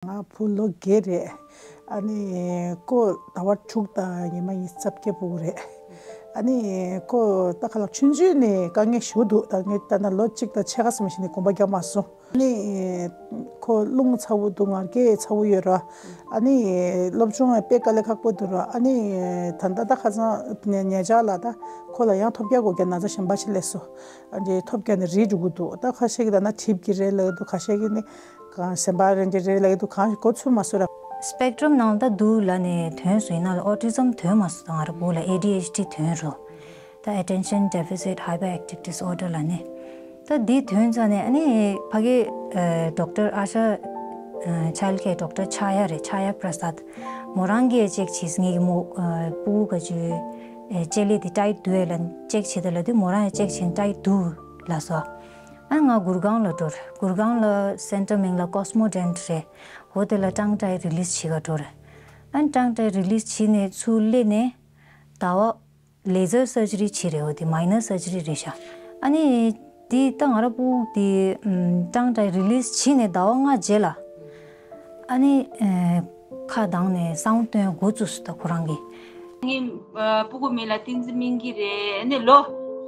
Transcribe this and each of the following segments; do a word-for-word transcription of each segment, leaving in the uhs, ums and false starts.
ང་བུ་ལོ་བརྒྱད་རེད། ཨ་ནི་ཁོ་ཟླ་བ་དྲུག་དང་ཉི་མ་ཉི་ཤུ་རྩ་བརྒྱད་ཕྲུ་གུ་རེད། ཨ་ནི་ཁོ་ད་ག་ལ་ཆུང་ཆུང་ནས་དཀའ་ངལ་ཞེ་པོ་འདུག་ད་ངས་ད་ལྟ་ལོ་གཅིག་དང་ཕྱེད་ཀ་ཙམ་ཞིག་ནས་གོམ་པ་རྒྱག་མ་སོང་། ཨ་ནི་ཁོ་རླུང་ཚ་བོ་འདུག་ང་རྒྱལ་ཚ་བོ་ཡོད་ར། ཨ་ནི་སློབ་སྦྱོང་དཔེ་དཀའ་ལས་ཁག་པོ་འདུག་ར། ཨ་ནི་ད་ལྟ་ད་ཁ་སང་ཉེ་ཉེ་ཆར་ལ་ད་ཁོ་ལ་ཡང་ཐོལ་རྒྱག་སྒོ་རྒྱག་ན་ཚ་གཞན་པ་ཞིག་སླེབས་སོང་། ཨ་ནི་ཐོལ་རྒྱག་ནས་རིལ་འགྲོ་གི་འདུག་ད་ཁ་ཤས་ཀྱིས་ད་ན་གྲིབ་ཀྱི་རེད་ལབ་ཀྱི་འདུག་ཁ་ཤས་ཀྱིས་ནི་གང་སེམས་པ་རེད་འདྲ་རེད་ལབ་ཀྱི་འདུག་གང་གོ་ཚོད་མ་སོང་ར། སི་པེག་ཊྲམ་ནང་ད་འདུག་ལབ་ནས་ཐོན་སོང་། ཡིན་ན་ལ་ཨོ་ཊི་ཛམ་ཐོན་མ་སོང་། ད་ང་རང་བུ་ལ་ཨེ་ཌི་ཨེཆ་ཌི་ཐོན་རུ། ད་Attention Deficit Hyperactive Disorder ལབ་ནས། ད་འདི་ཐོན་ཙ་ནས་ཨ་ནི་ཕ་གི་ཨ་ཌོག་ཊར་ཨ་ཤ་ཨ་ཆ་ཡལ་ཌི་ཀེར་ཌོག་ཊར་ཆ་ཡ་རེད། ཆ་ཡ་པྲ་སད། མོ་རང་གིས་ཅེག་བྱས། ངེད་ཀྱི་མོ་ཨ་སྤུ་གུ་ག་ཅུ་ཨ་ལྕེ་ལེ་དེ་ཊའིཊ་འདུག་ཨེ་ལབ་ཅེག་བྱེད་དང་ལབ་དུས་མོ་རང་ཡང་ཅེག་བྱས་ཊའིཊ་འདུག་ལབ་སོང་། ཨ་ང་གུར་གང་ལ་འགྲོ་རེད། གུར་གང་ལ་སེན་ཊར་མིང་ལ་ཀོ་སི་མོ་ཌེན་ཊ་རེད། འོ་དེ་ལ་ཊང་ཊའི་རི་ལིས་བྱེད་ག་འགྲོ་རེད། ཨ་ཊང་ཊའི་རི་ལིས་བྱས་ནས་ཚུར་སླེབས་ནས་ཟླ་བ་ལེ་ཛར་སར་ཇི་རི་བྱས་རེད། འོ་དེ་མའི་ནར་སར་ཇི་རི་རེད་ཤག་ཨ་ནི་དེ་ད་ང་རང་སྤུ་གུ་དེ་ཨམ་ཊང་ཊའི་རི་ལིས་བྱས་ནས་ཟླ་བ་ལྔ་རྗེས་ལ་ཨ་ནི་ཨ་ཁ་གདངས་ནས་སའུན་ཌི་སྟོན་འགོ་བཙུགས་སོང་། ད་ཁོ་རང་གིས། ངའི་ཨ་སྤུ་གུ་མིང་ལ་བསྟན་འཛིན་སྨིན་སྐྱིད་རེད། ཨ་ནི་ལོ་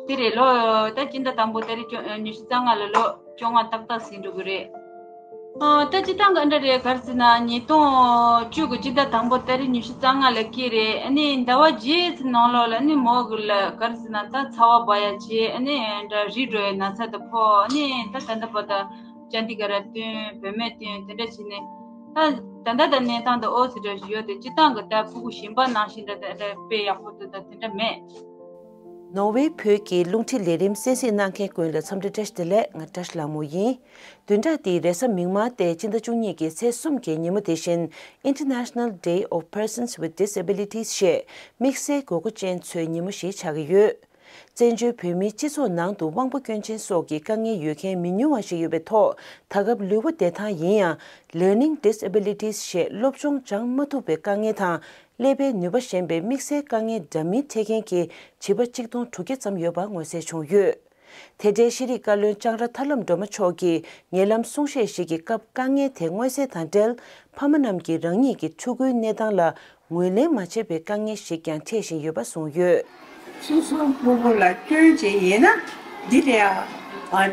དེ་རེད། ལོ་ད་སྤྱི་ཟླ་དང་པོ་ད་རེས་བཅོ་ཨ་ཉི་ཤུ་རྩ་ལྔ་ལ་ལོ་བཅོ་ལྔ་ཏག་ཏག་ཟིན་འགྲོ་གི་རེད། ཨ་ད་སྤྱིར་བཏང་གི་འདྲ་རེད། ག་རེ་ཟེར་ན་ཉིས་སྟོང་བཅུ་གི་སྤྱི་ཟླ་དང་པོ་ད་རེས་ཉི་ཤུ་རྩ་ལྔ་ལ་སྐྱེས་རེད། ཨ་ནི་ཟླ་བ་བརྒྱད་ཙམ་ནང་ལོགས་ལ་ཨ་ནི་མོ་གི་ལ་ག་རེ་ཟེར་ན་ད་ཚ་བ་འབར་ཡ་བྱས། ཨ་ནི་འདྲ་རིལ་འགྲོ་ཡའི་ན་ཚ་དང་ཕོག་ཨ་ནི་ད་ད་ལྟ་བར་དུ་ཅན་ཌི་གྷར་བསྟན། བོད་སྨན་བསྟན། དེ་འདྲ་བྱས་ནས་ད་ད་ལྟ་ད་གནས་སྟངས་ད་འོ་ཙི་འདྲ་ཞིག་ཡོད་དེ། སྤྱིར་བཏང་གི་ད་སྤུ་གུ་གཞན་པ་ནང་བཞིན་འདྲ་ད་ད་དཔེ་ཡག་པོ་འདུག་ད་དེ་འདྲ་མེད། ནོར་ཝེ་བོད་ཀྱི་རླུང་འཕྲིན་ལས་རིམ་གསན་གཟིགས་གནང་མཁན་ཀུན་ལ་འཚམས་འདྲི་བཀྲ་ཤིས་བདེ་ལེགས། ང་བཀྲ་ཤིས་ལྷ་མོ་ཡིན། བདུན་ཕྲག་འདིའི་རེས་གཟའ་མིག་དམར་ཏེ་སྤྱི་ཟླ་བཅུ་གཉིས་ཀྱི་ཚེས་གསུམ་གྱི་ཉིན་མོ་དེ་བཞིན་International Day of Persons with Disabilities ཞེས་དམིགས་བསལ་དགོས་མཁོ་ཅན་ཚོའི་ཉིན་མོ་ཞིག་ཆགས་ཀྱི་ཡོད། བཙན་བྱོལ་བོད་མིའི་སྤྱི་ཚོགས་ནང་དུ་དབང་པོ་སྐྱོན་ཅན་སོགས་ཀྱི་དཀའ་ངལ་ཡོད་མཁན་མི་ཉུང་བ་ཞིག་ཡོད་པའི་ཐོག་ད་སྐབས་ལུས་པོ་བདེ་ཐང་ཡིན་ཡང་Learning Disabilities ཞེས་སློབ་སྦྱོང་སྦྱང་མ་ཐུབ་པའི་དཀའ་ངལ་དང་ཀླད་པའི་ནུས་པ་ཞན་པའི་དམིགས་བསལ་དཀའ་ངལ་འདྲ་མིན་འཕྲད་མཁན་གྱི་བྱིས་པ་གཅིག་སྟོང་དྲུག་བརྒྱ་ཙམ་ཡོད་པ་མངོན་གསལ་བྱུང་ཡོད། དེ་འབྲེལ་ཤེས་རིག་བཀའ་བློན་ལྕང་ར་ཐར་ལམ་སྒྲོལ་མ་མཆོག་གིས་ཉེ་ལམ་གསུང་བཤད་ཞིག་གི་སྐབས་དཀའ་ངལ་དེ་མངོན་གསལ་དང་འབྲེལ་ཕ་མ་རྣམས་ཀྱིས་རང་ཉིད་ཀྱི་ཕྲུ་གུའི་གནས་སྟངས་ལ་ངོས་ལེན་མ་བྱས་པའི་དཀའ་ངལ་ཞིག་ཀྱང་འཕྲད་བཞིན་ཡོད་པ་གསུངས་ཡོད། སོ་སོའི་སྤུ་གུ་ལ་སྐྱོན་ཅིག་ཡིན་ན་འདི་ལས་ཨ་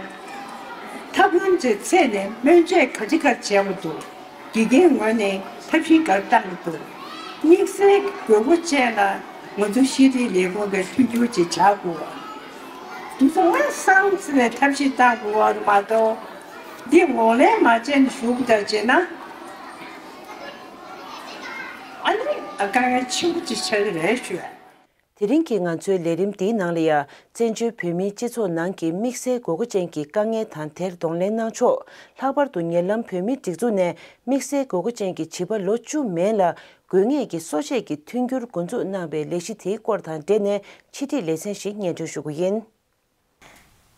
ཐབས་ལམ་ཅིག་འཚོལ་ནས་སྨན་བཅོས་ག་ཅི་ག་བྱས་པ་འདུག་དགེ་རྒན་ངོས་ནས་ཐབས་ཤེས་ག་རེ་བཏང་གི་འདུག་དམིགས་བསལ་དགོས་མཁོ་ཅན་ལ་ང་ཚོ་ཤེས་རིག་ལས་ཁུངས་ཀྱིས་མཐུན་འགྱུར་ཅིག་བྱ་དགོས། དེ་ཚོ་ང་སང་ཙི་ནས་ཐབས་ཤེས་བཏང་དགོས་པ་མ་གཏོགས་འདི་ངོས་ལེན་མ་བྱས་ནས་བཞུགས་པ་ལྟར་བྱས་ན་ཨ་ནི་དཀའ་ངལ་ཆེན་པོ་ཅིག་ཆགས་ཀྱི་རེད་ཞུ། དེ་རིང་གི་ང་ཚོའི་ལས་རིམ་འདིའི་ནང་ལ་ཡང་བཙན་བྱོལ་བོད་མིའི་སྤྱི་ཚོགས་ནང་གི་དམིགས་བསལ་དགོས་མཁོ་ཅན་གྱི་དཀའ་ངལ་དང་དེར་གདོང་ལེན་གནང་ཕྱོགས། ལྷག་པར་དུ་ཉེ་ལམ་བོད་མིའི་སྒྲིག་འཛུགས་ནས་དམིགས་བསལ་དགོས་མཁོ་ཅན་གྱི་བྱིས་པ་ལོ་བཅུ་མན་ལ་དགོས་ངེས་ཀྱི་གསོ་དཔྱད་ཀྱི་མཐུན་འགྱུར་འགོ་འཛུགས་གནང་བའི་ལས་གཞི་དེའི་སྐོར་དང་འབྲེལ་ནས་ཕྱི་དྲིལ་ལེ་ཚན་ཞིག་སྙན་སྒྲོན་ཞུ་རྒྱུ་ཡིན།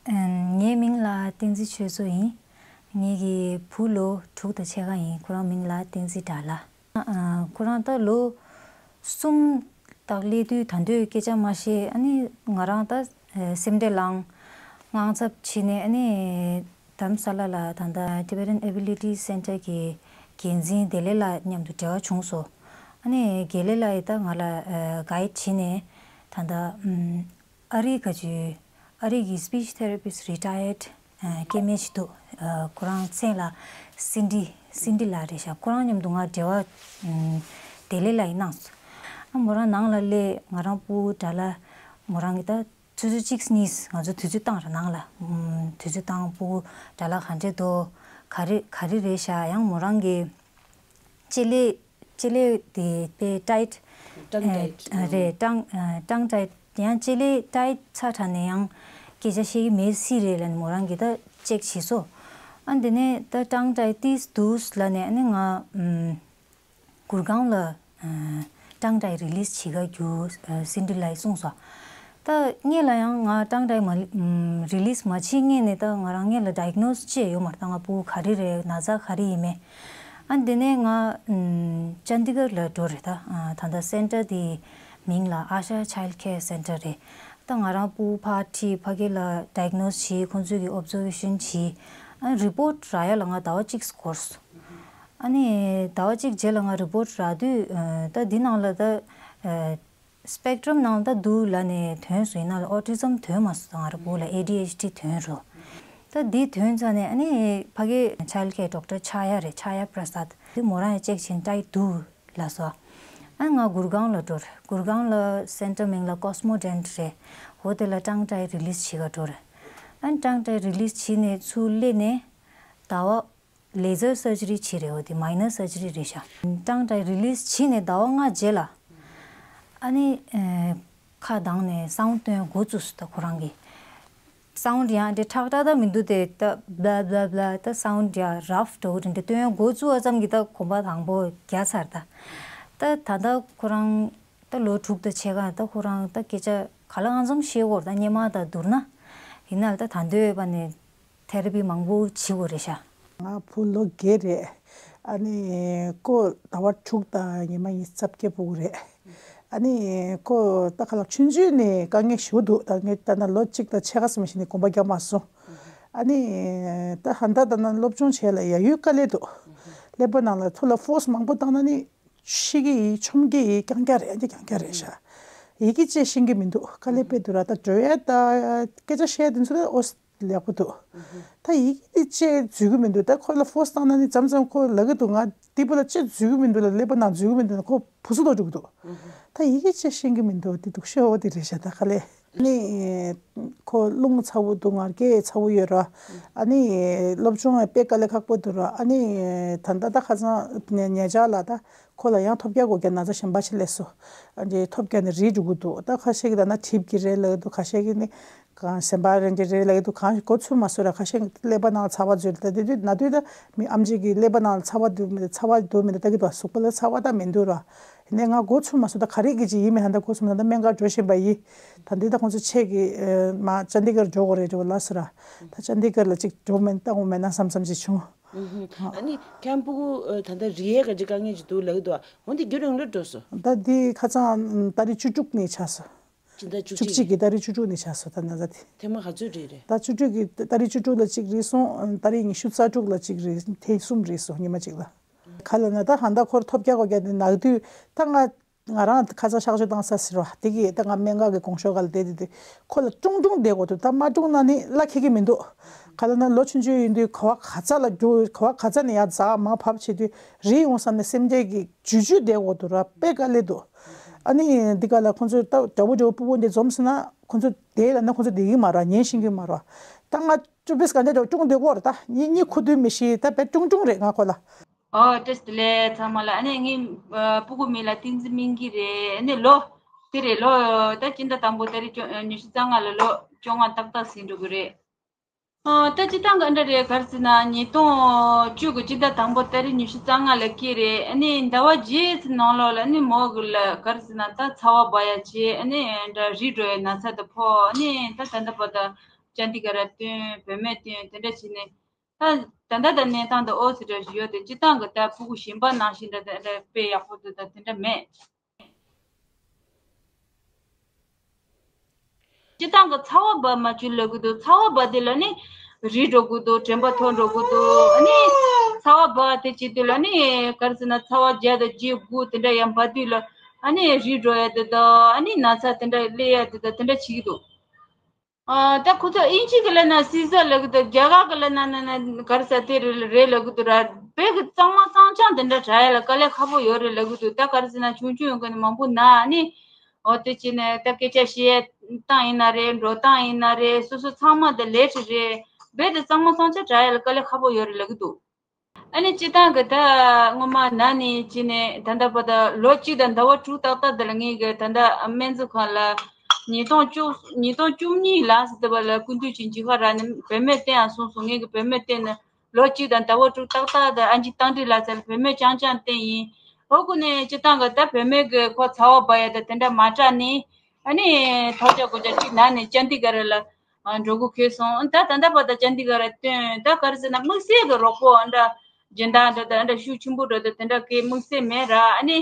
ཨ་ངའི་མིང་ལ་བསྟན་འཛིན་ཆོས་མཚོ་ཡིན། ངེད་ཀྱི་བུ་ལོ་དྲུག་དང་ཕྱེད་ཀ་ཡིན། ཁོ་རང་མིང་ལ་བསྟན་འཛིན་དགྲ་ལྷ། ཨ་ཁོ་རང་ད་ལོ་གསུམ་དང་སླེབས་དུས་ད་དུང་སྐད་ཆ་མ་ཤེས། ཨ་ནི་ང་རང་ད་ཨ་སེམས་ཁྲལ་ལངས། དངངས་འཚབ་བྱས་ནས་ཨ་ནི་དྷ་རམ་ས་ལ་ལ་ད་ལྟ་Tibetan Ability Center གི་འགན་འཛིན་བདེ་ལེགས་ལགས་མཉམ་དུ་འབྲེལ་བ་བྱུང་སོང་། ཨ་ནི་དགེ་ལེགས་ལགས་ཡིས་ད་ང་ལ་ཨ་གའིཌ་བྱས་ནས་ད་ལྟ་ཨམ། ཨ་རི་ག་ཅུ་ཨ་རི་གི་speech therapist retired ཨ་སྐྱེ་དམན་ཞིག་འདུག་ཨ་ཁོ་རང་མཚན་ལ་སིན་ཌི་སིན་ཌི་ལགས་རེད་ཤག་ཁོ་རང་མཉམ་དུ་ང་འབྲེལ་བ་ཨམ་བདེ་ལེགས་ལགས་ཡིས་གནང་སོང་། ཨ་མོ་རང་ནང་ལ་སླེབས། ང་རང་སྤུ་གུ་དགྲ་ལྷ་མོ་རང་གིས་ད་ཆུ་ཚོད་གཅིག་གཉིས་ང་ཚོ་དུས་ཚོད་བཏང་ར་ནང་ལ་ཨམ་དུས་ཚོད་བཏང་། སྤུ་གུ་དགྲ་ལྷ་ག་འདྲས་འདུག་ག་རེ་ག་རེ་རེད་ཤག་ཡང་མོ་རང་གིས་ལྕེ་ལེ་ལྕེ་ལེ་དེ་དཔེ་ཊའིཊ་ཊང་ཊའིཊ་ཨ་རེད། ཊང་ཨ་ཊང་ཊའིཊ་ཡང་ལྕེ་ལེ་ཊའིཊ་ཚ་དྲགས་ནས་ཡང་སྐད་ཆ་བཤད་ཀྱི་མེད་སྲིད་རེད་ལབ་ནས་མོ་རང་གིས་ད་ཅེག་བྱས་སོང་། ཨ་དེ་ནས་ད་ཊང་ཊའིཊ་ཏིས་འདུག་ལབ་ནས་ཨ་ནི་ང་ཨམ་གུར་གང་ལ་ཨ་ཊང་ཊའིཊ་རི་ལིས་བྱེད་ག་རྒྱུ་ཨ་སིན་ཌི་ལགས་གསུངས་སོང་། ད་སྔོན་ལ་ཡང་ང་ཊང་ཊའིཊ་མ་ཨམ་རི་ལིས་མ་བྱེད་སྔོན་ནས་ད་ང་རང་སྔོན་ལ་ཌའི་གྷི་ནོས་བྱས་ཡོད་མ་རེད། ད་ང་སྤུ་གུ་ག་རེ་རེད། ན་ཚ་ག་རེ་ཡིན་མིན། ཨ་དེ་ནས་ང་ཨམ་ཅན་ཌི་གྷར་ལ་འགྲོ་རེད། ད་ཨ་ད་ལྟ་སེན་ཊར་དེའི་མིང་ལ་Asha Child Care Center རེད། ད་ང་རང་སྤུ་གུ་ཕར་ཁྲིད། ཕ་གི་ལ་ཌའི་གྷི་ནོས་བྱེད། ཁོང་ཚོ་གི་ཨོབ་ཛར་ཝེ་ཤན་བྱེད། ཨ་རི་པོཊ་རག་ཡ་ལ་ང་ཟླ་བ་གཅིག་འགོར་སོང་། ཨ་ནི་ཟླ་བ་གཅིག་རྗེས་ལ་ང་རི་པོར་ཊི་རག་དུས། ཨ་ད་འདི་ནང་ལ་ད་ཨ་སི་པེག་ཊི་རམ་ནང་ད་འདུག་ལབ་ནས་ཐོན་སོང་། ཡིན་ན་ལ་ཨོ་ཊི་ཛམ་ཐོན་མ་སོང་། ད་ང་རི་པོ་ལ་ཨེ་ཌི་ཨེཆ་ཌི་ཐོན་རོ། ད་འདི་ཐོན་ཚར་ནས་ཨ་ནི་ཕ་གི་ཆའིལ་ཌི་ཀེར་ཌོག་ཊར་ཆ་ཡ་རེད། ཆ་ཡ་པྲ་སད་འདི་མོ་རང་ཡ་ཅེག་བྱེད་ནས་ད་འདུག་ལབ་སོང་། ཨ་ང་གུར་གང་ལ་འགྲོ་རེད། གུར་གང་ལ་སེན་ཊར་མིང་ལ་ཀོ་སི་མོ་ཌེན་ཊི་རེད། འོ་དེ་ལ་ཊང་ཊའི་རི་ལིས་བྱེད་ག་འགྲོ་རེད། ཨ་ཊང་ཊའི་རི་ལིས་བྱེད་ནས་ཚུར་སླེབས་ནས་ཟླ་བ་ལེ་ཛར་སར་ཇི་རི་བྱེད་རེད། འོ་དེ་མའི་ནར་སར་ཇི་རི་རེད་ཤག་ཊང་ཊའི་རི་ལིས་བྱེད་ནས་ཟླ་བ་ལྔ་རྗེས་ལ་ཨ་ནི་ཨ་ཁ་གདངས་ནས་སའུན་ཌི་སྟོན་འགོ་བཙུགས་སོང་། ད་ཁོ་རང་གིས་སའུན་ཌི་ཡང་དེ་ཁྲག་ཁྲག་ད་མི་འདུག་སྟེ། ད་བྷ་བྷ་བྷ་ད་སའུན་ཌི་ཡང་རཕ་འདྲ་བོ་དེ་འདྲ་སྟོན་འགོ་བཙུགས་པ་ཙམ་གྱིས་ད་གོམ་པ་དང་པོ་བརྒྱབ་ཚར། ད་ད་ད་ལྟ་ཁོ་རང་ད་ལོ་དྲུག་དང་ཕྱེད་ཀ། ད་ཁོ་རང་ད་སྐད་ཆ་ག་ལ་གང་འཚམ་བཤད་ཀྱི་ཡོད་རེད། ད་སྔོན་མ་དང་བསྡུར་ན། ཡིན་ན་ལ་ད་ད་འདོད་པ་ནས་ཐེ་ར་པི་མང་པོ་བྱེད་དགོས་རེད་ཤག་ང་བུ་ལོ་བརྒྱད་རེད། ཨ་ནི་ཁོ་ཟླ་བ་དྲུག་དང་ཉི་མ་ཉི་ཤུ་རྩ་བརྒྱད་ཕྲུ་གུ་རེད། ཨ་ནི་ཁོ་ད་ག་ལ་ཆུང་ཆུང་ནས་དཀའ་ངལ་ཞེ་པོ་འདུག་ད་ངས་ལྟ་ན་ལོ་གཅིག་དང་ཕྱེད་ཀ་ཙམ་ཞིག་ནས་གོམ་པ་རྒྱག་མ་སོང་། ཨ་ནི་ད་ཧན་ད་ལྟ་ན་སློབ་སྦྱོང་བྱེད་ལ་ཡ་ཡུལ་དཀའ་ལས་འདུག་ཀླད་པ་ནང་ལ་ཐུག་ལ་ཕོར་སི་མང་པོ་བཏང་ན་ནི་ཤི་གི་ཡིན། ཆོམ་གི་ཡིན། རྐྱང་རྐྱང་རེད། ཨ་ནི་རྐྱང་རྐྱང་རེད་ཤག་ཡི་གེ་བཅས་ཤེས་ཀྱི་མི་འདུག་དཀའ་ལས་དཔེ་འདུག་ར། ད་འགྲོ་ཡ་ད་སྐད་ཆ་བཤད་དེ་ཚོ་ད་ཨོ་ལེགས་པོ་འདུག་ད་ཡི་གེ་དེ་བཅས་འཛུལ་གི་མི་འདུག་ད་ཁོ་ལ་ཕོར་སི་བཏང་ན་ནི་མཚམས་མཚམས་ཁོ་ལབ་གི་འདུག་ང་འདི་པོ་ལ་བཅས་འཛུལ་གི་མི་འདུག་ལ། ཀླད་པ་ནང་འཛུལ་གི་མི་འདུག་ན་ཁོ་བུ་སུ་ལོ་འགྲོ་གི་འདུག་ད་ཡི་གེ་བཅས་ཤེས་ཀྱི་མི་འདུག་དེ་སྡུག་ཤོས་འོ་དེ་རེད་ཤག་ད་དཀའ་ལས་ནི་ཁོ་རླུང་ཚ་བོ་འདུག་ང་སྐད་ཚ་བོ་ཡོད་ར། ཨ་ནི་སློབ་སྦྱོང་དཔེ་དཀའ་ལས་ཁག་པོ་འདུག་ར། ཨ་ནི་ད་ལྟ་ད་ཁ་སང་ཉེ་ཆར་ལ་ད་ཁོ་ལ་ཡང་ཐོལ་རྒྱག་འགོས་རྒྱག་ན་ཚ་གཞན་པ་ཞིག་སླེབས་སོང་། ཨ་ནི་ཐོལ་རྒྱག་ནས་རིལ་འགྲོ་གི་འདུག་ད་ཁ་ཤས་ཀྱིས་ད་ན་གྲིབ་ཀྱི་རེད་ལབ་ཀྱི་འདུག་ཁ་ཤས་ཀྱིས་ནི་གང་སེམས་པ་རེད་འདྲ་རེད་ལབ་ཀྱི་འདུག་གང་གོ་ཚོད་མ་སོང་ར། ཁ་ཤས་ཀྱིས་ཀླད་པ་ནང་ཚ་བ་འཛུལ། ད་དེ་དུས་ན་དུས་ད་མི་ཨམ་ཆི་གི་ཀླད་པ་ནང་ཚ་བ་འདུག་མི་འདུག་ཚ་བ་འདུག་མི་འདུག་ལྟ་གི་འདུག་གཟུགས་པོ་ལ་ཚ་བ་ད་མི་འདུག་ར། ནས་ང་མགོ་ཚོས་མ་སོང་། ད་ག་རེ་གི་ཅིག་ཡིན་མིན་ད་ལྟ་མགོ་ཚོས་མ་སོང་། ད་སྨན་ཁང་འགྲོ་བཞིན་པ་ཡིན། ད་འདི་ད་ཁོང་ཚོ་ཆེད་ཀྱི་མ་ཅན་དི་གར་འགྲོ་དགོས་རེད་འགྲོ་ལབ་སོང་ར། ད་ཅན་དི་གར་ལ་ཅིག་འགྲོ་མིན་ལྟ་དགོས་མེད་ན་བསམ་བསམ་ཅིག་བྱུང་། ཨ་ནི་ཁྱེད་ཕྲུ་གུ་ད་ལྟ་རིལ་ཡས་ག་ཅིག་དཀའ་ངལ་ཅིག་འདུག་ལབ་ཀྱི་འདུག་འོན་ཏེ་རྒྱུན་རིང་ལོས་འགྲོ་སོང་། ད་འདི་ཁ་སང་ཏ་རིག་བཅུ་དྲུག་ནས་ཆགས་སོང་། སྤྱི་ཟླ་བཅུ་གཅིག་གི་ཏ་རིག་བཅུ་དྲུག་ནས་ཆགས་སོང་། ད་ན་ཚ་དེ་ཐེངས་མ་ག་ཚོད་རེད་རེད། ད་བཅུ་དྲུག་གི་ཏ་རིག་བཅུ་དྲུག་ལ་གཅིག་རེད་སོང་། ཏ་རིག་ཉི་ཤུ་རྩ་དྲུག་ལ་གཅིག་རེད། ཐེངས་གསུམ་རེད་སོང་ཉི་མ་གཅིག་ལ། ག་ལ་ན་ད་ཧན་ད་ཁོར་ཐོལ་རྒྱག་གོ་རྒྱག་དེ་ནག་དུས་ད་ང་ང་རང་ཁ་སང་གཤག་བཅོས་བཏང་ས་ཟེར་བ་དེ་གི་ད་ང་སྨན་ཁང་གི་གོང་ཤོག་ག་ལ་བསྡད་དེ་དེ་ཁོ་ལ་ཀྲུང་ཀྲུང་བསྡད་དགོས་འདུག་ད་མ་ཀྲུང་ན་ནི་བླ་ཁེ་གི་མི་འདུག་ག་ལ་ན་ལོ་ཆུང་ཆུང་ཡིན་དུས་ག་བ་ག་ཚ་ལ་རྒྱུ་ག་བ་ག་ཚ་ནས་ཡར་འཛག་མར་བབས་བྱེད་དུས་རིལ་ཡོང་བསམ་ནས་སེམས་ཁྲལ་གི་ཇུས་ཇུས་བསྡད་དགོས་འདུག་ར། དཔེ་དཀའ་ལས་འདུག་ཨ་ནི་འདི་ག་ལ་ཁོང་ཚོས་ད་འདྲ་བོ་འདྲ་བོ་སྤུ་གུ་འདི་འཛོམས་སོང་ན་ཁོང་ཚོ་བསྡད་ལབ་ན་ཁོང་ཚོ་བསྡད་ཀྱི་མ་རེད། ཉན་ཤེས་ཀྱི་མ་རེད། ད་ང་ཅུ་པིས་ག་འདྲ་འདྲ་བོ་ཀྲུང་བསྡད་ཀྱི་ཡོད་རེད། ད་ཡིན་གཉིད་ཁུག་དུས་མི་ཤེས། ད་དཔེ་ཀྲུང་ཀྲུང་རེད་ང་ཁོ་ལ། ཨོ་བཀྲ་ཤིས་བདེ་ལེགས་ཚང་མ་ལ། ཨ་ནི་ངའི་ཨ་སྤུ་གུ་མིང་ལ་བསྟན་འཛིན་སྨིན་སྐྱིད་རེད། ཨ་ནི་ལོ་དེ་རེད་ལོ་ད་སྤྱི་ཟླ་དང་པོ་ཏ་རིག་བཅོ་ཉི་ཤུ་རྩ་ལྔ་ལ་ལོ་བཅོ་ལྔ་ཏག་ཏག་ཟིན་འགྲོ་གི་རེད། ཨ་ད་སྤྱིར་བཏང་གི་འདྲ་རེད། ག་རེ་ཟེར་ན་ཉིས་སྟོང་བཅུ་གི་སྤྱི་ཟླ་དང་པོ་ཏ་རིག་ཉི་ཤུ་རྩ་ལྔ་ལ་སྐྱེས་རེད། ཨ་ནི་ཟླ་བ་བརྒྱད་ཙམ་ནང་ལོགས་ལ་ཨ་ནི་མོ་གི་ལ་ག་རེ་ཟེར་ན་ད་ཚ་བ་འབར་ཡ་བྱས། ཨ་ནི་འདྲ་རིལ་འགྲོ་ཡའི་ན་ཚ་དེ་ཕོག་ཨ་ནི་ད་ད་ལྟ་བར་དུ་ཅན་དི་གར་བསྟན། བུད་མེད་བསྟན། དེ་འདྲ་བྱས་ནས་ད་ད་ལྟ་ད་གནས་སྟངས་དེ་ཨོ་ཙི་འདྲ་ཞིག་ཡོད་དེ། སྤྱིར་བཏང་གི་ད་སྤུ་གུ་གཞན་པ་ནང་བཞིན་འདྲ་དེ་འདྲ་དཔེ་ཡག་པོ་འདུག་ད་དེ་འདྲ་མེད། སྤྱིར་བཏང་གི་ཚ་བ་འབར་མ་བཅུག་ལབ་གི་འདུག་ཚ་བ་འབར་དུས་ལ་ནི་རིལ་འགྲོ་གི་འདུག་དྲན་པ་ཐོར་འགྲོ་གི་འདུག་ཨ་ནི་ཚ་བ་འབར་དེ་བྱེད་དུས་ལ་ནི་ག་རེ་ཟེར་ན་ཚ་བ་བརྒྱ་དང་བརྒྱད་དགུ་དེ་འདྲ་ཡང་འབར་དུས་ལ་ཨ་ནི་རིལ་འགྲོ་ཡ་དེ་དང་ཨ་ནི་ན་ཚ་དེ་འདྲ་སླེབས་ཡ་དེ་དང་དེ་འདྲ་བྱེད་ཀྱི་འདུག་ཨ་ད་ཁོ་ཚོ་དབྱིན་ཇི་གི་ལབ་ན་སི་ཛར་ལབ་གི་འདུག་རྒྱ་གར་གི་ལབ་ན་ན་ན་ག་རེ་ཟེར་དེ་རེད་རེད་ལབ་གི་འདུག་ར། བོད་གི་གཙང་མ་གཙང་རྐྱང་དེ་འདྲ་དྲག་ཡ་ལ་དཀའ་ལས་ཁག་པོ་ཡོད་རེད་ལབ་གི་འདུག་ད་ག་རེ་ཟེར་ན་ཆུང་ཆུང་ཡོང་གི་ནི་མང་པོ་ན་ནི། འོ་དེ་བྱས་ནས་ད་སྐད་ཆ་བཤད་སྟངས་ཡིན་ན་རེད། འགྲོ་སྟངས་ཡིན་ན་རེད། སོ་སོ་ཚང་མ་དེ་ལས་བྲིས་རེད། རྦད་དེ་གཙང་མ་གཙང་རྐྱང་དྲག་ཡ་ལ་དཀའ་ལས་ཁག་པོ་ཡོད་རེད་ལབ་གི་འདུག་ཨ་ནི་སྤྱིར་བཏང་གི་ད་སྔོན་མ་ན་ནས་བྱས་ནས་ད་ལྟ་བར་དུ་ལོ་གཅིག་དང་ཟླ་བ་དྲུག་ཏག་ཏག་དེ་ལ་ངེད་ཀྱི་ད་ལྟ་སྨན་རྩིས་ཁང་ལ་ཉིས་སྟོང་བཅུ་ཉིས་སྟོང་བཅུ་གཉིས་ལ་ཟེར་དུས་བ་ལ་སྐུ་མདུན་གྱིས་མཇལ་ཁ་རག་ནས་བུད་མེད་བསྟེན་ཡང་གསུངས་སོང་། ངེད་ཀྱི་བུད་མེད་བསྟེན་ནས་ལོ་གཅིག་དང་ཟླ་བ་དྲུག་ཏག་ཏག་དེ་ཨ་ཅེ་རྟ་མགྲིན་ལགས་ཚོ་ལ་བུད་མེད་རྐྱང་རྐྱང་བསྟེན་ཡིན། འོ་ཁོ་ནས་སྤྱིར་བཏང་གི་ད་བུད་མེད་ཀྱི་ཁོ་ཚ་བ་འབར་ཡ་ད་དེ་འདྲ་མ་དྲག་ནས་ཨ་ནི་ཐོལ་རྒྱག་གོ་རྒྱག་ཅིག་ན་ནས་ཅན་དི་གར་ལ་འགྲོ་དགོས་ཁེལ་སོང་། ད་ད་ལྟ་བར་དུ་ཅན་དི་གར་བསྟན། ད་ག་རེ་ཟེར་ན་དམིགས་བསལ་གྱི་རོགས་པ་འདྲ་སྦྱིན་བདག་འདྲ་དང་འདྲ་ཤུགས་ཆེན་པོ་འདྲ་དང་དེ་འདྲ་གི་དམིགས་བསལ་མེད་ར། ཨ་ནི་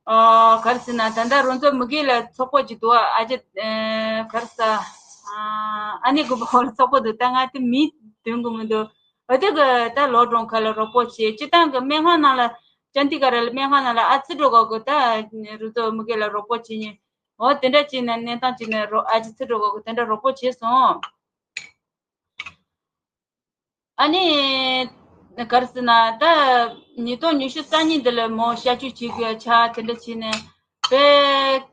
ཨ་ག་རེ་ཟེར་ན་ད་ལྟ་རོང་ཚོ་མུ་གེ་ལ་ཚོགས་པ་ཅིག་འདུག་ཨ་ཅེ་ཨ་ག་རེ་ཟེར་ཨ་ཨ་ནི་དགོན་པ་ཧོ་ལ་ཚོགས་པ་འདུག་ད་ང་དེ་མིང་འདོན་དགོས་མི་འདུག་འོ་དེ་གི་ད་ལོག་གྲོང་ཁ་ལ་རོགས་པོ་བྱེད། སྤྱི་བཏང་གི་སྨན་ཁང་ནང་ལ་ཅན་དི་ག་ར་ལ་སྨན་ཁང་ནང་ལ་ཨ་ཙི་འགྲོ་གོ་གི་ད་རུ་ཏོ་མི་གེ་ལ་རོགས་པོ་བྱེད་ཉེ། འོ་དེ་འདྲ་བྱས་ནས་གནས་སྟངས་བྱས་ནས་རོ་ཨ་ཙི་ཙི་འགྲོ་གོ་གི་དེ་འདྲ་རོགས་པོ་བྱས་སོང་། ཨ་ནི་ག་རེ་ཟེར་ན་ད་ཉིས་སྟོང་ཉི་ཤུ་རྩ་གཉིས་འདི་ལ་མོ་བཤའ་བཅོས་བྱེད་དགོས་ཆ་དེ་འདྲ་བྱས་ནས་དཔེ་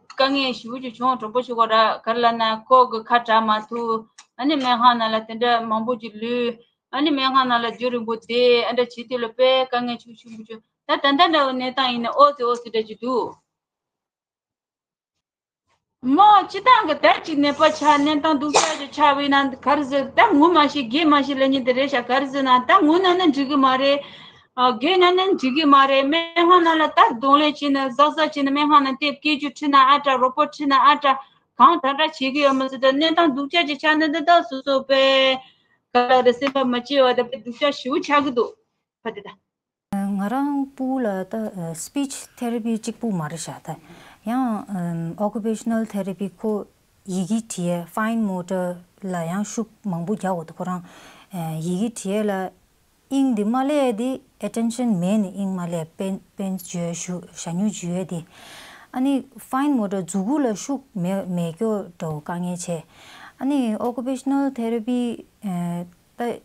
དཀའ་ངལ་ཞེ་པོ་ཅིག་བྱུང་། གྲོགས་པོ་ཞིག་གོ་ར་ག་རེ་ལབ་ན་ཁོ་གི་ཁ་གྲག་མ་ཐུབ། ཨ་ནི་སྨན་ཁང་ནང་ལ་དེ་འདྲ་མང་པོ་ཅིག་ལུས། ཨ་ནི་སྨན་ཁང་ནང་ལ་རྒྱུན་རིང་པོ་བསྡད། ཨ་འདྲ་བྱེད་དུས་ལ་དཔེ་དཀའ་ངལ་ཆེ་ཆེན་པོ་བྱུང་། ད་ད་ལྟ་འདྲ་བོ་གནས་སྟངས་ཡིན་ན་ཨོ་ཙི་ཨོ་ཙི་འདྲ་ཅིག་འདུག། མོ་སྤྱི་བཏང་གི་ད་ཅིག་ནད་པ་ཆགས་གནས་སྟངས་སྡུག་ཅག་ཅིག་ཆགས་པ་ཡིན་ན་ག་རེ་ཟེར། ད་ངུ་མ་ཤེས་རྒྱུག་མ་ཤེས་ལབ་མཁན་དེ་རེད་ཤག། ག་རེ་ཟེར་ན་ད་ངུ་ན་ནི་འགྲིག་གི་མ་རེད། ཨ་རྒྱུག་ན་ནི་འགྲིག་གི་མ་རེད། སྨན་ཁང་ནང་ལ་ད་གདོང་ལེན་བྱས་ན་གཟབ་གཟབ་བྱས་ན་སྨན་ཁང་ནང་དེབ་སྐད་ཅིག་ཁྲིད་ན་ཨ་དྲག། རོགས་པ་ཁྲིད་ན་ཨ་དྲག། གང་དྲག་དྲག་བྱེད་ཀྱི་ཡོད་མ་ཟེར། ད་གནས་སྟངས་སྡུག་ཅག་ཅིག་ཆགས་ན་ད་ད་སོ་སོ་དཔེ་ག་ལ་རེད། སེམས་པ་མ་སྐྱིད་པ་ད་དཔེ་སྡུག་ཅག་ཞེ་པོ་ཆགས་ཀྱི་འདུག་ཕ་དེ་ད། ང་རང་སྤུ་གུ་ལ་ད་speech therapy གཅིག་པུ་མ་རེད་ཤག། ད་ཡང་occupational therapy ཁོ་ཡི་གེ་འབྲི་ཡས་fine motor ལ་ཡང་ཤུགས་མང་པོ་རྒྱག་དགོས་འདུག། ཁོ་རང་ཡི་གེ་འབྲི་ཡས་ལ་དབྱིངས་འདི་མ་སླེབས་ཡས་དེ་attention མེད་ནས་དབྱིངས་མ་སླེབས། པན་པན་བརྗོད་ཞུ་ཞ་སྨྱུག་འཇུ་ཡས་དེ། ཨ་ནི་fine motor མཛུ་གུ་ལ་ཤུགས་མེད་མེད་སྐྱོ་འདྲ་བོ་དཀའ་ངལ་ཆེ། ཨ་ནི་occupational therapy ད་རྒྱ་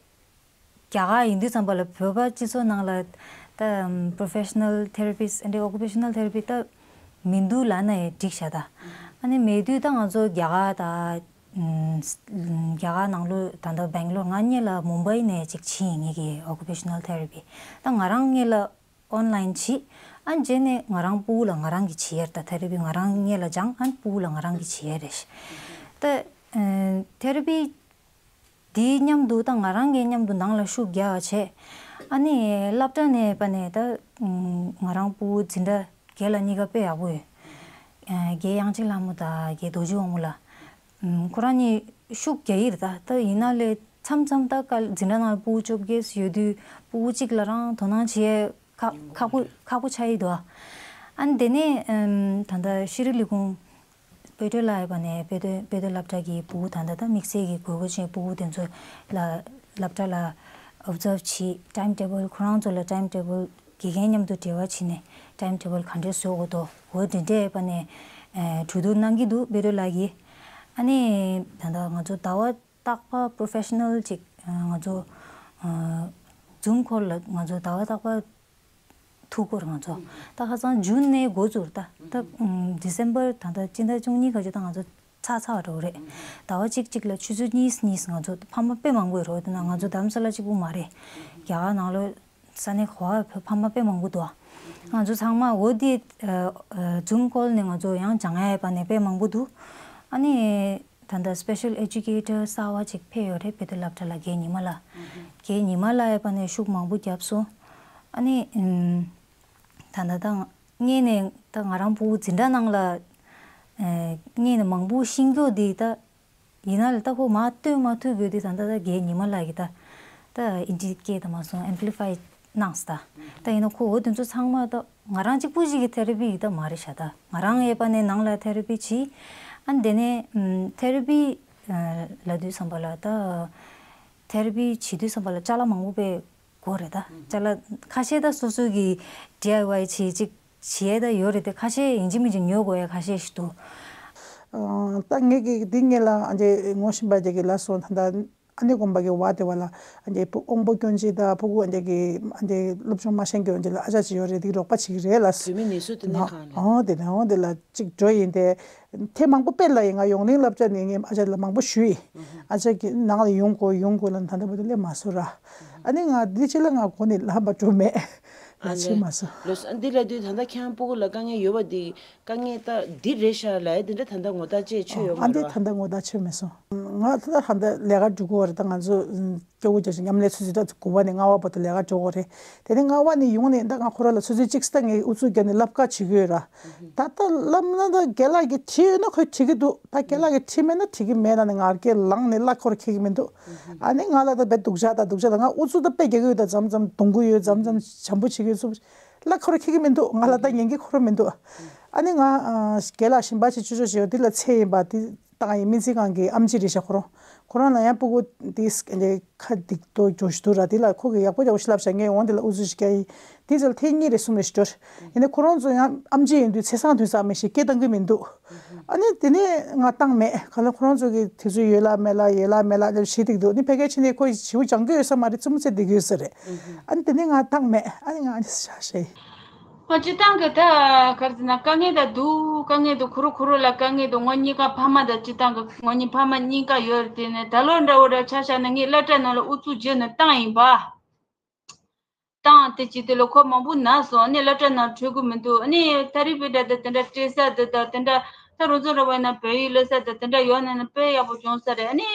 གར་ཡིན་དུས་ཙམ་པ་ལ་བོད་པ་སྤྱི་ཚོགས་ནང་ལ་ད་professional therapist and occupational therapy ད་མི་འདུག་ལབ་ན་ཡང་འགྲིག་ཤག། ད་ཨ་ནི་མེད་དུས་ད་ང་ཚོ་རྒྱ་གར་ད་རྒྱ་གར་ནང་ལོགས་ད་ལྟ་སྦེང་ལོར། ང་གཉིས་ལ་མུམ་བྷའི་ནས་ཅིག་བྱིན་ཡིན་ངེས་ཀྱི་occupational therapy། ད་ང་རང་གཉིས་ལ་online བྱིན། ཨ་རྗེས་ནས་ང་རང་སྤུ་གུ་ལ་ང་རང་གིས་བྱེད་ཡས་རེད། ད་therapy ང་རང་གཉིས་ལ་སྦྱངས། ཨ་སྤུ་གུ་ལ་ང་རང་གིས་བྱེད་ཡས་རེད། ད་therapy དེའི་མཉམ་དུ་ད་ང་རང་གི་མཉམ་དུ་ནང་ལ་ཤུགས་རྒྱག་བྱས། ཨ་ནི་སློབ་གྲྭ་ནས་པ་ནས་ད་ང་རང་སྤུ་གུ་འཛིན་གྲྭ་བརྒྱད་ལ་གཉིས་ཀ་དཔེ་ཡག་པོ་ཡོད། རྒན་དབྱངས་ཅན་ལྷ་མོ་དང་རྒན་རྡོ་རྗེ་དབང་མོ་ལགས། ཁོ་རང་གཉིས་ཤུགས་རྒྱག་གི་རེད། ད་ད་ཡིན་ན་ལས་མཚམས་མཚམས་ད་ག་འཛིན་གྲྭ་ནང་ལ་སྤུ་གུ་བཅོ་བརྒྱད་ཡོད་དུས་སྤུ་གུ་གཅིག་ལ་རང་དོ་སྣང་བྱེད་ཡས་ཁག་ཁག་པོ་ཁག་པོ་ཆགས་ཀྱི་འདུག། ཨ་ནི་དེ་ནས་ད་ལྟ་ཤེས་རིག་ལས་ཁུངས་དཔལ་སྒྲོན་ལགས་ཡོད་པ་ནས་དཔེ་སྟོན་དཔེ་སྟོན་སློབ་གྲྭ་གི་སྤུ་གུ་ད་ལྟ་ད་དམིགས་བསལ་གྱི་དགོས་མཁོ་ཅན་སྤུ་གུ་དེ་ཚོ་ལ་སློབ་གྲྭ་ལ་observe བྱེད། time table ཁོ་རང་ཚོ་ལ་time table དགེ་རྒན་མཉམ་དུ་འབྲེལ་བ་བྱས་ནས་time table ག་འདྲས་བཟོ་དགོས་འདུག། འོ་དེ་འདྲས་ཡོད་པ་ནས་གྲོས་བསྡུར་གནང་གི་འདུག། དཔལ་སྒྲོན་ལགས་ཀྱིས། ཨ་ནི་ད་ལྟ་ང་ཚོ་ཟླ་བ་རྟག་པར་professional ཅིག་ང་ཚོ་Zoom call ལ་ང་ཚོ་ཟླ་བ་རྟག་པར་ཐུག་གི་ཡོད་རེད། ང་ཚོ་ད་ཁ་སང་June ནས་འགོ་བཙུགས་རེད། ད་ད་December ད་ལྟ་སྤྱི་ཟླ་བཅུ་གཉིས་ཁ་ཅིག་ད་ང་ཚོ་ཚར་ཚར་བ་འདྲ་བོ་རེད། ཟླ་བ་གཅིག་གཅིག་ལ་ཆུ་ཚོད་གཉིས་གཉིས། ང་ཚོ་ཕ་མ་དཔེ་མང་པོ་ཡོད་རེད། དེ་ན་ང་ཚོ་རྡ་རམ་ས་ལ་གཅིག་པུ་མ་རེད། རྒྱ་གར་ནང་ལོགས་ས་གནས་ག་པར་ཕ་མ་དཔེ་མང་པོ་འདུག། ང་ཚོ་ཚང་མ་འོ་དེ་Zoom call ནས་ང་ཚོ་ཡང་སྦྱང་ཡ་ཡོད་པ་ནས་དཔེ་མང་པོ་འདུག། ཨ་ནི་ད་ལྟ་special educator གསར་བ་ཅིག་ཕེབས་ཡོད་རེད། དཔེ་སྟོན་སློབ་གྲྭ་ལ་རྒན་ཉི་མ་ལགས། རྒན་ཉི་མ་ལགས་ཡོད་པ་ནས་ཤུགས་མང་པོ་བརྒྱབ་སོང་། ཨ་ནི་ད་ལྟ་ད་སྔོན་ནས་ད་ང་རང་སྤུ་གུ་འཛིན་གྲྭ་ནང་ལ་སྔོན་ནས་མང་པོ་ཤེས་རྒྱུ་དེ་ད་ཡིན་ན་ལ་ད་ཁོ་མར་སྟོན་མ་ཐུབ་ཡོད་དུས་ད་ལྟ་ད་རྒན་ཉི་མ་ལགས་ཀྱིས་ད་ད་indicate ད་མ་སོང་amplify གནང་སོང་། ད་ད་ཡིན་ན་ཁོ་འོ་དེ་ཚོ་ཚང་མ་ད་ང་རང་གཅིག་པུ་ཞིག་གི་therapy ཡིག་ད་མ་རེད་ཤག། ད་ང་རང་ཡོད་པ་ནས་ནང་ལ་therapy བྱེད། ཨ་ནི་དེ་ནས་therapy ལབ་དུས་ཙམ་པ་ལ་ད་therapy བྱེད་དུས་ཙམ་པ་ལ་ཅ་ལག་མང་པོ་དཔེ་དགོས་རེད། ད་ཅ་ལག་ཁ་ཤས་ད་སོ་སོ་གི་DIY བྱེད་ཅིག་བྱེད་ཡས་ད་ཡོད་རེད་དེ། ཁ་ཤས་ཡིན་གཅིག་མིན་གཅིག་ཉོ་དགོས་ཡས་ཁ་ཤས་ཤིག་འདུག། ཨ་ད་ངས་ཀྱི་འདི་ངས་ལ་ཨ་འདྲས་ངོ་ཤེས་པ་དེ་གི་ལ་སོང་། ད་ལྟ་ཨ་ནེ་དགོན་པ་གི་བ་དེ་བ་ལ་ཨ་འདྲས་དབང་པོ་སྐྱོན་ཅན་དང་ཕྲུ་གུ་ཨ་འདྲས་ཀྱི་ཨ་འདྲས་སློབ་སྦྱོང་མ་ཤེས་མཁན་དེ་ལ་ཨ་ཅག་ཅིག་ཡོད་རེད། དེ་གི་རོགས་པ་བྱེད་ཀྱི་རེད་ལ། བོད་མི་ནད་གསོ་ལྟེ་གནས་ཁང་ལ། ཨོ་དེ་ནས་ཨོ་དེ་ལ་གཅིག་འགྲོ་ཡིན་ཏེ། དེ་མང་པོ་དཔེ་ལ་ཡིན། ང་ཡོངས་གླིང་སློབ་གྲྭ་ནས་ངས་ཨ་ཅག་ལ་མང་པོ་ཞུས་ཡིན། ཨ་ཅག་གི་ནང་ལ་ཡོང་དགོས་ཡོང་དགོས་ལ་ད་ལྟ་བར་དུ་སླེབས་མ་སོང་ར། ཨ་ནི་ང་འདི་ཕྱི་ལ་ང་གོ་ནས་ལབ་པ་འགྲོ་མེད། ང་ཨ་ཕྱིན་ལེ། མ་སོང་། ལོས་འདི་ལ་དུས་ད་ལྟ་ཁྱེད་རང་སྤུ་གུ་ལ་དཀའ་ངལ་ཡོད་པ་འདི་དཀའ་ངལ་ད་འདི་རེད་ཤག་ལབ་ཡ་འདི་འདྲ་ད་ལྟ་ངོ་རྟགས་བཅས་ཆོད་ཡོད་ཨ་མ་འདི་རེད་ད་བ། ལྟ་ངོ་རྟགས་ཆོད་མེད་སོང་། ང་ད་ལྟ་ད་ལྟ་ལས་ཀ་འགྲོ་གི་ཡོད་རེད། ད་ང་ཚོ་སྐྱོ་བོ་རྒྱག་ཞིང་མཉམ་ལས་ཚོ་ཚོ་ད་དགུ་པ་ནས་ལྔ་པ་བར་དུ་ལས་ཀ་འགྲོ་གི་ཡོད་རེད། དེ་ནས་ལྔ་པ་ནས་ཡོང་ནས་ད་ང་ཁོ་ར་ལ་ཆུ་ཚོད་གཅིག་ཙམ་ངས་ཨུ་ཚུགས་བརྒྱབ་ནས་སློབ་ཁག་བྱེད་ཀྱི་ཡོད་ར། ད་ལྟ་སློབ་ན་ད་རྒན་ལགས་ཀྱིས་བྲིས་ཡོད་ན་ཁོས་བྲིས་ཀྱི་འདུག། ད་རྒན་ལགས་ཀྱིས་བྲིས་མེད་ན་བྲིས་ཀྱི་མེད་ལབ་ནས་ང་རྒྱལ་ལངས་ནས་གླ་འཁོར་འཁྱེར་གྱི་མི་འདུག། ཨ་ནི་ང་ལ་ད་དཔེ་སྡུག་ཅག་ད་སྡུག་ཅག་ད་ང་ཨུ་ཚུགས་ད་དཔེ་རྒྱག་གི་ཡོད། ད་མཚམས་མཚམས་གདོང་གུ་ཡོད། མཚམས་མཚམས་བྱམས་པོ་བྱེད་ཀྱི་ཡོད། གླ་འཁོར་འཁྱེར་གྱི་མི་འདུག། ང་ལ་ད་ཉན་གྱི་ཁོ་རང་མི་འདུག། ཨ་ནི་ང་རྒན་ལགས་གཞན་པ་ཅིག་ཅོ་ཅོ་བྱེད་ཡོད་འདི་ལ་ཚད་ཡིན་པ་འདི། བཏང་ཡིན། སྨན་རྩིས་ཁང་གི་ཨམ་ཆི་རེད་ཤག་ཁོ་རང་། ཁོ་རང་ལ་ཡང་སྤུ་གུ་དེ་ཁ་འདུག་ཏོ་འགྲོ་ཞིག་འདུག་ར། དེ་ལ་ཁོ་གིས་ཡག་པོ་ཡག་པོ་ཞིག་ལབ་ཤག་ངས་འོང་དེ་ལ་ཨུ་ཚུགས་ཤིག་རྒྱག་ཡིན། དེ་ཚོ་ལ་ཐེངས་གཉིས་རེ་གསུམ་རེ་ཞིག་འགྲོ། ཡིན་ནའི་ཁོ་རང་ཚོ་ཡང་ཨམ་ཆི་ཡིན་དུས་ཚེས་བཟང་དུས་བཟང་མི་ཞིག་སྐད་བཏང་གི་མི་འདུག་ཨ་ནི་དེ་ནས་ང་བཏང་མེད། ག་ལ་ཁོ་རང་ཚོ་གི་དུས་ཚོད་ཡོད་ལ་མེད་ལ་ཡོད་ལ་མེད་ལ་ལབ་བྱེད་ཀྱི་འདུག་ཨ་ནི་ཕ་གིར་ཕྱིན་ནས་ཁོ་ཡིས་བྱིའུ་སྦྱང་གི་ཡོད་ས་མ་རེད། རྩེད་མོ་རྩེ་བསྡད་ཀྱི་ཡོད་ས་རེད། ཨ་ནི་དེ་ནས་ང་བཏང་མེད། ཨ་ནི་ང་ཨ་ནི་ཤ་ཤེ། ཨ་སྤྱིར་བཏང་གི་ད་ག་རེ་ཟེར་ན་དཀའ་ངལ་ད་འདུག་དཀའ་ངལ་འདུག་ཁོ་རང་ཁོ་རང་ལ་དཀའ་ངལ་འདུག་ངོ་གཉིས་ཀ་ཕ་མ་དང་སྤྱིར་བཏང་གི་ངོ་གཉིས་ཕ་མ་གཉིས་ཀ་ཡོད་རེད། དེ་ནས་ད་ལོ་འདྲ་བོ་འདྲ་ཆ་བཞག་ན་ངས་སློབ་གྲྭ་ནང་ལ་ཨུ་ཚུགས་བྱས་ནས་བཏང་ཡིན་པ། བཏང་དེ་བྱས་དེ་ལ་ཁོ་མང་པོ་ན་སོང་། ཨ་ནི་སློབ་གྲྭ་ནང་འགྲོ་གི་མི་འདུག་ཨ་ནི་ད་རེས་བོད་འདྲ་དང་དེ་འདྲ་སྤྲད་ས་དེ་དང་དེ་འདྲ་ད་རུ་ཚོ་འདྲ་བོ་ཡིན་ན་བོད་ཡིག་སློབ་ས་དང་དེ་འདྲ་ཡོད་ན་ན་དཔེ་ཡག་པོ་བྱུང་ས་རེད། ཨ་ནི་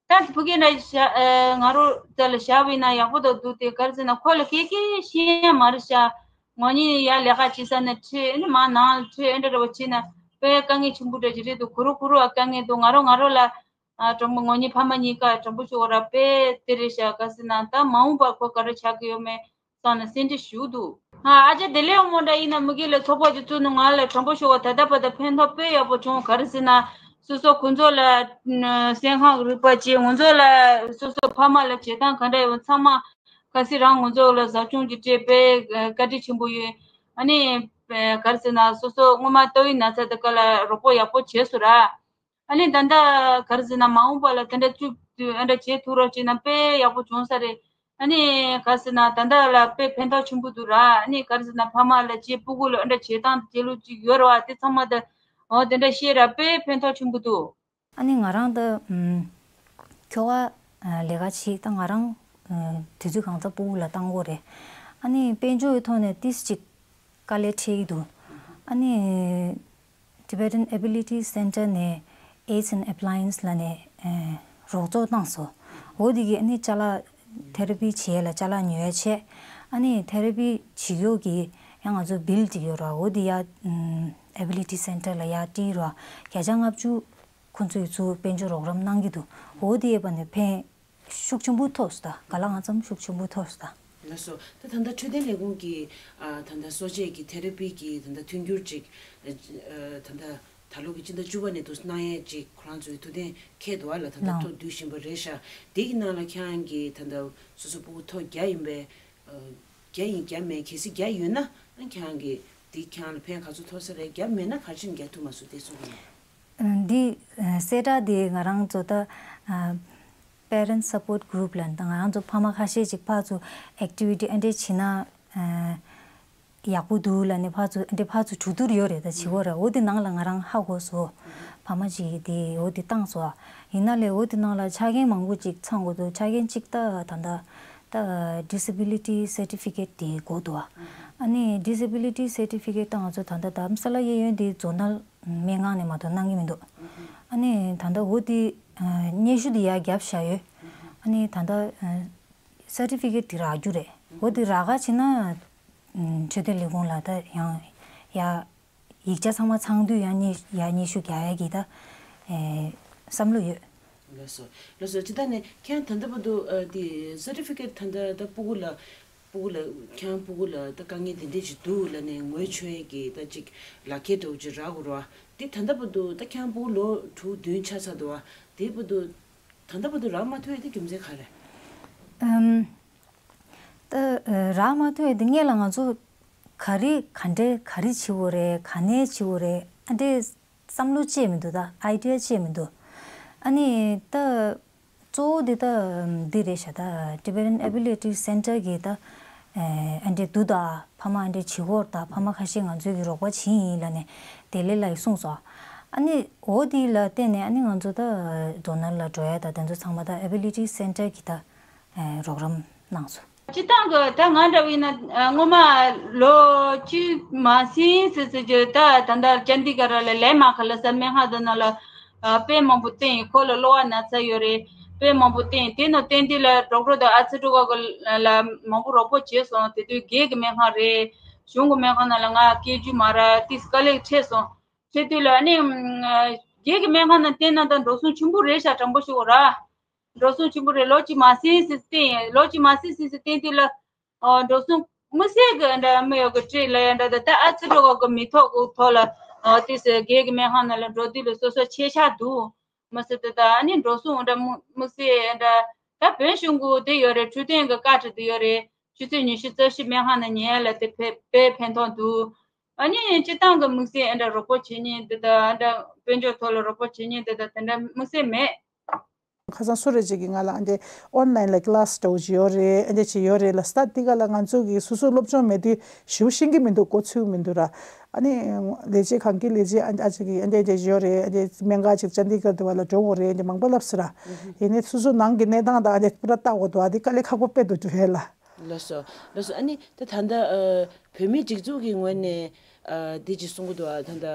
ད་ཕ་གི་འདྲ་བཞག་ཨ་ང་རང་རྩ་ལ་བཞག་པ་ཡིན་ན་ཡག་པོ་འདུག་འདུག་དེ་ག་རེ་ཟེར་ན་ཁོ་ལ་སྐད་ཆ་བཤད་ཡ་མ་རེད་ཤག་ངོ་གཉིས་ཡར་ལས་ཀ་བྱེད་ས་ནས་ཁྲིད། ཨ་ནི་མར་ནང་ལ་ཁྲིད། ཨེ་འདྲ་འདྲ་བོ་བྱས་ན་དཔེ་དཀའ་ངལ་ཆེན་པོ་འདྲ་ཅིག་རེད་འདུག་ཁོ་རང་ཁོ་རང་ཨ་དཀའ་ངལ་འདུག་ང་རང་ང་རང་ལ་ཨ་དྲང་པོ་ངོ་གཉིས་ཕ་མ་གཉིས་ཀ་དྲང་པོ་ཞུ་བ་ར་དཔེ་དེ་རེད་ཤག་ག་རེ་ཟེར་ན་ད་མ་འོངས་པར་ཁོ་ག་རེ་ཆགས་ཀྱི་ཡོད་མེད་བསམ་ནས་སེམས་ཁྲལ་ཞེ་པོ་འདུག་ཨ་ཨ་ཅག་བདེ་ལེགས་དབང་མོ་འདྲ་ཡིན་ན་མི་སྒེར་ལ་ཚོགས་པ་ཅིག་བཙུགས་ནས་ང་ལ་དྲང་པོ་ཞུ་བ་ད་ལྟ་བར་དུ་ཕན་ཐོགས་དཔེ་ཡག་པོ་བྱུང་། ག་རེ་ཟེར་ན་སོ་སོ་ཁོང་ཚོ་ལ་ཨ་སེམས་ཁམས་རིག་པ་བྱས། ང་ཚོ་ལ་སོ་སོ་ཕ་མ་ལ་བྱེད་སྟངས་ག་འདྲ་ཡོད་ཚང་མ་གལ་སྲིད་རང་ང་ཚོ་ལ་ཟབ་སྦྱོང་ཅིག་སྤྲད་པས་བཀའ་དྲིན་ཆེན་པོ་ཡོད། ཨ་ནི་ག་རེ་ཟེར་ན་སོ་སོ་སྔོན་མ་ཏོག་དབྱིབས་ན་ཚ་དེ་ག་ལ་རོགས་པ་ཡག་པོ་བྱས་སོང་ར། ཨ་ནི་ད་ལྟ་ག་རེ་ཟེར་ན་མ་འོངས་པ་ལ་དེ་འདྲ་བཅུག་དུས་ཨ་འདྲ་བྱེད་ཐུབ་རོགས་བྱས་ན་དཔེ་ཡག་པོ་བྱུང་ས་རེད། ཨ་ནི་ག་རེ་ཟེར་ན་ད་ལྟ་ལ་དཔེ་ཕན་ཐོགས་ཆེན་པོ་འདུག་ར། ཨ་ནི་ག་རེ་ཟེར་ན་ཕ་མ་ལ་བྱེད་སྤུ་གུ་ལ་ཨ་འདྲ་བྱེད་སྟངས་བྱེད་ལུགས་ཅིག་ཡོད་རེད་བ། དེ་ཚང་མ་ད་འོ་དེ་འདྲ་བཤད་ར་དཔེ་ཕན་ཐོགས་ཆེན་པོ་འདུག་ཨ་ནི་ང་རང་ད་ཨམ་ཁྱོ་ག་ཨ་ལས་ཀ་བྱེད་ད་ང་རང་ཨ་དུས་ཚོད་གང་ཙམ་སྤུ་གུ་ལ་བཏང་དགོས་རེད། ཨ་ནི་དཔལ་འབྱོར་གྱི་ཐོག་ནས་ཏིས་ཅིག་དཀའ་ལས་འཕྲད་ཀྱི་འདུག་ཨ་ནི་Tibetan Ability Center ནས་Aids and Appliance ལབ་ནས་ཨ་རོགས་ཚོགས་བཏང་སོང་། འོ་དེ་གིས་ཨ་ནི་ཅ་ལག་ཐེ་ར་པི་བྱེད་ཡས་ལ་ཅ་ལག་ཉོ་ཡས་བྱས། ཨ་ནི་ཐེ་ར་པི་བྱེད་ཡོད་ཀྱི་ཡང་ང་ཚོ་བིལ་ཅིག་ཡོད་ར། འོ་དེ་ཡ་ཨམ་Ability Center ལ་ཡར་སྤྲད་ར། བརྒྱ་ཆ་ལྔ་བཅུ་ཁོང་ཚོས་ཚུར་དཔལ་འབྱོར་རོགས་རམ་གནང་གི་འདུག་འོ་དེ་ཡས་པ་ནས་ཕན་ཤུགས་ཆེན་པོ་ཐོགས་སོང་ད། ག་ལ་གང་འཚམ་ཤུགས་ཆེན་པོ་ཐོགས་སོང་ད། ལགས་སོ། ད་ད་ལྟ་འཕྲོད་བསྟེན་ལས་ཁུངས་ཀྱིས་ཨ་ད་ལྟ་གསོ་དཔྱད་ཀྱི་ཐེ་ར་པི་གི་ད་ལྟ་མཐུན་འགྱུར་ཅིག་ཨ་ད་ལྟ་ད་ལོ་གི་སྤྱི་ཟླ་བཅུ་པ་ནས་དུ་གནང་ཡས་ཅིག་ཁོ་རང་ཚོའི་ཐུགས་གཏན་འཁེལ་འདུག་བ་ལ། ད་ལྟ་ལགས། ཐོག་བསྡུས་བཞིན་པ་རེད་ཤག་དེ་གི་ནང་ལ་ཁྱེད་རང་གིས་ད་ལྟ་སོ་སོ་སྤུ་གུ་ཐོག་བརྒྱ་ཡིན་པས་ཨ་བརྒྱ་ཡིན་བརྒྱ་མེད་གལ་སྲིད་བརྒྱ་ཡོད་ན་ཨ་ཁྱེད་རང་གིས་དེ་ཁྱེད་རང་ལ་ཕན་ག་ཚོད་ཐོགས་ས་རེད། བརྒྱ་མེད་ན་ག་རེ་བྱས་ནས་རྒྱག་ཐུབ་མ་སོང་དེ་གསུང་གི་ཡིན། ཨ་འདི་ཨ་གསལ་བསྒྲགས་འདི་ང་རང་ཚོ་ད་ཨ་Parent Support Group ལ་ད་ང་རང་ཚོ་ཕ་མ་ཁ་ཤས་ཅིག་ཕར་ཚུར་activity ཨ་འདྲས་བྱེད་ན་ཨ་ཡག་པོ་འདུག་ལབ་ནས་ཕར་ཚུར་ཨ་འདྲས་ཕར་ཚུར་གྲོས་བསྡུར་ཡོད་རེད། ད་བྱེད་དགོས་རེད། འོ་དེ་ནང་ལ་ང་རང་ཧ་གོ་སོང་། ཕ་མ་ཅིག་གིས་དེ་འོ་དེ་བཏང་སོང་། ཡིན་ན་ལས་འོ་དེ་ནང་ལ་ཆ་རྐྱེན་མང་པོ་ཅིག་ཚང་དགོས་འདུག་ཆ་རྐྱེན་གཅིག་ད་ད་ད་Disability Certificate དེ་དགོས་འདུག་ཨ་ནི་Disability Certificate ད་ང་ཚོ་ད་ད་དྷ་རམ་ས་ལ་གཡས་གཡོན་དེ་Zonal སྨན་ཁང་ནས་མ་གཏོགས་གནང་གི་མི་འདུག་ཨ་ནི་ད་ལྟ་འོ་དེ་ཨ་སྙན་ཞུ་དེ་ཡར་བརྒྱབ་བཞག་ཡོད། ཨ་ནི་ད་ལྟ་ཨ་certificate དེ་རག་རྒྱུ་རེད། འོ་དེ་རག་ག་ཕྱིན་ན་ཨ་འཕྲོད་བསྟེན་ལས་ཁུངས་ལ་ད་ཡང་ཡ་ཡིག་ཆ་ཚང་མ་ཚང་དུས་ཡང་སྙན་ཡར་སྙན་ཞུ་རྒྱག་ཡ་གི་ད་ཨེ་བསམ་བློ་ཡོད། ལགས་སོ། ལགས་སོ། ཇི་ལྟར་ནས་ཁྱེད་རང་ད་ལྟ་བར་དུ་ཨ་དེ་certificate ད་ལྟ་ད་སྤུ་གུ་ལ་སྤུ་གུ་ལ་ཁྱེད་རང་སྤུ་གུ་ལ་ད་དཀའ་ངལ་འདི་འདྲས་ཅིག་འདུག་ལབ་ནས་ངོས་འཕྲོད་ཡས་ཀྱི་ད་ཅིག་ལག་ཁྱེར་འདྲ་བོ་ཅིག་རག་དགོས་རེད་བ། འདི་ད་ལྟ་བར་དུ་ད་ཁྱེད་རང་སྤུ་གུ་ལོ་དྲུག་བདུན་ཆགས་ཚར་འདུག་བ། དེ་བར་དུ་ད་ལྟ་བར་དུ་རག་མ་ཐུབ་ཡས་དེ་རྒྱུ་མཚན་ག་རེ་རེད། ཨམ། ད་ཨ་རག་མ་ཐུབ་ཡས་དེ་སྔོན་ལ་ང་ཚོ་ག་རེ་ག་འདྲས་ག་རེ་བྱེད་དགོས་རེད། ག་ནས་བྱེད་དགོས་རེད། ཨ་འདྲས་བསམ་བློ་ཅིག་མི་འདུག་ད་idea ཅིག་མི་འདུག་ཨ་ནི་ད་གཙོ་བོ་འདི་ད་འདི་རེད་ཤག་ད་Tibetan Ability Center གི་ད་ཨ་འདྲས་འདུག་ད་ཕ་མ་ཨ་འདྲས་བྱེད་དགོས་ད་ཕ་མ་ཁ་ཤས་ང་ཚོའི་གི་རོགས་པ་བྱེད་ཡིན་ལབ་ནས་དེ་ལས་ལ་ཡི་གསུངས་སོང་། ཨ་ནི་འོ་འདི་ལ་བརྟེན་ནས་ཨ་ནི་ང་ཚོ་ད་Zonal ལ་འགྲོ་ཡ་ད་དེ་ཚོ་ཚང་མ་ད་Ability Center གི་ད་ཨ་རོགས་རམ་གནང་སོང་། སྤྱིར་བཏང་གི་ད་ང་འདྲ་བ་ཡིན་ན་ཨ་སྔོན་མ་ལོ་གཅིག་མ་ཟིན་ཙམ་ཅིག་ད་ད་ལྟ་ཅན་དི་གྷར་ལ་ལས་མ་ཁ་ལ་ས་སྨན་ཁང་དེ་ནང་ལ་ཨ་དཔེ་མང་པོ་བསྟེན་ཡིན། ཁོ་ལ་གློ་བ་ན་ཚ་ཡོད་རེད། དཔེ་མང་པོ་བསྟེན་ཡིན། དེ་ནང་བསྟེན་དུས་ལ་ཌོག་ཊར་དང་ཨ་ཚི་ཌོག་ཊར་ལ་མང་པོ་རོགས་པ་བྱས་སོང་། དེ་དུས་སྒེར་གྱི་སྨན་ཁང་རེད། གཞུང་གི་སྨན་ཁང་ནང་ལ་ང་སྐྱེལ་རྒྱུ་མ་རག་དེ་དཀའ་ལས་འཕྲད་སོང་། འཕྲད་དུས་ལ་ཨ་ནི་ཨ་སྒེར་གྱི་སྨན་ཁང་ནང་བསྟེན་ན་ད་འགྲོ་སོང་ཆེན་པོ་རེད་ཤག་དྲང་པོ་ཞུ་དགོས་ར། འགྲོ་སོང་ཆེན་པོ་རེད། ལོ་གཅིག་མ་ཟིན་ཙམ་བསྟེན་ཡིན། ལོ་གཅིག་མ་ཟིན་ཙམ་བསྟེན་དུས་ལ་ཨ་འགྲོ་སོང་མི་སེར་གྱི་འདྲ་མི་ཡོད་གི་སྤྲད་ལ་ཡ་འདྲ་ད་ད་ཨ་ཚི་ཌོག་ཊར་གི་མི་ཐོག་གི་ཐོག་ལ་ཨ་དེ་སྒེར་གྱི་སྨན་ཁང་ནང་ལ་འགྲོ་དུས་ལ་སོ་སོ་ཆད་ཆག་འདུག་མ་ཟད་དེ་ད་ཨ་ནི་འགྲོ་སོང་འདྲ་དམིགས་བསལ་འདྲ་ད་བོད་གཞུང་གི་དེ་ཡོད་རེད། འཕྲོད་བསྟེན་གྱི་བཀའ་ཁྲིད་དེ་ཡོད་རེད། ཆུ་ཚོད་ཉི་ཤུ་རྩ་བཞི་སྨན་ཁང་ནས་ཉལ་ལ་དེ་དཔེ་དཔེ་ཕན་ཐོགས་འདུག་ཨ་ནི་སྤྱི་བཏང་གི་དམིགས་བསལ་འདྲ་རོགས་པ་བྱེད་མཁན་དེ་ད་འདྲ་དཔལ་འབྱོར་ཐོག་ལ་རོགས་པ་བྱེད་མཁན་དེ་ད་དེ་འདྲ་དམིགས་བསལ་མེད། ཁ་སང་སུ་རེད་ཅིག་གིས་ང་ལ་ཨ་འདྲས་ཨོན་ལན་ལ་ཀི་ལ་སི་འདྲ་བོ་ཅིག་ཡོད་རེད། ཨ་འདྲས་ཅིག་ཡོད་རེད་ལབ་སྟབས། དེ་ག་ལ་ང་ཚོ་གིས་སོ་སོ་སློབ་སྦྱོང་མེད་དུས་ཞེ་པོ་ཤེས་ཀྱི་མི་འདུག་གོ་ཚོད་མི་འདུག་ར། ཨ་ནི་ལས་བྱེད་གང་གི་ལས་བྱེད་ཨ་ཨ་ཅིག་གིས་ཨ་འདྲས་འདྲས་ཡོད་རེད། ཨ་འདྲས་སྨན་ཁང་ཅིག་ཅན་དི་གར་དེ་བ་ལ་འགྲོ་དགོས་རེད། ཨ་འདྲས་མང་པོ་ལབ་སོང་ར། ཡིན་ནའི་སོ་སོ་ནང་གི་གནས་སྟངས་དང་ཨ་འདྲས་པུ་ར་ལྟ་དགོས་འདུག་ཨ་དེ་དཀའ་ལས་ཁག་པོ་དཔེ་འདུག་འདུག་ཧེ་ལ། ལགས་སོ། ལགས་སོ། ཨ་ནི་ད་ད་ལྟ་ཨ་བོད་མིའི་སྒྲིག་འཛུགས་ཀྱི་ངོས་ནས་ཨ་འདི་ཅིག་གསུང་གི་འདུག་ཨ་ད་ད་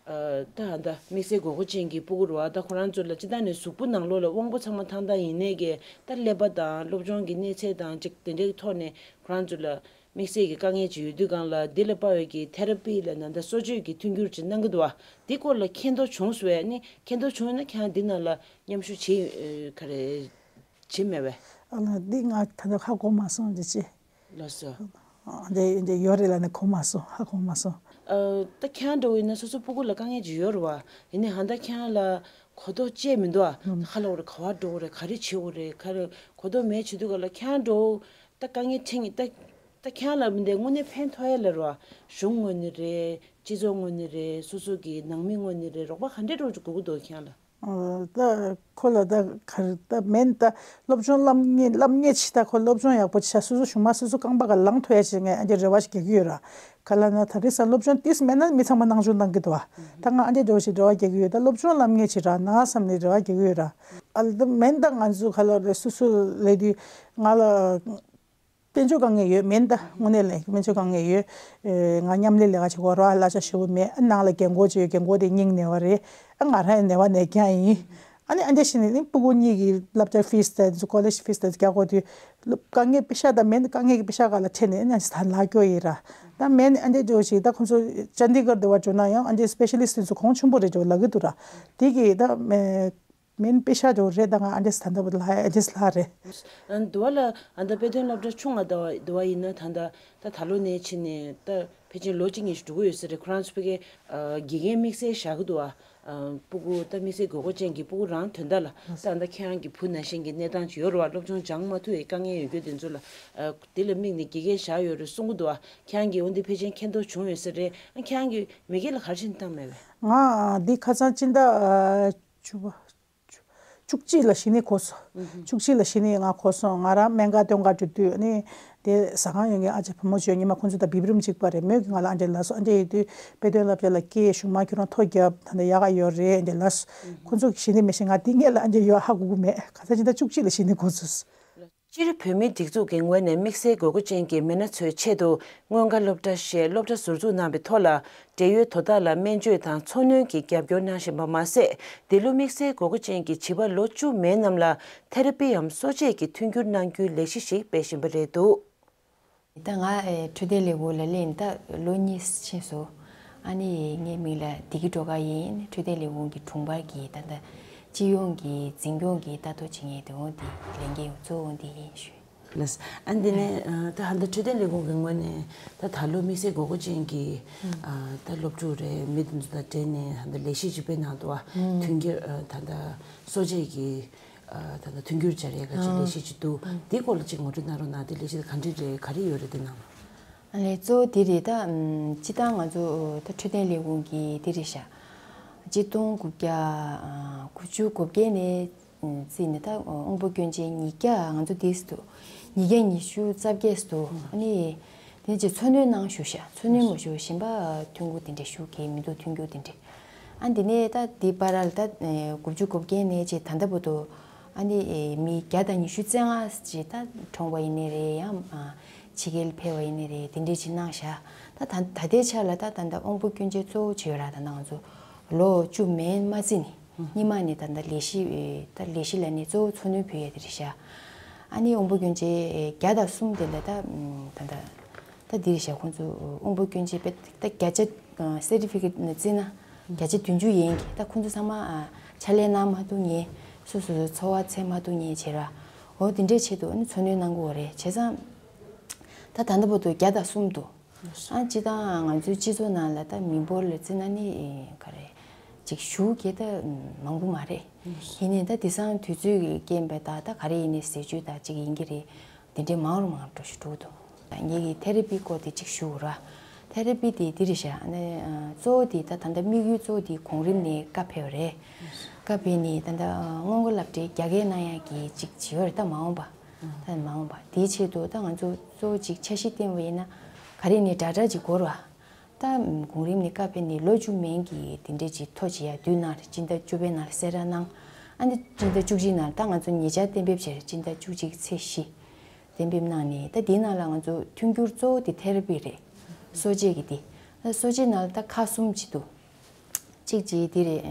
ཨ་ད་ད་དམིགས་བསལ་དགོས་མཁོ་ཅན་གྱི་སྤུ་གུ་རེད་བ། ད་ཁོ་རང་ཚོ་ལ་སྤྱི་བཏང་ནས་གཟུགས་པོ་ནང་ལོགས་ལ་དབང་པོ་ཚང་མ་ཐང་ཐང་ཡིན་ནའི་གི་ད་ཀླད་པ་དང་སློབ་སྦྱོང་གི་གནས་ཚད་དང་ཅིག་དེ་འདྲའི་ཐོག་ནས་ཁོ་རང་ཚོ་ལ་དམིགས་བསལ་གྱི་དཀའ་ངལ་ཅིག་ཡོད་དུས་སྒང་ལ་འདི་ལ་དཔག་པའི་གི་ཐེ་ར་པི་ལ་ན་ད་གསོ་བཅོས་ཀྱི་མཐུན་འགྱུར་ཅིག་གནང་གི་འདུག་བ། འདི་སྐོར་ལ་མཁྱེན་རྟོགས་བྱུང་སོང་བས། ཨ་ནི་མཁྱེན་རྟོགས་བྱུང་ཡོད་ན་ཁྱེད་རང་འདི་ནང་ལ་མཉམ་ཞུགས་བྱེད་ཨ་ག་རེ་བྱེད་མེད་པས། ཨ་ལ་འདི་ང་ད་ལྟ་ཧ་གོ་མ་སོང་། འདི་ཅི། ལགས་སོ། ཨ་འདི་འདི་ཡོད་རེད་ལབ་ནས་གོ་མ་སོང་། ཧ་གོ་མ་སོང་། ཨ་ད་ཁྱེད་རང་འདྲ་བོ་ཡིན་ན་སོ་སོ་སྤུ་གུ་ལ་དཀའ་ངལ་ཅིག་ཡོད་རེད་བ། ཡིན་ནའི་ཧ་ད་ཁྱེད་རང་ལ་གོ་རྟོགས་བཅས་མི་འདུག་ཨ། ཨུམ། ཁ་ལ་འོ་རེད། ག་བར་འགྲོ་དགོས་རེད། ག་རེ་བྱེད་དགོས་རེད། ག་རེ་གོ་རྟོགས་མེད་བྱེད་དུས་ག་ལ་ཁྱེད་རང་འདྲ་བོ་ད་དཀའ་ངལ་འཕྲད་མཁན་ད་ད་ཁྱེད་རང་ལ་མི་འདི་དངོས་གནས་ཕན་ཐོགས་ཡ་ལ་རེད་བ། གཞུང་ངོས་ནས་རེད། སྤྱི་ཚོགས་ངོས་ནས་རེད། སོ་སོ་གི་ནང་མི་ངོས་ནས་རེད། རོགས་པ་ག་འདྲས་འགྲོ་དགོས་ཀྱི་འདུག་ཁྱེད་རང་ལ། ཨ་ད་ཁོ་ལ་ད་ག་རེ་ད་མེད་ད། སློབ་སྦྱོང་བསླབ་ངེས་བསླབ་ངེས་ཅིག་ད་ཁོ་སློབ་སྦྱོང་ཡག་པོ་ཅིག་བྱ། སོ་སོ་གཞུང་མ་སོ་སོ་རྐང་པ་ག་ལངས་ཐུབ་ཡ་ཅིག་ངས་ཨ་འདྲས་རེ་བ་ཞིག་རྒྱག་གི་ཡོད་ར། ག་ལ་ན་ད་རེས་སློབ་སྦྱོང་ཏིས་མེད་ན་མི་ཚང་མ་སྣང་ཆུང་གནང་གི་འདུག་བ། ད་ང་ཨ་འདྲས་འདྲ་བོ་ཞིག་རེ་བ་རྒྱག་གི་ཡོད། ད་སློབ་སྦྱོང་བསླབ་ངེས་ཅིག་ར་ན་བསམ་ནས་རེ་བ་རྒྱག་གི་ཡོད་ར། ཨ་ལ་ད་མེད་ད་ང་ཚོ་ག་ལ་རེ་སོ་སོ་ལས་དུས་ང་ལ། དཔལ་འབྱོར་དཀའ་ངལ་ཡོད་མིན་ད། དངོས་གནས་ལ་དཔལ་འབྱོར་དཀའ་ངལ་ཡོད། ཨེ་ང་མཉམ་ལས་ལས་ཀ་བྱེད་དགོས་རེད་བ། གླ་ཆ་ཞེ་པོ་མེད། ཨ་ནང་ལ་རྒན་གོག་ཅིག་ཡོད། རྒན་གོག་དེ་སྙིང་ནད་པ་རེད། ཨ་ང་རང་ཡང་ནད་པ་ནད་རྐྱང་ཡིན། ཨ་ནི་ཨ་འདྲས་བྱས་ནས་ནི་སྤུ་གུ་གཉིས་ཀྱི་སློབ་གྲྭ་ཕིས་དང་ཀོ་ལེཇ་ཕིས་དང་རྒྱག་དགོས་དུས་སློབ་དཀའ་ངལ་པེ་ཤག་དང་མེད་ན་དཀའ་ངལ་གྱི་པེ་ཤག་ག་ལ་ཁྲིད་ནས་ཨ་ནི་ད་ལག་སྐྱོ་ཡིན་ར། ད་མེད་ཨ་འདྲས་འགྲོ་ཞིག་ད་ཁོང་ཚོ་ཅན་དི་གར་དེ་བ་འགྲོ་ན་ཡང་ཨ་འདྲས་སི་པེ་ཤ་ལི་སི་ཊི་དེ་ཚོ་གོང་ཆེན་པོ་རེད་འགྲོ་ལབ་ཀྱི་འདུག་ར། དེ་གི་ད་མེད། མིན་པེ་ཤ་འགྲོ་རེད། ད་ང་ཨ་འདྲས་ད་ལྟ་བུ་ལ་ཨ་འདྲས་ལ་རེད། ཨ་འདི་བ་ལ་ཨ་ད་དཔེ་སྟོན་སློབ་གྲྭ་ཆུང་ང་ད་བ་འདི་བ་ཡིན་ན་ད་ད་ད་ད་ལོ་ནས་ཕྱིན་ནས་ད་ཕལ་ཆེར་ལོ་གཅིག་གཉིས་ཤིག་འགྲོ་གི་ཡོད་ས་རེད། ཁོ་རང་ཚོ་ཕ་གི་ཨ་དགེ་རྒན་དམིགས་བསལ་བཞག་གི་འདུག་ཨ། ཨ་སྤུ་གུ་ད་དམིགས་བསལ་དགོས་མཁོ་ཅན་གྱི་སྤུ་གུ་རང་དོན་དག་ལ་ད་ད་ཁྱེད་རང་གི་བུ་ནང་བཞིན་གྱི་གནས་སྟངས་ཅིག་ཡོད་རེད་བ། སློབ་སྦྱོང་སྦྱང་མ་ཐུབ་པའི་དཀའ་ངལ་ཡོད་རྒྱུ་དེ་ཚོ་ལ་ཨ་དེ་ལ་དམིགས་ནས་དགེ་རྒན་བཞག་ཡོད་རེད་གསུང་གི་འདུག་ཨ། ཁྱེད་རང་གིས་འོ་འདི་ཕལ་ཆེར་མཁྱེན་རྟོགས་བྱུང་ཡོད་ས་རེད། ཨ་ཁྱེད་རང་གིས་མི་སྒེར་ལ་ག་རེ་བྱས་ནས་བཏང་མེད་པས། ང་འདི་ཁ་སང་སྤྱི་ཟླ་ཨ་བཅུ་པ། བཅུ་གཅིག་ལ་གཞི་ནས་གོ་སོང་། བཅུ་གཅིག་ལ་གཞི་ནས་ང་གོ་སོང་། ང་རང་སྨན་ཁང་སྟོན་ག་འགྲོ་དུས་ནི་དེ་ཟ་ཁང་ཡོད་མཁན་ཨ་ཅག་བུ་མོ་ཅིག་ཡོད། ཉི་མ་ཁོང་ཚོ་དང་བིབ་རིམ་གཅིག་པ་རེད། མོས་ཀྱིས་ང་ལ་ཨ་འདྲས་ལབ་སོང་། ཨ་འདྲས་ཡོད་དུས་དཔེ་སྟོན་སློབ་གྲྭ་ལ་སྐྱེལ། གཞུག་མ་ཁྱོད་རང་ཐོ་རྒྱབ། ད་ལྟ་ཡག་ག་ཡོད་རེད་ཨ་འདྲས་ལབ་སོང་། ཁོང་ཚོ་གཞི་ནས་མི་ཤེས། ང་དེ་སྔོན་ལ་ཨ་འདྲས་ཡོད་ཧ་གོ་གི་མེད། ཁ་སང་སྤྱི་ཟླ་བཅུ་གཅིག་ལ་གཞི་ནས་གོ་སོང་། སྤྱིར་བོད་མིའི་སྒྲིག་འཛུགས་ཀྱི་ངོས་ནས་དམིགས་བསལ་དགོས་མཁོ་ཅན་གྱི་མི་སྣ་ཚོའི་ཆེད་དུ་སྔོན་ཁ་སློབ་གྲྭ་ཞེས་སློབ་གྲྭ་ཟུར་འཛུགས་གནང་བའི་ཐོག་ལ། འབྲེལ་ཡོད་དོ་བདག་ལ་སྨན་བཅོས་དང་འཚོ་སྣོན་གྱི་རྒྱབ་སྐྱོར་གནང་བཞིན་པ་མ་ཟད། འདི་ལོ་དམིགས་བསལ་དགོས་མཁོ་ཅན་གྱི་བྱིས་པ་ལོ་བཅུ་མན་རྣམས་ལ་ཐེ་ར་པིའམ་གསོ་དཔྱད་ཀྱི་མཐུན་འགྱུར་གནང་རྒྱུའི་ལས་གཞི་ཞིག་སྤེལ་བཞིན་པ་རེད་འདུག། ད་ང་ཨེ་འཕྲོད་བསྟེན་ལས་ཁུངས་ལ་སླེབས་ནས་ད་ལོ་གཉིས་ཕྱིན་སོང་། ཨ་ནི་ངའི་མིང་ལ་བདེ་སྐྱིད་སྒྲོལ་དཀར་ཡིན། འཕྲོད་བསྟེན་ལས་ཁུངས་ཀྱི་དྲུང་འཕར་གྱི་ད་ལྟ་སྤྱི་ཡོངས་ཀྱི་འཛིན་སྐྱོང་གི་ལྟ་རྟོག་བྱེད་མཁན་དེ་འོ་དེ་ལས་འགན་གཙོ་བོ་འདི་ཡིན་ཞུ། ལགས། ཨ་འདི་ནས་ཨ་ད་ཧ་ད་འཕྲོད་བསྟེན་ལས་ཁུངས་ཀྱི་ངོས་ནས་ད་ད་ལོ་དམིགས་བསལ་དགོས་མཁོ་ཅན་གྱི་ཨ་ད་སློབ་ཕྲུག་རེད། མི་དེ་ཚོ་དང་འབྲེལ་ནས་ཧ་ད་ལས་གཞི་ཅིག་སྤེལ་གནང་འདུག་ཨ། མཐུན་འགྱུར་ཨ་ད་ད་གསོ་དཔྱད་ཀྱི་ཨ་ད་ད་མཐུན་འགྱུར་སྦྱར་ཡས་ཀ་ཅིག་ལས་གཞི་ཅིག་འདུག། འདི་སྐོར་ལ་ཅིག་ངོ་སྤྲོད་གནང་རོགས་གནང་། དེ་ལས་གཞི་དེ་ག་འདྲ་རེད། ག་རེ་ཡོད་རེད། དེ་ནང་ལ། ཨ་ལས་གཙོ་བོ་དེ་རེད། ད་ཨམ་སྤྱིར་བཏང་ང་ཚོ་ད་འཕྲོད་བསྟེན་ལས་ཁུངས་ཀྱི་དེ་རེད་ཤག། ཆིག་སྟོང་དགུ་བརྒྱ་ཨ་དགུ་བཅུ་གོ་བརྒྱད་ནས་ཨ་བརྩིས་ནས་ད་དབང་པོ་སྐྱོན་ཅན་ཉིས་བརྒྱ་ང་ཚོ་དེ་ཟེར་དུས་ཉིས་བརྒྱ་ཉི་ཤུ་རྩ་བརྒྱད་ཟེར་དུས། ཨ་ནི་དེ་ནས་ཅིག་འཚོ་སྣོན་གནང་ཞུ་ཤག། འཚོ་སྣོན་མ་ཞུ་གཞན་པ་ཐོན་ཁུངས་དེ་འདྲ་ཞུ་གི་མི་འདུག། ཐོན་རྒྱུ་དེ་འདྲ། ཨ་འདི་ནས་ད་འདི་བར་ལ་ད་ཨེ་དགུ་བཅུ་གོ་བརྒྱད་ནས་ཅིག་ད་ལྟ་བར་དུ་ཨ་ནི་ཨེ་མི་བརྒྱ་དང་ཉི་ཤུ་རྩ་ལྔ་ཅིག་ད་གྲོངས་པ་ཡིན་ནའི་རེད། ཡང་ཨ་ཕྱི་རྒྱལ་ཕེབས་པ་ཡིན་ནའི་རེད། དེ་འདྲས་ཅིག་གནང་ཤག། ད་ད་ད་ལྟའི་ཆ་ལ་ད་ད་ལྟ་དབང་པོ་སྐྱོན་ཅན་གཙོ་བོ་བྱས་ཡོད་ར། ད་ལྟ་ང་ཚོ་ལོ་བཅུ་མན་མ་རྩིས་ནས་སྔོན་མ་ནས་ད་ལྟ་ལས་གཞི་ཨེ་ད་ལས་གཞི་ལ་ནི་གཙོ་བོ་འཚོ་སྣོན་ཕུལ་ཡས་དེ་རེད་ཤག། ཨ་ནི་དབང་པོ་སྐྱོན་ཅན་ཨེ་བརྒྱ་དང་གསུམ་དེ་ལ་ད་ཨམ་ད་ད། ད་འདིར་བཞག་ཁོང་ཚོ་དབང་པོ་སྐྱོན་ཅན་དཔེ་ད་བརྒྱ་ཆ་སེར་ཊི་ཕི་ཀེ་ཊི་ནས་བརྩིས་ན་བརྒྱ་ཆ་བདུན་ཅུ་ཡན་གྱི་ད་ཁོང་ཚོ་ཚང་མ་ཨ་ཕྱག་ལས་གནང་མ་ཐུབ་མཁན། སོ་སོ་སོའི་འཚོ་བ་འཚོལ་མ་ཐུབ་མཁན་བྱས་ར། འོ་དེ་འདྲའི་ཆེད་དུ་ཨ་ནི་འཚོ་སྣོན་གནང་དགོས་རེད། བྱས་ཙང་ད་ད་ལྟ་བར་དུ་བརྒྱ་དང་གསུམ་འདུག། ཨ་སྤྱིར་བཏང་ང་ཚོའི་སྤྱི་ཚོགས་ནང་ལ་ད་མི་འབོར་ལ་བརྩིས་ན་ནི་ག་རེ་ ཅིག་ཞུ་གི་ད་མང་པོ་མ་རེད། ཡིན་ནའི་ད་དེང་སང་དུས་ཚོད་ཀྱི་རྐྱེན་པས་ད་ད་ག་རེ་ཡིན་ནའི་ཟས་བཅུད་ད་ཅིག་ཡིན་གྱི་རེད། དེ་འདྲའི་མང་རུ་མང་རུ་འགྲོ་ཞིག་འགྲོ་གི་འདུག་ངེད་ཀྱི་ཐེ་ར་པི་སྐོར་དེ་ཅིག་ཞུ་ར། ཐེ་ར་པི་དེ་འདི་རེད་ཤག་ཨ་ནི་གཙོ་བོ་དེ་ད་ད་ལྟ་དམིགས་ཡུལ་གཙོ་བོ་དེ་གོང་རིམ་ནས་བཀའ་ཕེབས་པ་རེད། བཀའ་ཕེབས་ནས་ད་ལྟ་སྔོན་འགོག་སློབ་གྲྭའི་རྒྱ་སྐད་གནང་ཡག་གི་ཅིག་བྱེད་ཡོད་རེད། ད་མ་འོངས་པ། ད་མ་འོངས་པ་དེའི་ཆེད་དུ་ད་ང་ཚོ་གཙོ་བོ་ཅིག་འཆར་གཞི་བཏིང་བ་ཡིན་ན་ག་རེ་ནས་དྲ་དྲ་ཅིག་འགོར་བ། ད་གོང་རིམ་ནས་བཀའ་ཕེབས་ནས་ལོ་བཅུ་མན་གྱི་དེ་འདྲས་ཅིག་ཐོ་བྱེད་ཡ་དུས་ནང་རེ་སྤྱི་ཟླ་བཅུ་པའི་ནང་ལ་གསལ་བསྒྲགས་གནང་། ཨ་ནི་སྤྱི་ཟླ་བཅུ་གཅིག་ནང་ལ་ད་ང་ཚོ་ཉེ་ཆར་གཏན་འབེབས་བྱས་རེད། སྤྱི་ཟླ་བཅུ་གཅིག་ཚེས་བཞི་གཏན་འབེབས་གནང་ནས་ད་དེའི་ནང་ལ་ང་ཚོ་མཐུན་འགྱུར་གཙོ་བོ་དེ་ཐེ་ར་པི་རེད། གསོ་དཔྱད་ཀྱི་དེ། ད་གསོ་དཔྱད་ནང་ལ་ད་ཁག་གསུམ་ཅིག་འདུག་གཅིག་ཅིག་དེ་རེད།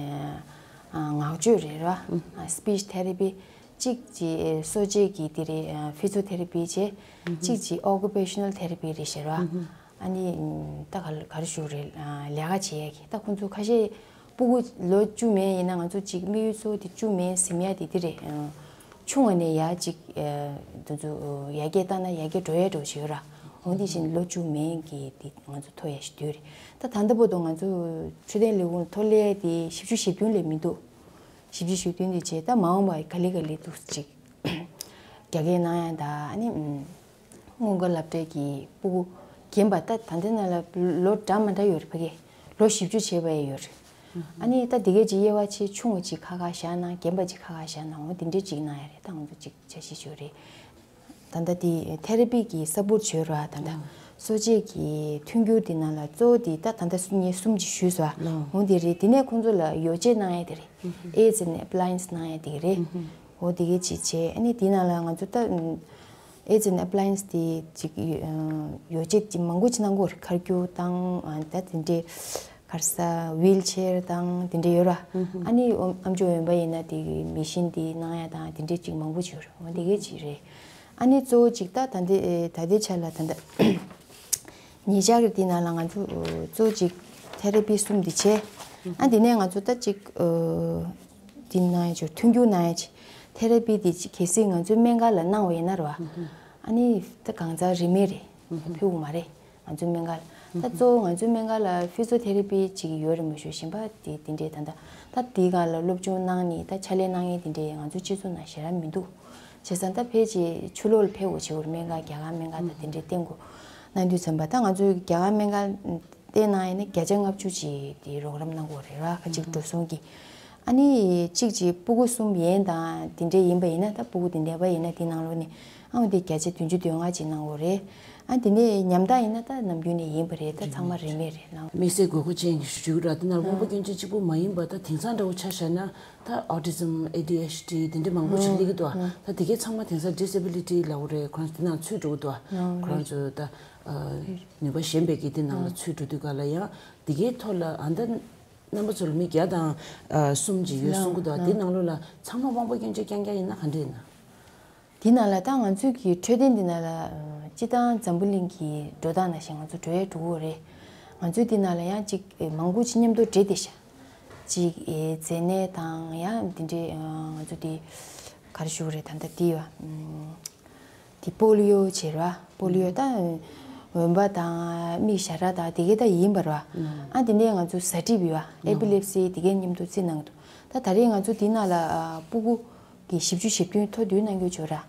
ཨ་ངག་བཅོས་རེད་ར། སི་པིཆ་ཐེ་ར་པི། གཅིག་ཅིག་གསོ་དཔྱད་ཀྱི་དེ་རེད། ཕི་ཛི་ཡོ་ཐེ་ར་པི་བྱས། གཅིག་ཅིག་ཨོ་ཀུ་པེ་ཤ་ནལ་ཐེ་ར་པི་རེད་ཟེར་བ། ཨ་ནི་ད་ག་ག་རེ་ཞུ་རེད། ལས་ཀ་བྱེད་ཡས་ཀྱི་ད་ཁོང་ཚོ་ཁ་ཤས་སྤུ་གུ་ལོ་བཅུ་མན་ཡིན་ན་ང་ཚོ་ཅིག་དམིགས་ཡུལ་གཙོ་བོ་དེ་བཅུ་མན་ཟིན་ཡ་དེ་དེ་རེད། ཆུང་བ་ནས་ཡར་ཅིག་དེ་ཚོ་ཡར་རྒྱས་བཏང་ན་ཡར་རྒྱས་འགྲོ་ཡས་འགྲོ་བཞིན་ཡོད་ར། འོ་དེ་བཞིན་ལོ་བཅུ་མན་གྱི་དེ་ང་ཚོ་ཐོ་ཡས་ཞིག་དུས་རེད། ད་ད་ལྟ་བར་དུ་ང་ཚོ་འཕྲོད་བསྟེན་ལས་ཁུངས་ཐོ་སླེབས་དེ་བཞི་བཅུ་ཞེ་བདུན་ལས་མི་འདུག་བཞི་བཅུ་ཞེ་བདུན་དེ་བྱས་ད་མ་འོངས་པ་ག་ལེ་ག་ལེ་འདུག་ཅིག་རྒྱ་སྐད་གནང་ཡ་ད་ཨ་ནི་སྔོན་འགོག་སློབ་གྲྭའི་གི་སྤུ་གུ་རྒན་པ་ད་ད་ལྟའི་ནང་ལ་ལོ་འདྲ་མ་འདྲ་ཡོད་རེད། ཕ་གི་ལོ་བཞི་བཅུ་བྱས་པ་ཡང་ཡོད་རེད། ཨ་ནི་ད་དེ་གས་ཅིག་དབྱེ་བ་ཕྱེ་ཆུང་བ་ཅིག་ཁ་ཁ་བཞག་ན་རྒན་པ་ཅིག་ཁ་ཁ་བཞག་ན་འོ་དེ་འདྲས་ཅིག་གནང་ཡ་རེད། ད་ང་ཚོ་ཅིག་འཆར་གཞི་ཞིག་རེད། ད་ལྟ་དེ་ཐེ་ར་པི་གི་ས་པོར་ཊི་བྱོས་ར། ད་ལྟ་གསོ་དཔྱད་ཀྱི་མཐུན་འགྱུར་དེ་ནང་ལ་གཙོ་བོ་དེ་ད་ད་ལྟ་ངས་གསུམ་ཅིག་ཞུས་སོང་། འོ་དེ་རེད། དེ་ནས་ཁོང་ཚོ་ལ་ཡོ་བྱད་གནང་ཡ་དེ་རེད། ཨེ་ཛི་ཨེན་ཨེ་པ་ལ་ཡེན་སི་གནང་ཡ་དེ་རེད། འོ་དེ་གས་ཅིག་བྱས། ཨ་ནི་དེ་ནང་ལ་ང་ཚོ་ད་ཨེ་ཛི་ཨེན་ཨེ་པ་ལ་ཡེན་སི་དེ་ཅིག་ཡོ་བྱད་ཅིག་མང་པོ་ཅིག་གནང་གི་ཡོད་རེད། ཁ་སྐྱུག་དང་ད་དེ་འདྲས་ག་རེ་ཟ་ཝིལ་ཆེར་དང་དེ་འདྲས་ཡོད་ར། ཨ་ནི་ཨམ་ཅོག་འོན་པ་ཡིན་ན་དེ་གི་མེ་ཤིན་དེ་གནང་ཡ་དང་དེ་འདྲས་ཅིག་མང་པོ་ཅིག་ཡོད་རེད། འོ་དེ་གས་ཅིག་རེད། ཨ་ནི་གཙོ་བོ་གཅིག་ད་ད་ལྟའི་ད་ལྟའི་ཆ་ལ་ད་ལྟ་ཉེ་ཆར་གྱི་དེ་ནང་ལ་ང་ཚོ་གཙོ་བོ་གཅིག་ཐེ་ར་པི་གསུམ་འདི་བྱས། ཨ་དེ་ནས་ང་ཚོ་ད་གཅིག་འདི་གནང་ཡ་ཅིག་མཐུན་འགྱུར་གནང་ཡ་ཅིག་ཐེ་ར་པི་འདི་གཅིག་གལ་སྲིད་ང་ཚོའི་སྨན་ཁང་ལ་གནང་བ་ཡིན་ན་རེད་བ། ཨ་ནི་ད་གང་ཟག་རིན་མེད་རེད། ཕུལ་དགོས་མ་རེད། ང་ཚོའི་སྨན་ཁང་ལ། ད་གཙོ་བོ་ང་ཚོའི་སྨན་ཁང་ལ་ཕི་ཛི་ཡོ་ཐེ་ར་པི་ཅིག་ཡོད་རེད་མ་གཞི་གཞན་པ་དེ་དེ་འདྲས་ད་ལྟ་ད་དེའི་སྒང་ལ་སློབ་སྦྱོང་གནང་ནས་ད་ཕྱག་ལས་གནང་མཁན་དེ་འདྲས་ང་ཚོའི་སྤྱི་ཚོགས་ནང་ཞེ་དྲག་མི་འདུག་བྱས་ཙང་ད་ཕལ་ཆེར་ཕྱི་ལོགས་ལ་ཕེབས་དགོས་བྱེད་དགོས་རེད། སྨན་ཁང་རྒྱ་གར་སྨན་ཁང་དང་དེ་འདྲས་བསྟེན་དགོས་གནང་དུས་ཙམ་པ་ད་ང་ཚོའི་རྒྱ་གར་སྨན་ཁང་བསྟེན་གནང་ཡིན་ན་བརྒྱ་ཆ་ལྔ་བཅུ་ཅིག་དེ་རོགས་རམ་གནང་དགོས་རེད་ར། ཁ་ཅིག་འགྲོ་སོང་གི། ཨ་ནི་གཅིག་ཅིག་སྤུ་གུ་གསུམ་ཡན་དང་དེ་འདྲས་ཡིན་པ་ཡིན་ན་ད་སྤུ་གུ་དེ་ནད་པ་ཡིན་ན་དེ་ནང་ལོགས་ནས་ཨང་དེ་བརྒྱ་ཆ་བདུན་ཅུ་དོན་ལྔ་ཅིག་གནང་དགོས་རེད། ཨ་དེ་ནས་ཉམ་ཐག་ཡིན་ན་ད་ནམ་རྒྱུན་ནས་ཡིན་པ་རེད། ད་ཚང་མ་རིན་མེད་རེད་ལགས། དམིགས་བསལ་དགོས་མཁོ་ཅན་གྱི་ཞུ་རྒྱུ་ར། དེ་ནང་དབང་པོ་སྐྱོན་ཅན་གཅིག་པུ་མ་ཡིན་པ་ད་དེང་སང་འདྲ་བོ་ཆ་བཞག་ན་ད་ཨོ་ཊི་ཛམ་ཨེ་ཌི་ཨེཆ་ཌི་དེ་འདྲ་མང་པོ་ཞིག་སླེབས་ཀྱི་འདུག་ད་དེ་གའི་ཚང་མ་དེང་སང་ཌི་ས་བི་ལི་ཊི་ལབ་དགོས་རེད། ཁོ་རང་ཚོ་དེ་ནང་ཚུད་འགྲོ་གི་འདུག་ཁོ་རང་ཚོ་ད་ནུས་པ་ཞན་པའི་གི་དེ་ནང་ལ་ཚུད་འགྲོ་དུས་ག་ལ་ཡང་དེ་གའི་ཐོག་ལ་ཨ་ད་རྣམ་པ་ཚོ་ལ་མི་བརྒྱ་དང་གསུམ་ཅིག་ཡོད་གསུང་གི་འདུག་དེ་ནང་ལོགས་ལ་ཚང་མ་དབང་པོ་སྐྱོན་ཅན་རྐྱང་རྐྱང་ཡིན་ན་ག་འདྲ་ཡིན་ན། དེ་ནང་ལ་ད་ང་ཚོའི་གི་འཕྲོད་བསྟེན་དེ་ནང་ལ་སྤྱི་བཏང་འཛམ་བུ་གླིང་གི་འགྲོ་སྟངས་ནང་བཞིན་ང་ཚོ་འགྲོ་ཡས་འགྲོ་གི་ཡོད་རེད། ང་ཚོའི་དེ་ནང་ལ་ཡང་ཅིག་མང་པོ་ཅིག་མཉམ་དུ་འདྲེས་བསྡད་ཤག་ཅིག་ཨེ་མཛེ་ནད་དང་ཡང་དེ་འདྲའི་ང་ཚོ་དེ་ག་རེ་ཞུ་གི་རེད། ད་ལྟ་དེ་ཡོད། དེ་པོ་ལི་ཡོ་བྱེད་ར། པོ་ལི་ཡོ་ད་འོན་པ་དང་མིག་ཞར་ར་དང་དེ་གའི་ད་ཡིན་པ་ར། ཨ་དེ་ནས་ང་ཚོ་ཟ་འཁྲིད་པའི་བ་ཨེ་པི་ལེབ་སི་དེ་གའི་མཉམ་དུ་རྩིས་གནང་གི་འདུག་ད་ད་རེས་ང་ཚོ་དེ་ནང་ལ་སྤུ་གུ་གི་བཞི་བཅུ་ཞེ་བདུན་ཐོ་འདོན་གནང་རྒྱུ་བྱོས་ར།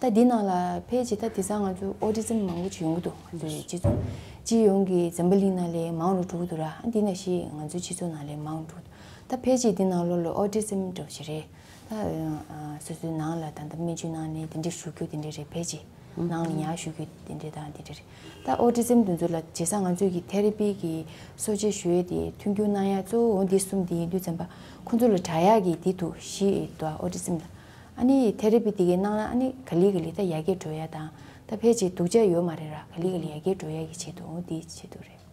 ད་དེ་ནང་ལ་ཕལ་ཆེར་ད་དེང་སང་ང་ཚོ་ཨོ་ཊི་ཛམ་མང་པོ་ཅིག་ཡོང་གི་འདུག་ང་ཚོའི་སྤྱི་ཚོགས་སྤྱི་ཡོངས་ཀྱི་འཛམ་བུ་གླིང་ནང་ལས་མང་རུ་འགྲོ་གི་འདུག་ར། ཨ་དེ་ནང་བཞིན་ང་ཚོའི་སྤྱི་ཚོགས་ནང་ལས་མང་རུ་འགྲོ་གི་འདུག་ད་ཕལ་ཆེར་དེ་ནང་ལོགས་ལ་ཨོ་ཊི་ཛམ་འདྲ་བོ་ཞིག་རེད། ད་སོ་སོའི་ནང་ལ་ད་ལྟ་སྨན་བཅོས་གནང་ནས་དེ་འདྲའི་ཞུ་རྒྱུ་དེ་འདྲ་རེད། ཕལ་ཆེར་ནང་ལ་ཉར་ཞུ་རྒྱུ་དེ་འདྲ་དང་དེ་འདྲ་རེད། ད་ཨོ་ཊི་ཛམ་དེ་ཚོ་ལ་བྱས་ཙང་ང་ཚོས་ཀྱི་ཐེ་ར་པི་གི་གསོ་དཔྱད་ཞུ་ཡས་དེ་མཐུན་འགྱུར་གནང་ཡ་གཙོ་བོ་འོ་འདི་གསུམ་དེ་ཡིན་དུས་ཙམ་པ་ཁོང་ཚོ་ལ་དྲག་ཡག་གི་དེ་འདུག་བཞི་འདུག་ཨོ་ཊི་ཛམ་ལ། ཨ་ནི་ཐེ་ར་པི་དེ་གའི་གནང་ན་ཨ་ནི་ག་ལེ་ག་ལེ་ད་ཡར་རྒྱས་འགྲོ་ཡ་དང་ད་ཕལ་ཆེར་སྡུག་ཅག་ཡོད་མ་རེད་ར། ག་ལེ་ག་ལེ་ཡར་རྒྱས་འགྲོ་ཡ་གི་ཆེད་དུ་འོ་འདི་ཆེད་དུ་རེད།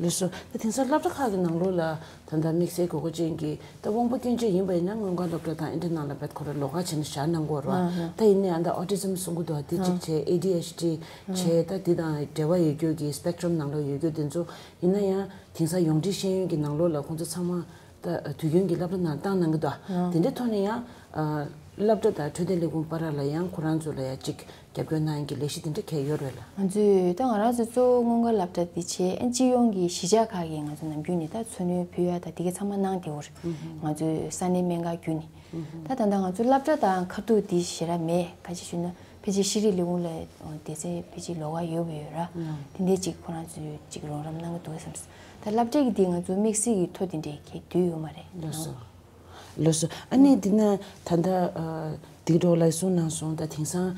ལགས་སོ། ད་དེང་སང་སློབ་གྲྭ་ཁག་གི་ནང་ལོགས་ལ་ད་ལྟ་དམིགས་བསལ་དགོས་མཁོ་ཅན་གྱི་ད་དབང་པོ་སྐྱོན་ཅན་ཡིན་པ་ཡིན་ན་སྔོན་འགོག་སློབ་གྲྭ་དང་ཨེ་འདྲ་ནང་ལ་བེད་ཁོ་རང་ལོགས་ཀ་བྱས་ནས་བཞག་གནང་དགོས་རེད་བ། ད་ཡིན་ནའི་ཨ་ད་ཨོ་ཊི་ཛམ་གསུང་གི་འདུག་དེ་གཅིག་བྱས། ཨེ་ཌི་ཨེཆ་ཌི་བྱས། ད་དེ་དང་འབྲེལ་བ་ཡོད་རྒྱུ་གི་སི་པེག་ཊི་རམ་ནང་ལོགས་ཡོད་རྒྱུ་དེ་ཚོ་ཡིན་ན་ཡང་དེང་སང་ཡོངས་འབྲེལ་ཤེས་ཡོན་གྱི་ནང་ལོགས་ལ་ཁོང་ཚོ་ཚང་མ་ ད་དུས་རྒྱུན་གྱི་སློབ་གྲྭ་ནང་བཏང་གནང་གི་འདུག་ཨ། དེ་འདྲའི་ཐོག་ནས་ཡང་ཨ་སློབ་གྲྭ་དང་འཕྲོད་བསྟེན་ལས་ཁུངས་བར་ལ་ཡང་ཁོ་རང་ཚོ་ལ་ཡང་ཅིག་རྒྱབ་སྐྱོར་གནང་ཡག་གི་ལས་གཞི་དེ་འདྲ་གང་ཡོད་རེད་ལ། ང་ཚོས་ད་ང་རང་ཚོ་གཙོ་བོ་སྔོན་འགོག་སློབ་གྲྭ་འདི་བྱས། ཨ་སྤྱི་ཡོངས་ཀྱི་གཞིས་ཆགས་ཁག་གི་ང་ཚོ་ནམ་རྒྱུན་ནས་ད་འཚོ་སྣོན་ཕུལ་ཡག་ད་དེ་ག་ཚང་མ་གནང་བསྡད་ཡོད་རེད། ང་ཚོའི་ས་གནས་སྨན་ཁང་བརྒྱུད་ནས། ད་ད་ལྟ་ང་ཚོའི་སློབ་གྲྭ་དང་ཁ་ཐུག་འདི་ཞེ་དྲག་མེད། ག་ཅི་ཞུ་ན་ཕལ་ཆེར་ཤེས་རིག་ལས་ཁུངས་ལ་སྡེ་ཚན་ཕལ་ཆེར་ལོགས་ཀ་ཡོད་པ་ཡོད་ར། དེ་འདྲའི་ཅིག་ཁོ་རང་ཚོས་ཅིག་རོགས་རམ་གནང་གི་འདུག་བསམ། ད་སློབ་གྲྭ་གི་འདི་ང་ཚོ་དམིགས་བསལ་གྱི་ཐོ་དེ་འདྲའི་གང་ཡང་བསྡུས་ཡོད་མ་རེད། ལགས་སོ། ལགས་སོ། ཨ་ནི་འདི་ན་ད་ལྟ་ཨ་འདི་འགྲོ་ལ་གསུངས་གནང་སོང་། ད་དེང་སང་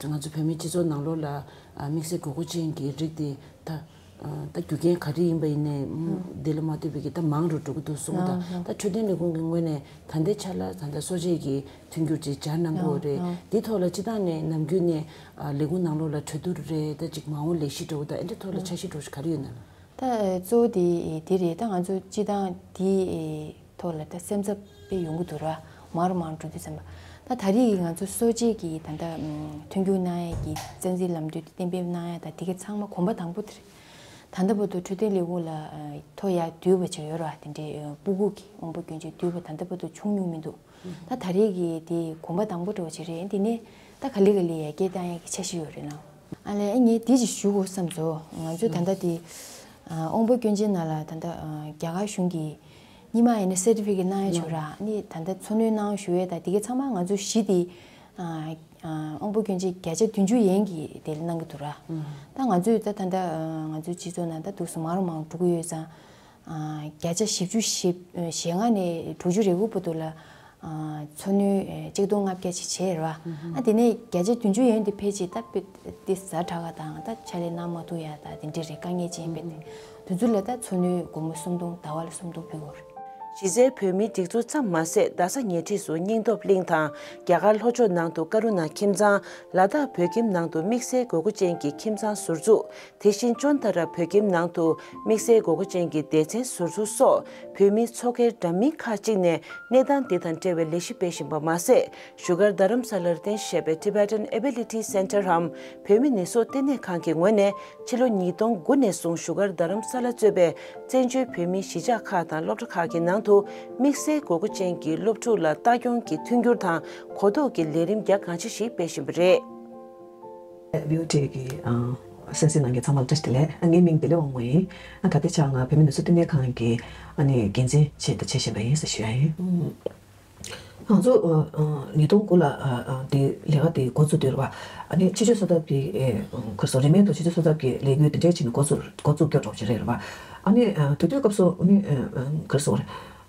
ང་ཚོ་བོད་མིའི་སྤྱི་ཚོགས་ནང་ལོགས་ལ་ཨ་དམིགས་བསལ་དགོས་མཁོ་ཅན་གྱི་རིགས་དེ་ད་ཨ་ད་རྒྱུ་རྐྱེན་ག་རེ་ཡིན་པ་ཡིན་ནའི་ཨ་འདི་ལ་མ་ལྟོས་པའི་གི་ད་མང་རུ་འགྲོ་གི་འདུག་གསུངས། ད་ཨ་ད་འཕྲོད་བསྟེན་ལས་ཁུངས་ཀྱི་ངོས་ནས་ད་ལྟའི་ཆ་ལ་ད་ལྟ་གསོ་དཔྱད་ཀྱི་མཐུན་འགྱུར་ཅིག་སྦྱར་གནང་གི་ཡོད་རེད། ཨ་འདི་ཐོག་ལ་སྤྱིར་བཏང་ནས་ནམ་རྒྱུན་ནས་ཨ་ལས་ཁུངས་ནང་ལོགས་ལ་གྲོས་བསྡུར་རེད། ད་ཅིག་མ་འོངས་ལས་གཞི་འདྲ་བོ་ད་ཨ་འདི་ཐོག་ལ་འཆར་གཞི་འདྲ་བོ་ཞིག་ག་རེ་ཡོད་ན་ལ། ད་གཙོ་བོ་དེ་དེ་རེད། ད་ང་ཚོ་སྤྱིར་བཏང་དེའི་ཐོག་ལ་ད་སེམས་འཚབ་དཔེ་ཡོང་གི་འདུག་ར། མང་རུ་མང་རུ་འགྲོ་དུས་ཙམ་པ། ད་ད་རེས་ཀྱི་ང་ཚོ་གསོ་དཔྱད་ཀྱི་ད་ལྟ་མཐུན་འགྱུར་གནང་ཡས་ཀྱི་རྩ་འཛིན་ལམ་སྟོན་དེ་གཏན་འབེབས་གནང་ཡས་ད་དེ་ག་ཚང་མ་གོམ་པ་དང་པོ་དེ་རེད། ད་ལྟ་བར་དུ་འཕྲོད་བསྟེན་ལས་ཁུངས་ལ་ཐོ་ཡར་བསྡུས་པ་ཅིག་ཡོད་ར། དེ་འདྲའི་སྤུ་གུ་གི་དབང་པོ་སྐྱོན་ཅན་བསྡུས་པ་ད་ལྟ་བར་དུ་བྱུང་མྱོང་མི་འདུག་ད་ད་རེས་ཀྱི་དེ་གོམ་པ་དང་པོ་འདྲ་བ་ཅིག་རེད། དེ་ནས་ད་ག་ལེ་ག་ལེ་ཡར་རྒྱས་བཏང་ཡག་གི་འཆར་གཞི་ཡོད་རེད་ལགས། ཨ་ལས་ངས་དེ་ཅིག་ཞུ་དགོས་བསམ་སོང་། ང་ཚོས་ད་ལྟ་དེ་ཨ་དབང་པོ་སྐྱོན་ཅན་ནང་ལ་ད་ལྟ་ཨ་རྒྱ་གར་གཞུང་གིས་སྔོན་མ་ཡིན་ན་སར་ཊི་ཕི་ཀེཊ་གནང་ཡག་ཅིག་ཡོད་ར། ཨ་ནི་ད་ལྟ་འཚོ་སྣོན་གནང་ཞུ་ཡས་ད་དེ་ག་ཚང་མ་ང་ཚོ་གཞི་དེ་ཨ་ཨ་དབང་པོ་སྐྱོན་ཅན་བརྒྱ་ཆ་བདུན་ཅུ་ཡན་གྱི་དེ་ལ་གནང་གི་འདུག་ར། ད་ང་ཚོས་ད་ད་ལྟ་ཨ་ང་ཚོའི་སྤྱི་ཚོགས་ནང་ད་འདུག་སེ་མང་རུ་མང་རུ་འགྲོ་གི་ཡོད་ཙང་། ཨ་བརྒྱ་ཆ་བཞི་བཅུ་ཞེ་ཞེ་ལྔ་ནས་དྲུག་ཅུ་རེ་དགུ་བར་དུ་ལ་ཨ་འཚོ་སྣོན་ཨེ་གཅིག་སྟོང་ལྔ་བརྒྱ་ཅིག་བྱས་རེད་བ། ཨ་དེ་ནས་བརྒྱ་ཆ་བདུན་ཅུ་ཡན་དེ་ཕལ་ཆེར་ད་དཔེ་དེ་ཟ་དྲག་ག་དང་ད་ཕྱག་ལས་གནང་མ་ཐུབ་ཡ་ད་དེ་འདྲས་རེད། དཀའ་ངལ་ཅན་དཔེ་དེ་དེ་ཚོ་ལ་ད་འཚོ་སྣོན་སྒོར་མོ་སུམ་སྟོང་ཟླ་བ་ལ་སུམ་སྟོང་ཕུལ་དགོས་རེད། གཞི་རྩའི་བོད་མིའི་སྒྲིག་འཛུགས་ཙམ་མ་ཟད། རྡ་ས་ཉེ་འཁྲིས་སུ་སྙིང་སྟོབས་གླིང་དང་། རྒྱ་གར་ལྷོ་ཕྱོགས་ནང་དུ་ཀ་རུ་ན་ཁྱིམ་ཚང་། ལ་དྭགས་བོད་ཁྱིམ་ནང་དུ་དམིགས་བསལ་དགོས་མཁོ་ཅན་གྱི་ཁྱིམ་ཚང་ཟུར་འཛུགས། དེ་བཞིན་ཅོན་ཏ་ར་བོད་ཁྱིམ་ནང་དུ་དམིགས་བསལ་དགོས་མཁོ་ཅན་གྱི་སྡེ་ཚན་ཟུར་འཛུགས་སོགས། བོད་མིའི་ཚོགས་སྒེར་འདྲ་མིན་ཁག་ཅིག་ནས་གནས་སྟངས་འདི་དང་འབྲེལ་བའི་ལས་གཞི་སྤེལ་བཞིན་པ་མ་ཟད། བཞུགས་སྒར་རྡ་རམ་ས་ལར་རྟེན་གཞི་བྱས་པའི་Tibetan Ability Center འམ་བོད་མི་ནུས་གསོག་ལྟེ་གནས་ཁང་གི་ངོས་ནས། ཕྱི་ལོ་ཉིས་སྟོང་དགུ་ནས་བཟུང་བཞུགས་སྒར་རྡ་རམ་ས་ལ་གཙོས་པའི་བཙན་བྱོལ་བོད་མིའི་གཞིས་ཆགས་ཁག་དང་སློབ་གྲྭ་ཁག་གི་ནང་དུ་དམིགས་བསལ་དགོས་མཁོ་ཅན་གྱི་སློབ་ཕྲུག་ལ་ལྟ་སྐྱོང་གི་མཐུན་འགྱུར་དང་གོ་རྟོགས་ཀྱི་ལས་རིམ་རྒྱ་གང་ཆེ་ཞིག་སྤེལ་བཞིན་པ་རེད། བྷི་ཨོ་ཊི་གི་ཨ་གསན་གཟིགས་གནང་མཁན་ཚང་མ་ལ་བཀྲ་ཤིས་བདེ་ལེགས། ཨ་ངའི་མིང་བདེ་ལེགས་དབང་མོ་ཡིན། ཨ་ད་ལྟའི་ཆར་ང་བོད་མི་ནུས་གསོག་ལྟེ་གནས་ཁང་གི་ཨ་ནི་འགན་འཛིན་བྱས་དང་བྱེད་བཞིན་པ་ཡིན་ཟེར་ཞུ་ཡ་ཡིན། ང་ཚོ་ཨ་ཨ་ཉིས་སྟོང་དགུ་ལ་ཨ་ཨ་དེ་ལས་ཀ་དེ་འགོ་བཙུགས་དུས་རེད་བ། ཨ་ནི་ཕྱི་སྤྱོད་གསོ་ཐབས་ཀྱི་ཨེ་ཁོ་སོ་རིན་མེད་དུ་ཕྱི་སྤྱོད་གསོ་ཐབས་ཀྱི་ལས་འགུལ་དེ་འདྲའི་ཆེད་ནས་འགོ་བཙུགས་འགོ་བཙུགས་སྐྱོ་གྲོགས་ཅིག་རེད་རེད་བ། ཨ་ནི་ཨ་དེ་དུས་སྐབས་སུ་ཨ་ནི་ཨ་ཨ་ཁོ་སོ་རེད།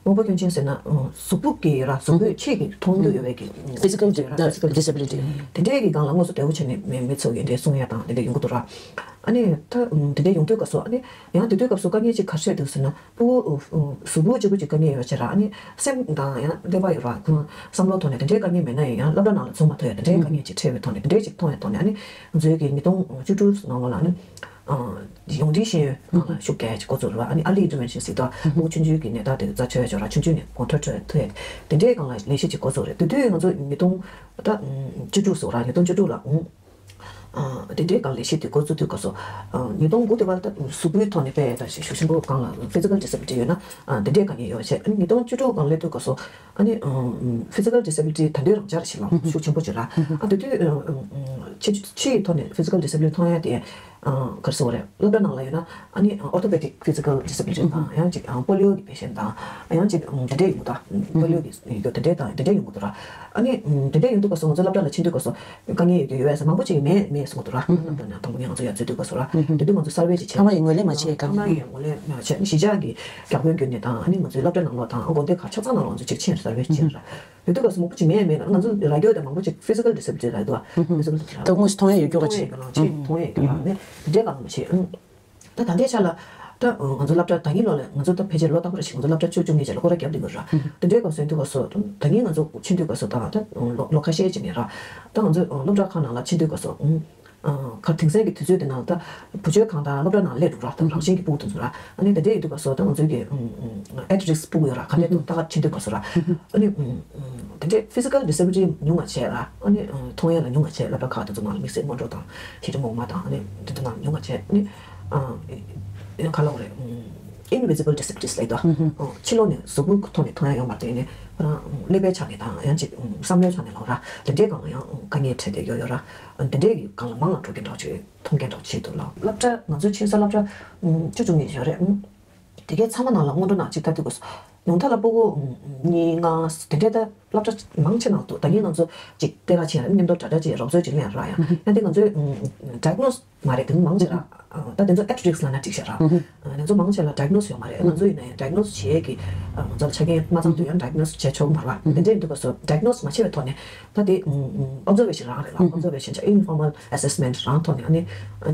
དབང་པོ་སྐྱོན་ཅན་ཟེར་ན་ཨ་གཟུགས་པོ་གི་ར་གཟུགས་པོའི་ཆེད་ཀྱི་མཐོང་འདོད་ཡོད་པའི་གི་physical physical disability disability དེ་འདྲའི་གི་སྒང་ལ་དངོས་སུ་བདེ་བོ་བྱས་ནས་མི་མི་ཚོ་གི་འདྲའི་གསུང་ཡ་དང་དེ་འདྲ་ཡོང་གི་འདུག་ར། ཨ་ནི་ད་དེ་འདྲའི་ཡོང་དུས་སྐབས་སུ་ཨ་ནི་ཡང་དེ་དུས་སྐབས་སུ་དཀའ་ངལ་ཅིག་ག་རེ་འཕྲད་འདུག་ཟེར་ན། ཕྲུ་གུ་གཟུགས་པོ་གཅིག་པུ་གཅིག་དཀའ་ངལ་ཡོད་ཕྱིར་ར། ཨ་ནི་སེམས་དང་ཡང་ཀླད་པ་ཡོད་ར། ཁོང་བསམ་བློ་ཐོག་ནས་དེ་འདྲའི་དཀའ་ངལ་མེད་ན་ཡང་ཡང་སློབ་གྲྭ་ནང་ལ་འཛོམས་མ་ཐུབ་ཡ་དེ་འདྲའི་དཀའ་ངལ་ཅིག་འཕྲད་པའི་ཐོག་ནས་དེ་འདྲའི་ཅིག་མཐོང་ཡ་ཐོག་ནས། ཨ་ནི་ང་ཚོའི་གི་ཉིས་སྟོང་བཅུ་དྲུག་ནང་ལོགས་ལ་ཨ་ནི་ཡོངས་འབྲེལ་ཤེས་ཡོན་ནང་ལ་ཤུགས་རྒྱག་ཡ་ཅིག་འགོ་བཙུགས་ར། ཨ་ནི་early intervention ཟེར་དུས་ཕྲུ་གུ་ཆུང་ཆུང་གི་ནད་རྟགས་དེ་རྩད་ཆོད་ཡ་ཅིག་ར། ཆུང་ཆུང་ནས་གོང་མཐོར་འཕྲོད་ཐུབ་ཡ་དེ་འདྲའི་སྒང་ལ་ལས་གཞི་ཅིག་འགོ་བཙུགས་རེད། དེ་དུས་ང་ཚོ་ཉིས་སྟོང་ད་བཅུ་དྲུག་ཟེར་ར། ཉིས་སྟོང་བཅུ་དྲུག་ལ་ཨ་དེ་འདྲའི་སྒང་ལས་གཞི་དེ་འགོ་བཙུགས་དུས་སྐབས་སུ་ཉིས་སྟོང་དགུ་དེ་བར་ད་གཟུགས་པོའི་ཐོག་ནས་དཔེ་ད་ཤུགས་ཆེན་པོ་སྒང་ལ་physical disability ཡོད་ན་དེ་འདྲའི་དཀའ་ངལ་ཡོད་བྱས། ཨ་ནི་ཉིས་སྟོང་བཅུ་དྲུག་སྒང་སླེབས་དུས་སྐབས་སུ་ཨ་ནི་physical disability ད་དུང་རང་འཇགས་ཞིག་ལ་ཤུགས་ཆེན་པོ་ཅིག་ར། ཨ་དེ་དུས་ཕྱི་ཕྱི་ཡི་ཐོག་ནས་physical disability མཐོང་ཡ་དེ་ག་རེ་ཟེར་དགོས་རེད། སློབ་གྲྭ་ནང་ལ་ཡོད་ན་ཨ་ནི་orthopedic physical disability དང་ཡང་ཅིག་polio གི་patient དང་ཡང་ཅིག་དེ་འདྲའི་ཡོང་གི་འདུག polio གི་ཡོད་དེ་འདྲའི་དང་དེ་འདྲའི་ཡོང་གི་འདུག་ར། ཨ་ནི་དེ་འདྲའི་ཡོང་དུས་སྐབས་སུ་ང་ཚོ་སློབ་གྲྭ་ལ་ཕྱིན་དུས་སྐབས་སུ། དཀའ་ངལ་ཡོད་ཀྱི་ཡོད་ཟེར་མང་པོ་ཅིག་མེད་མེད་གསུང་གི་འདུག་ར། ཨ་ནི་དང་པོ་ནས་ང་ཚོ་ཡར་འཛུལ་དུས་སྐབས་སུ་ར། དེ་དུས་ང་ཚོ་survey ཅིག་བྱས། ཕ་མ་ཡིས་ངོས་ལེན་མ་བྱས་ཀ་ཕ་མ་ཡིས་ངོས་ལེན་མ་བྱས། གཞིས་ཆགས་ཀྱི་རྒྱབ་སྐྱོར་བརྒྱུད་ནས་དང་ཨ་ནི་ང་ཚོའི་སློབ་གྲྭ་ནང་ལོགས་དང་དགོན་སྡེ་ཁག་ཆ་ཚང་ནང་ལོགས་ང་ཚོ་ཅིག་ཕྱིན་survey བྱས་ར། དེ་དུས་སྐབས་སུ་མང་པོ་ཅིག་མེད་མེད་ལ་ང་ཚོ་ར་སྐྱོར་དེ་མང་པོ་ཅིག་physical disability ལ་འདུག་ཨ། physical disability ད་དངོས་སུ་མཐོང་ཡ་ཡོད་ཀྱོག་ཅིག་མཐོང་ཡ་ཡོད་ཀྱོག་ལ་ནི་དེ་འདྲའི་གང་མ་བྱས། ཨ་ནི་ད་ད་ལྟའི་ཆ་ལ་ད་ང་ཚོ་སློབ་གྲྭ་ད་གིན་ལོ་ལ་ང་ཚོ་ད་ཕལ་ཆེར་ལོ་རྟག་པར་ཞིག་ང་ཚོ་སློབ་གྲྭ་བཅུ་བཅུ་གཉིས་ཆ་ལ་སྐོར་ར་བརྒྱབ་དུས་སྐབས་ར། དེ་འདྲའི་སྐབས་སུ་ཡིན་དུས་སྐབས་སུ་ད་གིན་ང་ཚོ་ཕྱིན་དུས་སྐབས་སུ་ད་ད་ལོ་ལོ་ཁ་ཤས་ཅིག་ནས་ར། ད་ང་ཚོ་སློབ་གྲྭ་ཁག་ནང་ལ་ཕྱིན་དུས་སྐབས་སུ་ཨུམ། ཁ་དེང་སང་གི་དུས་ཚོད་འདི་ནང་ད་བུ་བཅོལ་ཁང་དང་སློབ་གྲྭ་ནང་སླེབས་འདུག་ར། ད་རང་བཞིན་གྱི་སྤུ་གུ་དེ་ཚོ་ར། ཨ་ནི་དེ་འདྲའི་ཡིན་དུས་སྐབས་སུ་ད་ང་ཚོའི་གི་at risk སྤུ་གུ་ཡོད་ར། ག་འདྲས་འདུག་ལྟ་ག་ཕྱིན་དུས་སྐབས་སུ་ར། ཨ་ནི་དེ་འདྲའི་physical disability ཉུང་བ་བྱས་ར། ཨ་ནི་མཐོང་ཡས་ལ་ཉུང་བ་བྱས། སློབ་གྲྭ་ཁག་དེ་ཚོ་ནང་ལ་དམིགས་བསལ་སྔོན་འགྲོ་དང་ཤེས་ལྡན་མི་མང་དང་ཨ་ནི་དེ་ཚོ་ནང་ལ་ཉུང་བ་བྱས། ཨ་ནི་ག་ལབ་དགོས་རེད། invisible disabilities ལབ་དོ། ཕྱི་ལོགས་ནས་གཟུགས་པོའི་ཐོག་ནས་མཐོང་ཡ་ཡོད་མ་རེད་དེ་ནས་ཁོ་རང་ཀླད་པའི་ཆ་ནས་དང་ཡང་ཅིག་བསམ་བློའི་ཆ་ནས་ལོག་ར་དེ་འདྲའི་སྒང་ལ་ཡང་དཀའ་ངལ་འཕྲད་བསྡད་ཡོད་ཡོད་ར། དེ་འདྲའི་སྒང་ལ་མང་ལ་འགྲོ་གིན་འགྲོ་ཆེད་མཐོང་གིན་འགྲོ་ཆེད་དུ་ལ་སློབ་གྲྭ་ང་ཚོའི་ཆེ་ས་སློབ་གྲྭ་བཅུ་བཅུ་གཉིས་ཡོད་རེད། དེ་གའི་ཚང་མ་ནང་ལ་སྔོན་འགྲོ་ནང་གཅིག་ལྟ་དུས་དགོས་སོ། ཉུང་མཐའ་ལ་སྤུ་གུ་གཉིས་ལྔ་དེ་འདྲའི་ད་སློབ་གྲྭ་མང་ཆེ་ནང་དུ་ད་ཡིན་ང་ཚོ་གཅིག་སྟེ་ར་ཆེ་ཡང་མཉམ་དུ་དྲ་གྲ་ཅིག་རོགས་ཚོད་ཅིག་ལེན་ར་ཡང་ཡང་དེ་ང་ཚོའི་diagnose མ་རེད་དེ་མང་ཆེ་ར། ད་དེ་ཚོ་at risk ལ་ན་གཅིག་བྱ་ར། དེ་ཚོ་མང་ཆེ་ལ་diagnose ཡོད་མ་རེད། ང་ཚོ་ཡིན་ན་ཡང་diagnose བྱེད་ཀྱི་ང་ཚོ་ལ་ཆ་རྐྱེན་མ་ཚང་དུས་ཡང་diagnose བྱེད་ཆོག་མ་རེད་བ། དེ་འདྲའི་འདུག་པ་སོ་diagnose མ་བྱས་པའི་ཐོག་ནས་ད་དེ་observation རང་རེད་ལ་observation བྱ་informal assessment རང་ཐོག་ནས་ཨ་ནི་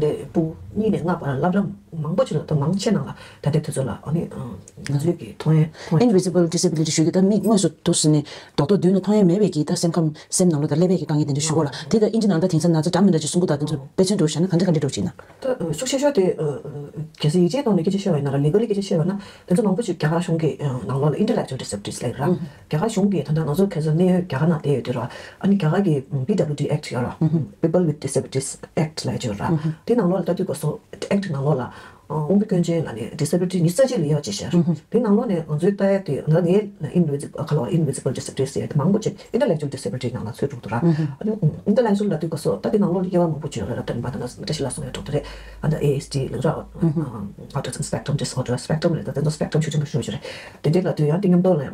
དེ་སྤུ་གུ་གཉིས་ནས་ལྔ་བར་སློབ་གྲྭ་མང་པོ་ཅིག་ལ་ད་མང་ཆེ་ནང་ལ་ད་ལྟའི་དུས་ཚོད་ལ་ཨ་ནི་ང་ཚོའི་གི་མཐོང་ཡས་མཐོང་ཡས། Invisible disability ཞུ་གི་ད་མིག་དངོས་སུ་འདུག་ཟེར་ནས་རྡོག་རྡོག་མདུན་ལ་མཐོང་ཡས་མེད་པའི་གི་ད་སེམས་ཁམས་སེམས་ནང་ལོགས་ད་ཀླད་པའི་གི་དཀའ་ངལ་དེ་འདྲ་ཞུ་གོ་ལ་དེ་ད་ཨིན་ཇི་ནང་ད་དེང་སང་ན་ཚ་འདྲ་མི་འདྲ་ཅིག་གསུང་གི་ད་དེ་ཚོ་དཔེ་མཚོན་འདྲ་བོ་བཞག་ན་ག་འདྲ་ག་འདྲ་འགྲོ་ཅིག་ན། ད་ཤུགས་ཆེ་ཤོས་དེ་གལ་སྲིད་ཡིག་ཆའི་ཐོག་ནས་སྐད་ཆ་བཤད་པ་ཡིན་ན་ར་legally སྐད་ཆ་བཤད་པ་ན་དེ་ཚོ་མང་པོ་ཞིག་རྒྱ་གར་གཞུང་གི་ནང་ལོགས་ལ་intellectual disabilities ལབ་ར། རྒྱ་གར་གཞུང་གི་ད་ལྟ་ང་ཚོ་ཁ་སང་གནས་ཡུལ་རྒྱ་གར་ནང་བསྡད་ཡོད་དུས་ར་ཨ་ནི་རྒྱ་གར་གི་P W D Act ཡོད་ར། People with Disabilities Act ལབ་ཡོད་ར། དེ་ནང་ལོགས་ལ་ལྟ་དུས་གོ་སོ་act ནང་ལོགས་ལ་དབང་པོ་སྐྱོན་ཅན་ལ་ནི་disability ཉི་ཤུ་རྩ་གཅིག་ལ་དབྱེ་བ་ཕྱེ་ཤག་དེ་ནང་ལོགས་ནས་ང་ཚོའི་ལྟ་ཡ་དེ་ང་ངའི་invisible ཁ་ལོ་invisible disabilities ཡ་དེ་མང་པོ་ཅིག་intellectual disability ནང་ལ་ཚུད་འགྲོ་འདུག་ར། ཨ་ནི་intellectual ལ་དུས་སྐབས་སུ་ད་དེ་ནང་ལོགས་ལ་དབྱེ་བ་མང་པོ་ཅིག་ཡོད་རེད་ར། ད་ནི་མ་ད་ན་བཀྲ་ཤིས་ལགས་གསུངས་ཡ་འགྲོ་འདུག་རེད། ཨ་ད་A S D ལ་ར་autism spectrum disorder spectrum རེད། ད་དེ་ཚོ་spectrum ཆུང་ཆུང་པོ་ཞིག་རེད། དེ་འདྲའི་ལ་དུས་ཡང་དེ་མཉམ་དུ་ལ་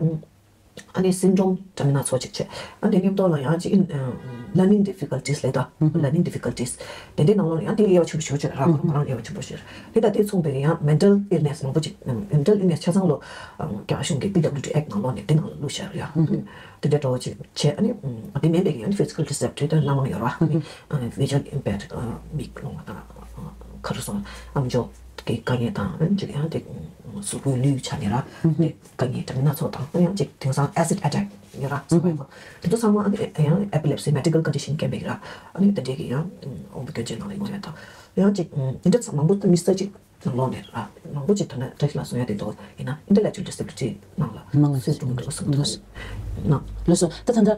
ཨ་ནི་syndrome འདྲ་མིན་སྣ་ཚོགས་ཅིག་བྱས། ཨ་དེ་མཉམ་དུ་ལ་ཡང་ཅིག་learning difficulties ལབ་ད་learning difficulties དེ་འདྲའི་ནང་ལོགས་ལ་ཡང་དེ་དབྱེ་བ་ཆེན་པོ་ཞིག་ཡོད་ཅིག་ར། ཁོ་རང་ཁོ་རང་དབྱེ་བ་ཆེན་པོ་ཞིག་རེད། དེ་དང་དེ་མཚུངས་པའི་ཡང་mental illness མང་པོ་ཅིག mental illness ཆ་ཚང་ལོ་རྒྱ་གཞུང་གི་P W D Act ནང་ལོགས་ནས་དེ་ནང་ལ་བླུགས་བཞག་ཡོད། དེ་འདྲ་འདྲ་བོ་ཅིག་བྱས། ཨ་ནི་དེ་མིན་པའི་ཡང་physical disability དང་སྣ་མང་ཡོད་ར། visual impaired མིག་ལོང་བ་དང་ག་རེ་ཟེར་ཨམ་ཅོག་གི་དཀའ་ངལ་དང་ཅིག་ཡང་དེ་གཟུགས་པོའི་ལུས་ཆ་ནས་ར་དེ་དཀའ་ངལ་འདྲ་མིན་སྣ་ཚོགས་དང་ཡང་ཅིག་དེང་སང་acid attack ཡོད་ར། survival དེ་ཚོ་ཚང་མ་ཨ་ནི་ཡང་epilepsy medical condition རྐྱེན་པས་ར། ཨ་ནི་དེ་འདྲའི་གི་ཡང་དབང་པོ་སྐྱོན་ཅན་ནང་ལ་ཡོང་ཡ་དང་ཡང་ཅིག་དེ་འདྲ་ཚང་མང་པོ་ད་མི་ས་ཅིག་ནང་ལོགས་ནས་ར་མང་པོ་ཅིག་ཐོན་ན་བཀྲ་ཤིས་ལགས་གསུང་ཡ་དེ་འདྲ་ཡིན་ན་intellectual disability ནང་ལ་མང་ལ་སུས་སྒྲུང་འདྲ་གསུང་ཐུབ་ན། ལགས་སོ། ད་ད་ལྟ་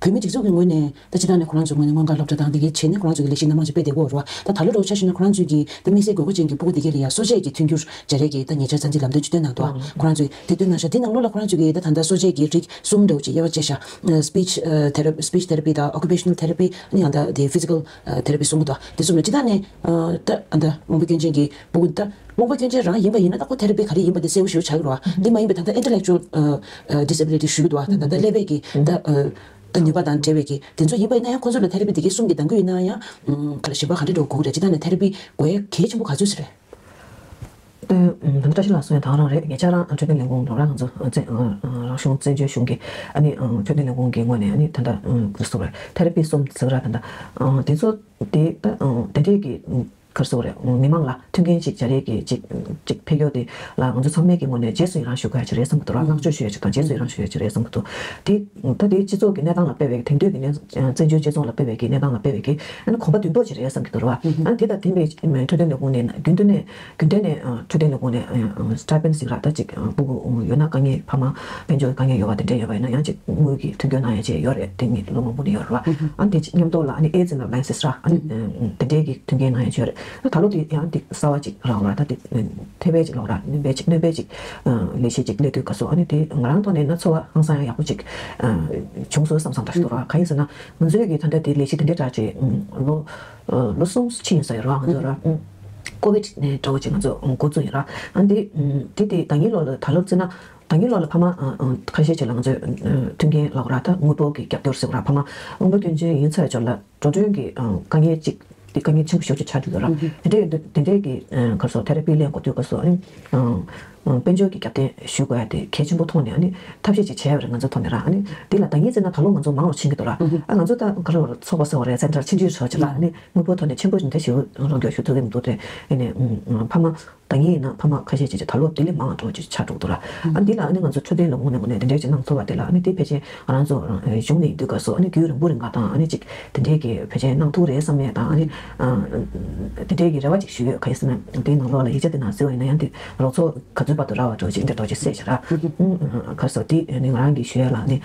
བོད་མི་སྒྲིག་འཛུགས་ཀྱི་ངོས་ནས་ད་ཅི་ད་ནས་ཁོ་རང་ཚོའི་ངོས་ནས་སྔོན་འགོག་སློབ་གྲྭ་དང་དེ་གའི་བྱས་ནས་ཁོ་རང་ཚོ་གི་ལས་གཞི་སྣ་མང་ཅིག་སྤེལ་བསྡད་ཀྱི་ཡོད་རེད་བ། ད་ད་ལོ་འདྲ་བོ་ཆ་བཞག་ན་ཁོ་རང་ཚོའི་གི་ད་དམིགས་བསལ་དགོས་མཁོ་ཅན་གྱི་སྤུ་གུ་དེ་གའི་ལ་ཡ་གསོ་དཔྱད་ཀྱི་མཐུན་འགྱུར་སྦྱར་ཡས་ཀྱི་ད་ཉེ་ཆར་བཙན་འཛུལ་ལམ་སྟོན་བརྒྱུད་སྟོན་གནང་འདུག་ཁོ་རང་ཚོས་དེ་བཏོན་གནང་ཤག་དེ་ནང་ལོགས་ལ་ཁོ་རང་ཚོས་གི་ད་ད་ལྟ་གསོ་དཔྱད་ཀྱི་རིགས་གསུམ་འདྲ་བོ་ཅིག་དབྱེ་བ་ཕྱེ་ཤག speech therapy speech therapy དང་occupational therapy ཨ་ནི་ཡང་ད་དེ་physical therapy གསུང་གི་འདུག་དེ་གསུམ་ལ་ཅི་ད་ནས་ད་ད་དབང་པོ་སྐྱོན་ཅན་གྱི་སྤུ་གུ་ད་དབང་པོ་སྐྱོན་ཅན་རང་ཡིན་པ་ཡིན་ན་ད་ཁོ་therapy ག་རེ་ཡིན་པ་དེ་གསལ་པོ་ཞེ་པོ་ཆགས་ཀྱི་རེད་བ། འདི་མ་ཡིན་པའི་ད་ལྟ་intellectual disability ཞུ་གི་འདུག་བ། ད་ད་ལྟ་ཀླད་པའི་གི་ད་ད་ནུས་པ་དང་འབྲེལ་བའི་གི་དེ་ཚོ་ཡིན་པ་ཡིན་ན་ཡང་ཁོ་ཚོ་ལ་therapy དེ་གའི་གསུམ་གྱི་གདམ་ག་ཡིན་ན་ཡང་ག་ལ་ཞིབ་པ་ག་འདྲ་འགྲོ་དགོས་ཀྱི་རེད། ཅི་ད་ནས་therapy དགོས་ཡ་གལ་ཆེན་པོ་ག་ཚོད་ཅིག་རེད། ད་ད་ལྟ་བཀྲ་ཤིས་ལགས་གསུངས་ཡ་དང་རང་རེད། ངེད་ཅག་རང་འཕྲོད་བསྟེན་ལས་ཁུངས་ནང་རང་ང་ཚོ་བཙན་རང་གཞུང་བཙན་བྱོལ་གཞུང་གི་ཨ་ནི་འཕྲོད་བསྟེན་ལས་ཁུངས་ཀྱི་ངོས་ནས་ཨ་ནི་ད་ལྟ་ག་རེ་ཟེར་དགོས་རེད། therapy གསུམ་ཟེར་གི་ར། ད་ལྟ་དེ་ཚོ་དེ་ད་དེ་འདྲས་ཀྱི་ག་རེ་ཟེར་དགོས་རེད། མི་མང་ལ་མཐུན་རྐྱེན་ཅིག་སྦྱར་ཡས་ཀྱི་ཅིག་ཅིག་ཕན་ཡོན་དེ་ལ་ང་ཚོ་ཚང་མས་ཀྱི་ངོས་ནས་རྗེས་སུ་ཡི་རང་ཞུ་དགོས་ཡ་ཅིག་རེད་བསམ་གྱི་འདུག་ར། བསྔགས་བརྗོད་ཞུ་ཡ་ཅིག་དང་རྗེས་སུ་ཡི་རང་ཞུ་ཡ་ཅིག་རེད་བསམ་གྱི་འདུག་དེ་ད་དེ་སྤྱི་ཚོགས་ཀྱི་གནས་སྟངས་ལ་དཔག་པའི་དེང་དུས་ཀྱི་གནས་བཙན་བྱོལ་སྤྱི་ཚོགས་ལ་དཔག་པའི་གི་གནས་སྟངས་ལ་དཔག་པའི་གི་ཨ་ནི་གོམ་པ་མདུན་སྤོ་ཅིག་རེད་བསམ་གྱི་འདུག་ར། ཨ་ནི་དེ་དང་ལྡན་པའི་འཕྲོད་བསྟེན་ལས་ཁུངས་ནས་རྒྱུན་དུ་ནས་རྒྱུན་ལྡན་ནས་འཕྲོད་བསྟེན་ལས་ཁུངས་ནས་stipend ཟེར་ར། ད་ཅིག་སྤུ་གུ་ཡོད་ན་དཀའ་ངལ་ཕ་མ་དཔལ་འབྱོར་དཀའ་ངལ་ཡོད་པ་དེ་འདྲས་ཡོད་པ་ཡིན་ན་ཡང་ཅིག་དངུལ་གྱི་མཐུན་འགྱུར་གནང་ཡ་ཅིག་ཡོད་རེད། དེ་ངས་ལོ་མང་པོ་ནས་ཡོད་རེད་བ། ཨ་ནི་དེ་མཉམ་དུ་ལ་ཨ་ནི་aids and alliances ར། ཨ་ནི་དེ་འདྲས་ཀྱི་མཐུན་རྐྱེན་གནང་ཡ་ཅིག་ཡོད་རེད། ད་ད་ལོ་དེ་ཡང་དེ་གསར་བ་ཅིག་རག་ལ་ད་དེ་ཐེ་བའི་ཅིག་ལོག་ར་སྣོན་པའི་ཅིག་སྣོན་པའི་ཅིག་ལས་གཞི་ཅིག་སླེབས་དུས་སྐབས་སུ་ཨ་ནི་དེ་ང་རང་ཐོག་ནས་ན་ཚོར་བ་ཧང་སང་ཡ་ཡག་པོ་ཅིག་བྱུང་སོང་བསམ་བསམ་འདྲ་ཞིག་འདུག་ར། གང་ཡིན་ཟེར་ན་ང་ཚོའི་གི་ད་ལྟ་དེ་ལས་གཞི་དེ་འདྲས་འདྲ་ཅིག་ལོ་ལོ་གསུམ་ཕྱིན་ཡིན་ས་ཡོད་ར། ང་ཚོ་ར་ཀོ་བིད་ནས་འདྲ་བོ་ཅིག་ང་ཚོ་འགོ་བཙུགས་ཡིན་ར། ཨ་ནི་དེ་དེ་དེ་ད་ཡིན་ལོ་ལ་ད་ལོ་བརྩིས་ན། ད་གིན་ལོ་ལ་ཕ་མ་ཁ་ཤས་ཅིག་ལ་ང་ཚོས་མཐུན་རྐྱེན་ལབ་དགོས་ར། ད་དངུལ་ཕོགས་ཀྱི་རྒྱབ་སྐྱོར་ཟེར་དགོས་ར། ཕ་མ་དབང་པོ་སྐྱོན་ཅན་ཡིན་ཚར་ཡོད་ཅོག་ལ་འགྲོ་གྲོན་གྱི་དཀའ་ངལ་ཅིག་དེ་དཀའ་ངལ་ཆེན་པོ་ཞེ་པོ་ཅིག་ཆགས་ཀྱི་ཡོད་ར། དེ་འདྲའི་དེ་འདྲའི་གི་ག་རེ་ཟེར་ཐེ་ར་པི་ལེན་དགོས་དུས་སྐབས་སུ་ཨ་ནི་དཔལ་འབྱོར་གྱི་རྒྱབ་རྟེན་ཞུ་དགོས་ཡ་དེ་གལ་ཆེན་པོ་མཐོང་ནས་ཨ་ནི་ཐབས་ཤེས་ཅིག་བྱས་ཡོད་རེད་ང་ཚོ་ཐོག་ནས་ར། ཨ་ནི་དེ་ལ་ད་གིན་བརྩིས་ན་ད་ལོ་ང་ཚོ་མང་རུ་ཕྱིན་གྱི་འདུག་ར། ཨ་ང་ཚོ་ད་ག་རེ་ཚོགས་པ་ཟེར་བ་རེད། སེན་ཊར་ཆུང་ཆུང་ཆགས་ཅིག་ལ་ཨ་ནི་དངུལ་ཕོགས་ཐོག་ནས་ཆེན་པོ་ཞིག་འདྲ་ཞིག་རོགས་སྐྱོར་ཞུ་ཐུབ་ཀྱི་མི་འདུག་དེ་ཨ་ནི་ཕ་མ། ད་ཡིན་ན་ཕ་མ་ཁ་ཤས་ཅིག་ཅིག་ད་ལོ་དེ་ལས་མང་བ་འགྲོ་ཅིག་ཆགས་འགྲོ་འདུག་ར། ཨ་འདི་ལ་ཨ་ནི་ང་ཚོ་འཕྲོད་བསྟེན་ལས་ཁུངས་ནས་ངོས་ནས་དེ་འདྲའི་ཅིག་གནང་ཐུབ་པ་དེ་ལ་ཨ་ནི་དེ་ཕལ་ཆེར་ང་རང་ཚོ་གཞུང་ནས་ཡིན་དུས་སྐབས་སུ་ཨ་ནི་རྒྱུན་རིང་པོ་རིང་ག་དང་ཨ་ནི་ཅིག་དེ་འདྲའི་གི་ཕལ་ཆེར་གནང་ཐུབ་རེད་བསམ་ཡས་དང་ཨ་ནི་དེ་འདྲའི་གི་རེ་བ་ཅིག་ཞུ་ཡོད། ག་ཡིན་ཟེར་ན་དེའི་ནང་ལོགས་ལ་ཡིག་ཆ་དེ་ནང་གཟིགས་པ་ཡིན་ན་ཡང་དེ་རོགས་ཚོགས་ག་ཚོད་བར་དུ་རག་པ་འགྲོ་ཅིག་འདྲ་འགྲོ་ཅིག་གསལ་བྱ་ར། ཁ་སོ་དེ་ཨ་ནི་ང་རང་གི་ཞུ་ཡས་ལ་ཨ་ནི།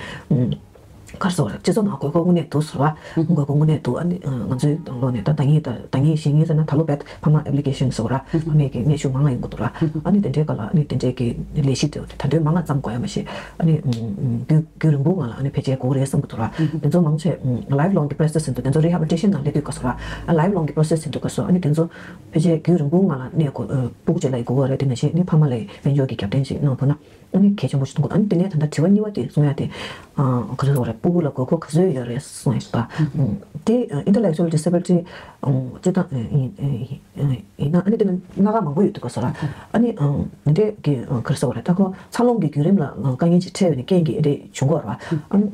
ག་རེ་ཟེར་བ་རེད། སྤྱི་ཚོགས་ནང་དགོས་མཁོ་དངོས་གནས་འདུག་ཟེར་བ། དགོས་མཁོ་དངོས་གནས་འདུག་ཨ་ནི་ང་ཚོའི་ལོ་ནས་ད་ཟླ་ཉིན་ད་ཟླ་ཉིན་གཞེས་ཉིན་ཟེར་ན་ད་ལོ་བེད་ཕ་མ་ཨེབ་ལི་ཀེ་ཤན་ཟེར་བ་ར། ཕ་མས་ཀྱི་སྙན་ཞུ་མང་ང་ཡོང་གི་འདུག་ར། ཨ་ནི་དེ་འདྲའི་སྐབས་ལ་ཨ་ནི་དེ་འདྲའི་གི་ལས་གཞི་དེ་ད་དུང་མང་ང་བརྩམ་དགོས་ཡ་མ་ཤེས། ཨ་ནི་རྒྱུན་རྒྱུན་རིང་པོ་ང་ལ་ཨ་ནི་ཕལ་ཆེར་དགོས་རེད་བསམ་གི་འདུག་ར། དེ་ཚོ་མང་ཆེ་ལའིབ་ལོང་གི་པོ་རོ་སེ་སི་ཟིན་འདུག་དེ་ཚོ་རི་ཧེ་བི་ལི་ཊེ་ཤན་ནང་སླེབས་དུས་སྐབས་སུ་ར། ལའིབ་ལོང་གི་པོ་རོ་སེ་སི་ཟིན་དུས་སྐབས་སུ་ཨ་ནི་དེ་ཚོ་ཕལ་ཆེར་རྒྱུན་རིང་པོ་ང་ལ་གནས་དགོས། སྤུ་གུ་ཅིག་ལ་ཡི་དགོས་པ་རེད། དེ་ནང་བཞིན་ཨ་ནི་ཕ་མ་ལ་ཡི་དཔལ་འབྱོར་གྱི་རྒྱབ་རྟེན་ཅིག་གནང་ཐུབ་ན། ཨ་ནི་གལ་ཆེན་པོ་ཞིག་མཐོང་གི་འདུག་ཨ་ནི་དེ་ནས་ད་ལྟ་དྲི་བ་གཉིས་པ་དེ་གསུང་ཡ་དེ། ཨ་ག་རེ་ཟེར་དགོས་རེད། སྤུ་གུ་ལ་དགོས་མཁོ་ག་ཚོད་ཡོད་རེད་གསུང་ཡ་ཞིག་དང་། དེ་ཨ་intellectual disability ཨ་སྤྱིར་བཏང་ཨ་ཡིན་ཨ་ཡིན་ན་ཨ་ནི་དེ་ནི་སྣ་ཁ་མང་པོ་ཡོད་འདུག་ག་ཟེར་ར། ཨ་ནི་ཨ་འདི་འདྲས་ཀྱི་ཨ་ག་རེ་ཟེར་དགོས་རེད། ད་ཁོ་འཚར་ལོངས་ཀྱི་བརྒྱུད་རིམ་ལ་ཨ་དཀའ་ངལ་ཅིག་འཕྲད་པའི་རྐྱེན་གྱིས་འདི་འདྲས་བྱུང་གི་ཡོད་རེད་བ། ཨ་ནི་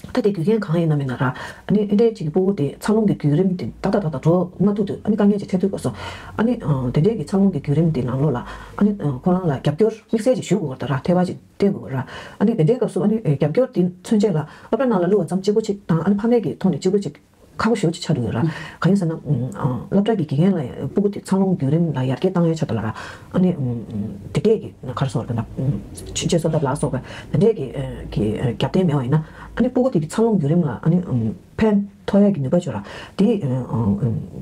ཨ་ད་དེ་རྒྱུ་རྐྱེན་གང་ཡིན་ན་མིན་ན་ར། ཨ་ནི་ཨེ་འདྲའི་ཅིག་གི་སྤུ་གུ་དེ་འཚར་ལོངས་ཀྱི་བརྒྱུད་རིམ་དེ་ཏག་ཏག་ཏག་ཏག་འགྲོ་མ་ཐུབ་དུས་ཨ་ནི་དཀའ་ངལ་ཅིག་འཕྲད་དུས་སྐབས་སུ། ཨ་ནི་ཨ་དེ་འདྲའི་གི་འཚར་ལོངས་ཀྱི་བརྒྱུད་རིམ་དེ་ནང་ལོགས་ལ་ཨ་ནི་ཨ་ཁོ་རང་ལ་རྒྱབ་སྐྱོར་དམིགས་བསལ་ཅིག་ཞུ་དགོས་པ་རེད་ད་ར། ཐེ་བ་ཅིག་སྟེར་དགོས་པ་ར། ཨ་ནི་དེ་འདྲའི་སྐབས་སུ་ཨ་ནི་ཨེ་རྒྱབ་སྐྱོར་དེ་མཚོན་ཆེད་ལ་སློབ་གྲྭ་ནང་ལ་བླུགས་པ་ཙམ་གཅིག་པོ་ཅིག་དང་ཨ་ནི་ཕ་མའི་གི་ཐོག་ནས་གཅིག་པོ་ཅིག་ཁག་པོ་ཞེ་པོ་ཅིག་ཆགས་འགྲོ་ཡོད་ར། གང་ཡིན་ཟེར་ན་ཨ་སློབ་གྲྭ་གི་དགེ་རྒན་ལ་སྤུ་གུ་དེ་འཚར་ལོངས་བརྒྱུད་རིམ་ལ་ཡར་རྒྱས་བཏང་ཡའི་ཆེད་དུ་ལ་ར། ཨ་ནི་ཨ་དེ་འདྲས་ཀྱི་ག་རེ་ཟེར་དགོས་རེད་ད། ཕྱི་ཕྱི་གསོ་ཐབས་ལ་སོགས་པ་དེ་འདྲས་ཀྱི་ཨ་གི་ཨ་རྒྱབ་རྟེན་མེད་པ་ཡིན་ན། ཨ་ནི་སྤུ་གུ་དེ་གི་འཚར་ལོངས་བརྒྱུད་རིམ་ལ་ཨ་ནི་ཨ་ཕན་ཐོགས་ཡ་གི་ནུས་པ་ཅིག་ཡོད་ར། དེ་ཨ་ཨ་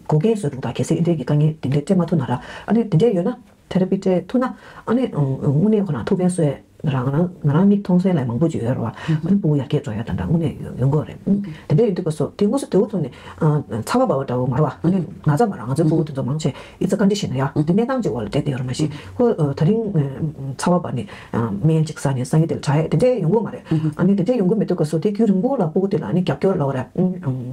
འགོག་རྐྱེན་བཟོ་འདུག་ད་གལ་སྲིད་ཨེ་འདྲས་ཀྱི་དཀའ་ངལ་དེ་འདྲས་འཕྲད་མ་ཐུབ་ན་ར། ཨ་ནི་དེ་འདྲས་ཡོད་ན་ཐེ་ར་པི་སྤྲད་ཐུབ་ན་ཨ་ནི་ཨ་དངོས་གནས་ཁོ་རང་ཐུགས་ཕན་གསོས་ཡ་རང་རང་ང་རང་མིག་མཐོང་སའི་ལ་མང་པོ་ཅིག་ཡོད་ར་བ། ཨ་ནི་སྤུ་གུ་ཡར་རྒྱས་འགྲོ་ཡ་དང་འདྲ་དངོས་གནས་ཡོང་ཡོང་གི་ཡོད་རེད། དེ་འདྲས་ཡིན་དུས་སྐབས་སུ་དེ་དངོས་སུ་དེའུ་ཐོག་ནས་ཨ་ཚ་བ་འབར་བ་འདྲ་བོ་མ་རེད་བ། ཨ་ནི་ན་ཚ་མ་རེད། ང་ཚོའི་སྤུ་གུ་དེ་ཚོ་མང་ཆེ་it's a condition ཡ་དེ་གནས་སྟངས་ཅིག་འོག་ལ་བསྡད་བསྡད་ཡོད་རེད་མ་གཞི། ཁོ་ཨ་ད་རིང་ཨ་ཚ་བ་འབར་ནས་ཨ་སྨན་ཅིག་ཟ་ནས་སང་ཉིན་དེ་ལ་དྲག་ཡ་དེ་འདྲས་ཡོང་གི་མ་རེད། ཨ་ནི་དེ་འདྲས་ཡོང་གི་མེད་དུས་སྐབས་སུ་དེ་རྒྱུན་རིང་པོ་ལ་སྤུ་གུ་དེ་ལ་ཨ་ནི་རྒྱབ་སྐྱོར་ལབ་དགོས་རེད།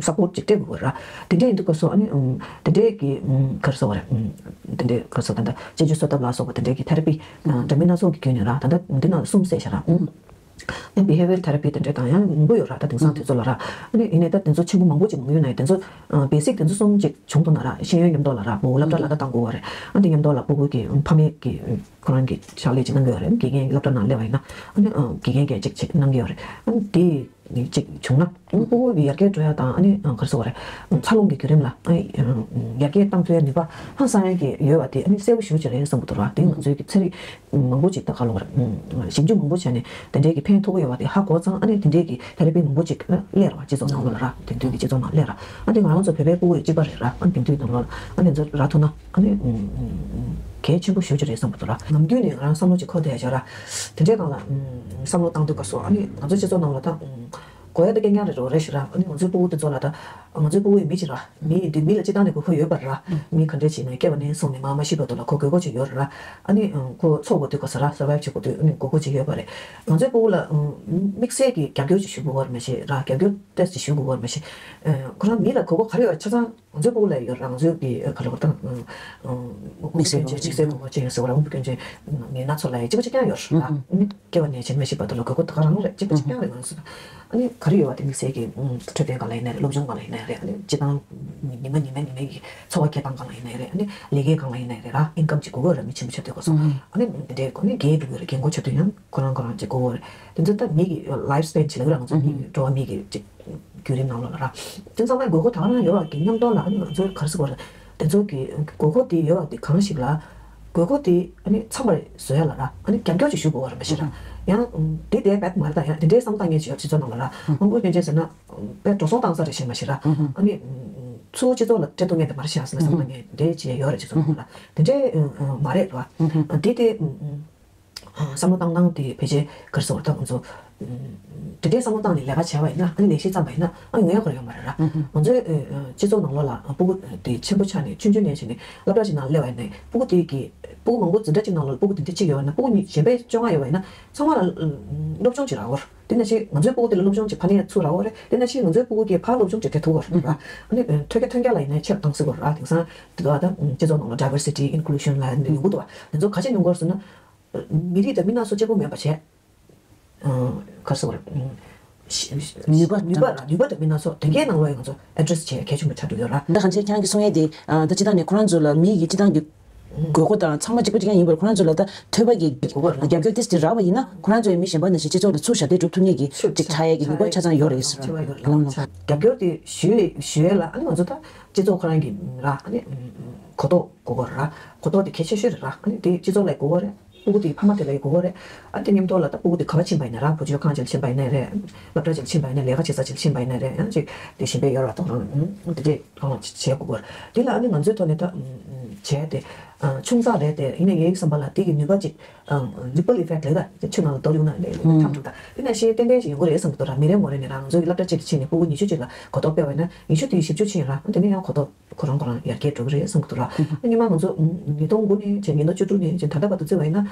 ཨ་support ཅིག་སྤྲད་དགོས་རེད། དེ་འདྲས་ཡིན་དུས་སྐབས་སུ་ཨ་ནི་ཨམ་དེ་འདྲས་ཀྱི་ཨམ་ག་རེ་ཟེར་དགོས་རེད། ཨམ་དེ་འདྲས་ག་རེ་ཟེར་ད་ལྟ་དཔྱད་བརྗོད་གསོ་ཐབས་ལ་སོགས་པ་དེ་འདྲས་ཀྱི་ཐེ་ར་པི་ཨ་འདྲ་མིན་སྣ་ཚོགས་ཀྱི་བརྒྱུད་ནས་ར། ད་ལྟ་འདི་ནང་ལ་གསུམ་བསྲེས་བཞག་ར། ཨམ་ཡང་behavioral therapy དེ་འདྲས་དང་ཡང་མང་པོ་ཡོད་ར། ད་དེང་སང་དུས་ཚོད་ལ་ར། ཨ་ནི་ཡིན་ནའི་ད་དེ་ཚོ་ཆེན་པོ་མང་པོ་ཅིག་མང་ཡོད་ནའི་དེ་ཚོ་ཨ་basic དེ་ཚོ་གསུམ་ཅིག་བྱུང་ཐུབ་ན་ར། ཤེས་ཡོན་མཉམ་དུ་ལ་ར་སྤུ་གུ་སློབ་གྲྭ་ལ་ད་བཏང་དགོས་པ་རེད། ཨ་འདི་མཉམ་དུ་ལ་སྤུ་གུ་གི་ཕ་མས་ཀྱི་ཁོ་རང་གི་ཕྱག་ལས་ཅིག་གནང་གི་ཡོད་རེད། དགེ་རྒན་སློབ་གྲྭ་ནང་སླེབས་པ་ཡིན་ན་ཨ་ནི་ཨ་དགེ་རྒན་གྱིས་ཅིག་ཅིག་གནང་གི་ཡོད་རེད། ཨ་ནི་དེ་ཅིག་བྱུང་ན་ཨ་ནི་སྤུ་གུ་ཡི་ཡར་རྒྱས་འགྲོ་ཡ་དང་ཨ་ནི་ཨ་ག་རེ་ཟེར་དགོས་རེད། འཚར་ལོངས་ཀྱི་བརྒྱུད་རིམ་ལ་ཨ་ནི་ཡར་རྒྱས་བཏང་ཐུབ་ཡ་ནུས་པ་ཧང་སང་ཡ་གི་ཡོད་པ་དེ་ཨ་ནི་གསལ་པོ་ཞེ་པོ་ཅིག་རེད་བསམ་གྱི་འདུག་ར། དེ་ང་ཚོའི་གི་ཚན་རིག་མང་པོ་ཅིག་ད་ག་ལབ་དགོས་རེད། ཞིབ་འཇུག་མང་པོ་བྱས་ནས་དེ་འདྲའི་གི་ཕན་ཐོགས་ཀྱི་ཡོད་པ་དེ་ཧ་གོ་ཙང་ཨ་ནི་དེ་འདྲའི་གི་ཐེ་ར་པི་མང་པོ་ཅིག་སླེབས་ར་བ། སྤྱི་ཚོགས་ནང་ལོགས་ལ་ར། དེང་དུས་ཀྱི་སྤྱི་ཚོགས་ནང་སླེབས་ར། ཨ་ནི་ང་རང་ཚོ་བོད་པའི་སྤུ་གུ་ཡི་གཅིག་པ་རེད་ར། ཨ་ནི་དེང་དུས་ནང་ལོགས་ལ་ཨ་ནི་ཚོ་རག་ཐུབ་ན་ཨ་ནི་གལ་ཆེན་པོ་ཞེ་པོ་ཅིག་རེད་བསམ་གྱི་འདུག་ར། ནམ་རྒྱུན་ནས་ང་རང་བསམ་བློ་ཅིག་འཁོར་བསྡད་ཡ་བྱས་ར། དེ་འདྲའི་སྒང་ལ་བསམ་བློ་བཏང་དུས་སྐབས་སུ་ཨ་ནི་ང་ཚོ་སྤྱི་ཚོགས་ནང་ལ་ད་གོ་ཡ་ད་རྐྱང་རྐྱང་རེད་རོ་རེད་ཞུ་ར། ཨ་ནི་ང་ཚོའི་སྤུ་གུ་དེ་ཚོ་ལ་ད་ང་ཚོའི་སྤུ་གུ་ཡི་མི་ཅིག་ར། མི་ཡིན་དུས་མི་ལ་སྤྱི་བཏང་ནས་དགོས་མཁོ་ཡོད་པ་ར། མི་ག་འདྲས་བྱས་ནས་སྐྱེ་བ་ནས་བཟུང་ནས་མ་མ་ཤི་བར་དུ་ལ་ཁོ་དགོས་མཁོ་ཅིག་ཡོད་ར། ཨ་ནི་ཁོ་འཚོ་དགོས་དུས་སྐབས་སུ་ར་survive བྱེད་དགོས་དུས་ཨ་ནི་དགོས་མཁོ་ཅིག་ཡོད་པ་རེད། ང་ཚོའི་སྤུ་གུ་ལ་དམིགས་བསལ་གྱི་རྒྱབ་སྐྱོར་ཅིག་ཞུ་དགོས་པ་ར་མ་ཤེས་ར། རྒྱབ་སྐྱོར་ཏོག་ཙམ་ཞུ་དགོས་པ་ར་མ་ཤེས། ཁོ་རང་མི་ལ་དགོས་མཁོ་ག་རེ་ཡོད་ཆ་ཚང་ང་ཚོའི་སྤུ་གུ་ལ་ཡོད་ར། ང་ཚོའི་གི་ག་ལ་བར་དང་དམིགས་བསལ་དམིགས་བསལ་དགོས་མཁོ་ཅིག་ཡོད་ཟེར་བ་ར། དབུལ་པོ་སྐྱོན་ཅན་ནད་ན་ཚོ་ལ་ཡང་གཅིག་པ་གཅིག་རྐྱང་ཡོད་ར། ཨ་ནི་སྐྱེ་བ་ནས་བྱས་མ་ཤི་བར་དུ་ལ་དགོས་མཁོ་ད་ག་རང་རེད། གཅིག་པ་གཅིག་རྐྱང་རེད་ང་ཚོ། ཨ་ནི་ག་རེ་ཡོད་བ་དེ་དམིགས་བསལ་གྱི་འཕྲོད་བསྟེན་སྒང་ལ་ཡིན་ན་རེད། སློབ་སྦྱོང་སྒང་ལ་ཡིན་ན་རེད། ཨ་ནི་སྤྱི་བཏང་ཉི་མ་ཉི་མ་ཉི་མ་གི་འཚོ་བ་སྐྱེལ་སྟངས་སྒང་ལ་ཡིན་ན་རེད། ཨ་ནི་ལས་ཀའི་སྒང་ལ་ཡིན་ན་རེད་ར། ཨིན་ཀམ་ཅིག་དགོས་ཀྱི་ར། མི་ཆེན་པོ་ཆགས་དུས་སྐབས་སུ་ཨ་ནི་འདི་འདྲའི་སྒོ་ནས་རྒས་འགྲོ་གི་རེད། རྒས་འཁོགས་ཆགས་དུས་ཡང་ཁོ་རང་ཁོ་རང་ཅིག་དགོས་ཀྱི་རེད། དེ་ཚོ་ད་མི་གི་ལའིབ་སི་པེན་ཅིག་ལབ་ཀྱི་ར། ང་ཚོ་མི་གི་འགྲོ་བ་མི་གི་ཅིག་བརྒྱུད་རིམ་ནང་ལོགས་ལ་ར། དེ་ཚང་མའི་དགོས་མཁོ་ད་ག་རང་ཡོད་བ་གི་མཉམ་དུ་ལ་ཨ་ནི་ང་ཚོའི་ག་རེ་ཟེར་དགོས་རེད། དེ་ཚོ་གི་དགོས་མཁོ་དེ་ཡོད་བ་དེ་གང་ཞིག་ལ། དགོས་མཁོ་དེ་ཨ་ནི་ཚང་བར་བཟོ་ཡ་ལ་ར། ཨ་ནི་རྒྱབ་སྐྱོར་ཅིག་ཞུ་དགོས་པ་ར་མ་གཞི་ར། ཡང་དེ་དེ་བེད་མ་རེད། ད་ཡང་དེ་འདྲའི་བསམ་བཏང་མཁན་ཅིག་ཡོད་སྤྱི་ཚོགས་ནང་ལ་ར། དབུལ་པོ་སྐྱོན་ཅན་ཟེར་ན་དཔེ་འགྲོ་སོང་བཏང་ས་རེད་ཤེས་མ་གཞི་ར། ཨ་ནི་ཚུར་སྤྱི་ཚོགས་ལ་སྤྲད་ཐུབ་མཁན་དེ་མ་རེད་ཤག་ཟེར་ན་བསམ་བཏང་མཁན་དེ་འདྲའི་ཅིག་ཡོད་རེད་སྤྱི་ཚོགས་ནང་ལ། དེ་འདྲའི་མ་རེད་ར། དེ་དེ། བསམ་བློ་བཏང་སྟངས་དེ་ཕལ་ཆེར་ག་རེ་ཟེར་དགོས་རེད། ད་ང་ཚོ་དེ་འདྲའི་བསམ་བློ་བཏང་ནས་ལས་ཀ་བྱས་པ་ཡིན་ན། ཨ་ནི་ལས་གཞི་བརྩམས་པ་ཡིན་ན། ཨ་ཡོང་ཡ་ཁོ་རང་ཡོད་མ་རེད་ར། ང་ཚོའི་སྤྱི་ཚོགས་ནང་ལོགས་ལ་སྤུ་གུ་དེ་ཆེན་པོ་ཆགས་ནས་ཆུང་ཆུང་ནས་བྱས་ནས་སློབ་གྲྭ་ཞིག་ནང་སླེབས་པ་ཡིན་ན། སྤུ་གུ་དེ་གི་སྤུ་གུ་མང་པོ་འཛིན་གྲྭ་གཅིག་ནང་ལོགས་ལ་སྤུ་གུ་དེ་འདྲ་གཅིག་ཡོད་པ་ཡིན་ན། སྤུ་གུ་གཞན་པ་བཅོ་ལྔ་ཡོད་པ་ཡིན་ན་ཚང་མ་ལ་སློབ་སྦྱོང་ཅིག་རག་གི་རེད། དེ་ནང་བཞིན་ང་ཚོའི་སྤུ་གུ་དེ་ལ་སློབ་སྦྱོང་ཅིག་ཕ་ནས་ཚུར་རག་གི་རེད། དེ་ནང་བཞིན་ང་ཚོའི་སྤུ་གུ་གིས་ཕར་སློབ་སྦྱོང་ཅིག་སྤྲད་ཐུབ་ཀྱི་རེད་ར། ཨ་ནི་ཐོན་སྐྱེད་ཐོན་སྐྱེད་ལ་ཡིན་ན་ཆེར་བཏང་སྲིད་ཀྱི་རེད་ར། དེང་སང་དེ་ག་ད་སྤྱི་ཚོགས་ནང་ལ་diversity inclusion ལབ་ཡ་འདི་ཡོང་གི་འདུག་བ། དེ་ཚོ་ག་ཅི་ཡོང་གི་རེད་ཟེར་ན། མི་རིགས་དང་མི་སྣ་ཚོ་གཅིག་པོ་མིན་པ་བྱས། ཨ་ག་རེ་ཟེར་དགོས་རེད། ནུས་པ་ནུས་པ་ར། ནུས་པ་དང་མི་སྣ་ཚོ་དེ་གའི་ནང་ལོགས་ཡང་ང་ཚོ་address བྱེད་གལ་ཆེན་པོ་ཆགས་འགྲོ་ཡོད་ར། ད་གང་ཆེ་ཁྱེད་རང་གིས་གསུང་ཡས་དེ། ཨ་ད་སྤྱིར་བཏང་ནས་ཁོ་རང་ཚོ་ལ་མི་ཡི་སྤྱིར་བཏང་གི་དགོས་མཁོ་དང་ཚང་མ་གཅིག་པ་གཅིག་རྐྱང་ཡིན་པར། ཁོ་རང་ཚོ་ལ་ད་ཐོས་པ་གི་རྒྱབ་སྐྱོར་ཏོག་ཙམ་རག་པ་ཡིན་ན། ཁོ་རང་ཚོའི་མི་གཞན་པ་ནང་བཞིན་སྤྱི་ཚོགས་ལ་ཚུར་ཞབས་འདེགས་སྒྲུབ་ཐུབ་མཁན་གྱི་ཅིག་ཆགས་ཡས་ཀྱི་ནུས་པ་ཆ་ཚང་ཡོད་རེད་ཟེར། ལམ་ལམ། རྒྱབ་སྐྱོར་དེ་ཞུ་ཞུ་ཡས་ལ། ཨ་ནི་ང་ཚོ་ད་སྤྱི་ཚོགས་ཁོ་རང་གི་ར། ཨ་ནི་གོ་རྟོགས་དགོས་མཁོ་ར། གོ་རྟོགས་དེ་གལ་ཆེ་ཤོས་རེད་ར། ཨ་ནི་དེ་སྤྱི་ཚོགས་ལ་དགོས་མཁོ་རེད། སྤུ་གུ་དེའི་ཕ་མ་དེ་ལ་ཡི་གོ་གོ་རེད། ཨ་དེ་མཉམ་དུ་ལ་ད་སྤུ་གུ་དེ་ག་བ་ཕྱིན་པ་ཡིན་ན་ར། བུ་བཅོལ་ཁང་ཅིག་ལ་ཕྱིན་པ་ཡིན་ན་རེད། སློབ་གྲྭ་ཅིག་ལ་ཕྱིན་པ་ཡིན་ན་ལས་ཀ་བྱེད་ས་ཅིག་ལ་ཕྱིན་པ་ཡིན་ན་རེད། ཡང་ཅིག་དེ་གཞན་པའི་ཡོད་ར་ད་རང་དེ་འདྲས་གང་ལ་བྱེད་གོ་གོ་ར། དེ་ལ་ཨ་ནི་ང་ཚོའི་ཐོག་ནས་ད་བྱས་ཏེ་ཆུང་ཙག་རེད་དེ་ཡིན་ན་ངའི་བསམ་པ་ལ་དེ་གི་ནུས་པ་ཅིག་ripple effect ལས་ད་ཆུ་ནང་ལ་གཏོར་ཡོང་ན་ལས་ཐམས་ཅད་ད་དེ་ནས་ཤེས་ཏན་ཏན་ཞིག་ཡོང་གི་རེད་བསམ་གི་འདུག་ར། མི་རེ་ངོ་རེ་ནས་ར་ང་ཚོའི་སློབ་གྲྭ་གཅིག་ལ་ཕྱིན་ནས་སྤུ་གུ་ཉི་ཤུ་ཅིག་ལ་གོ་རྟོགས་སྤེལ་བ་ཡིན་ན་ཉི་ཤུ་དེའི་བཞི་བཅུ་ཕྱིན་ར་དེ་ནས་ཡང་གོ་རྟོགས་ཁོ་རང་ཁོ་རང་ཡར་རྒྱས་འགྲོ་གི་རེད་བསམ་གི་འདུག་ར། སྔོན་མ་ང་ཚོ་ཉིས་སྟོང་དགུ་ནས་བྱས་ཉིས་སྟོང་བཅུ་དྲུག་ནས་བྱས་ད་ལྟ་བར་དུ་བརྩིས་པ་ཡིན་ན།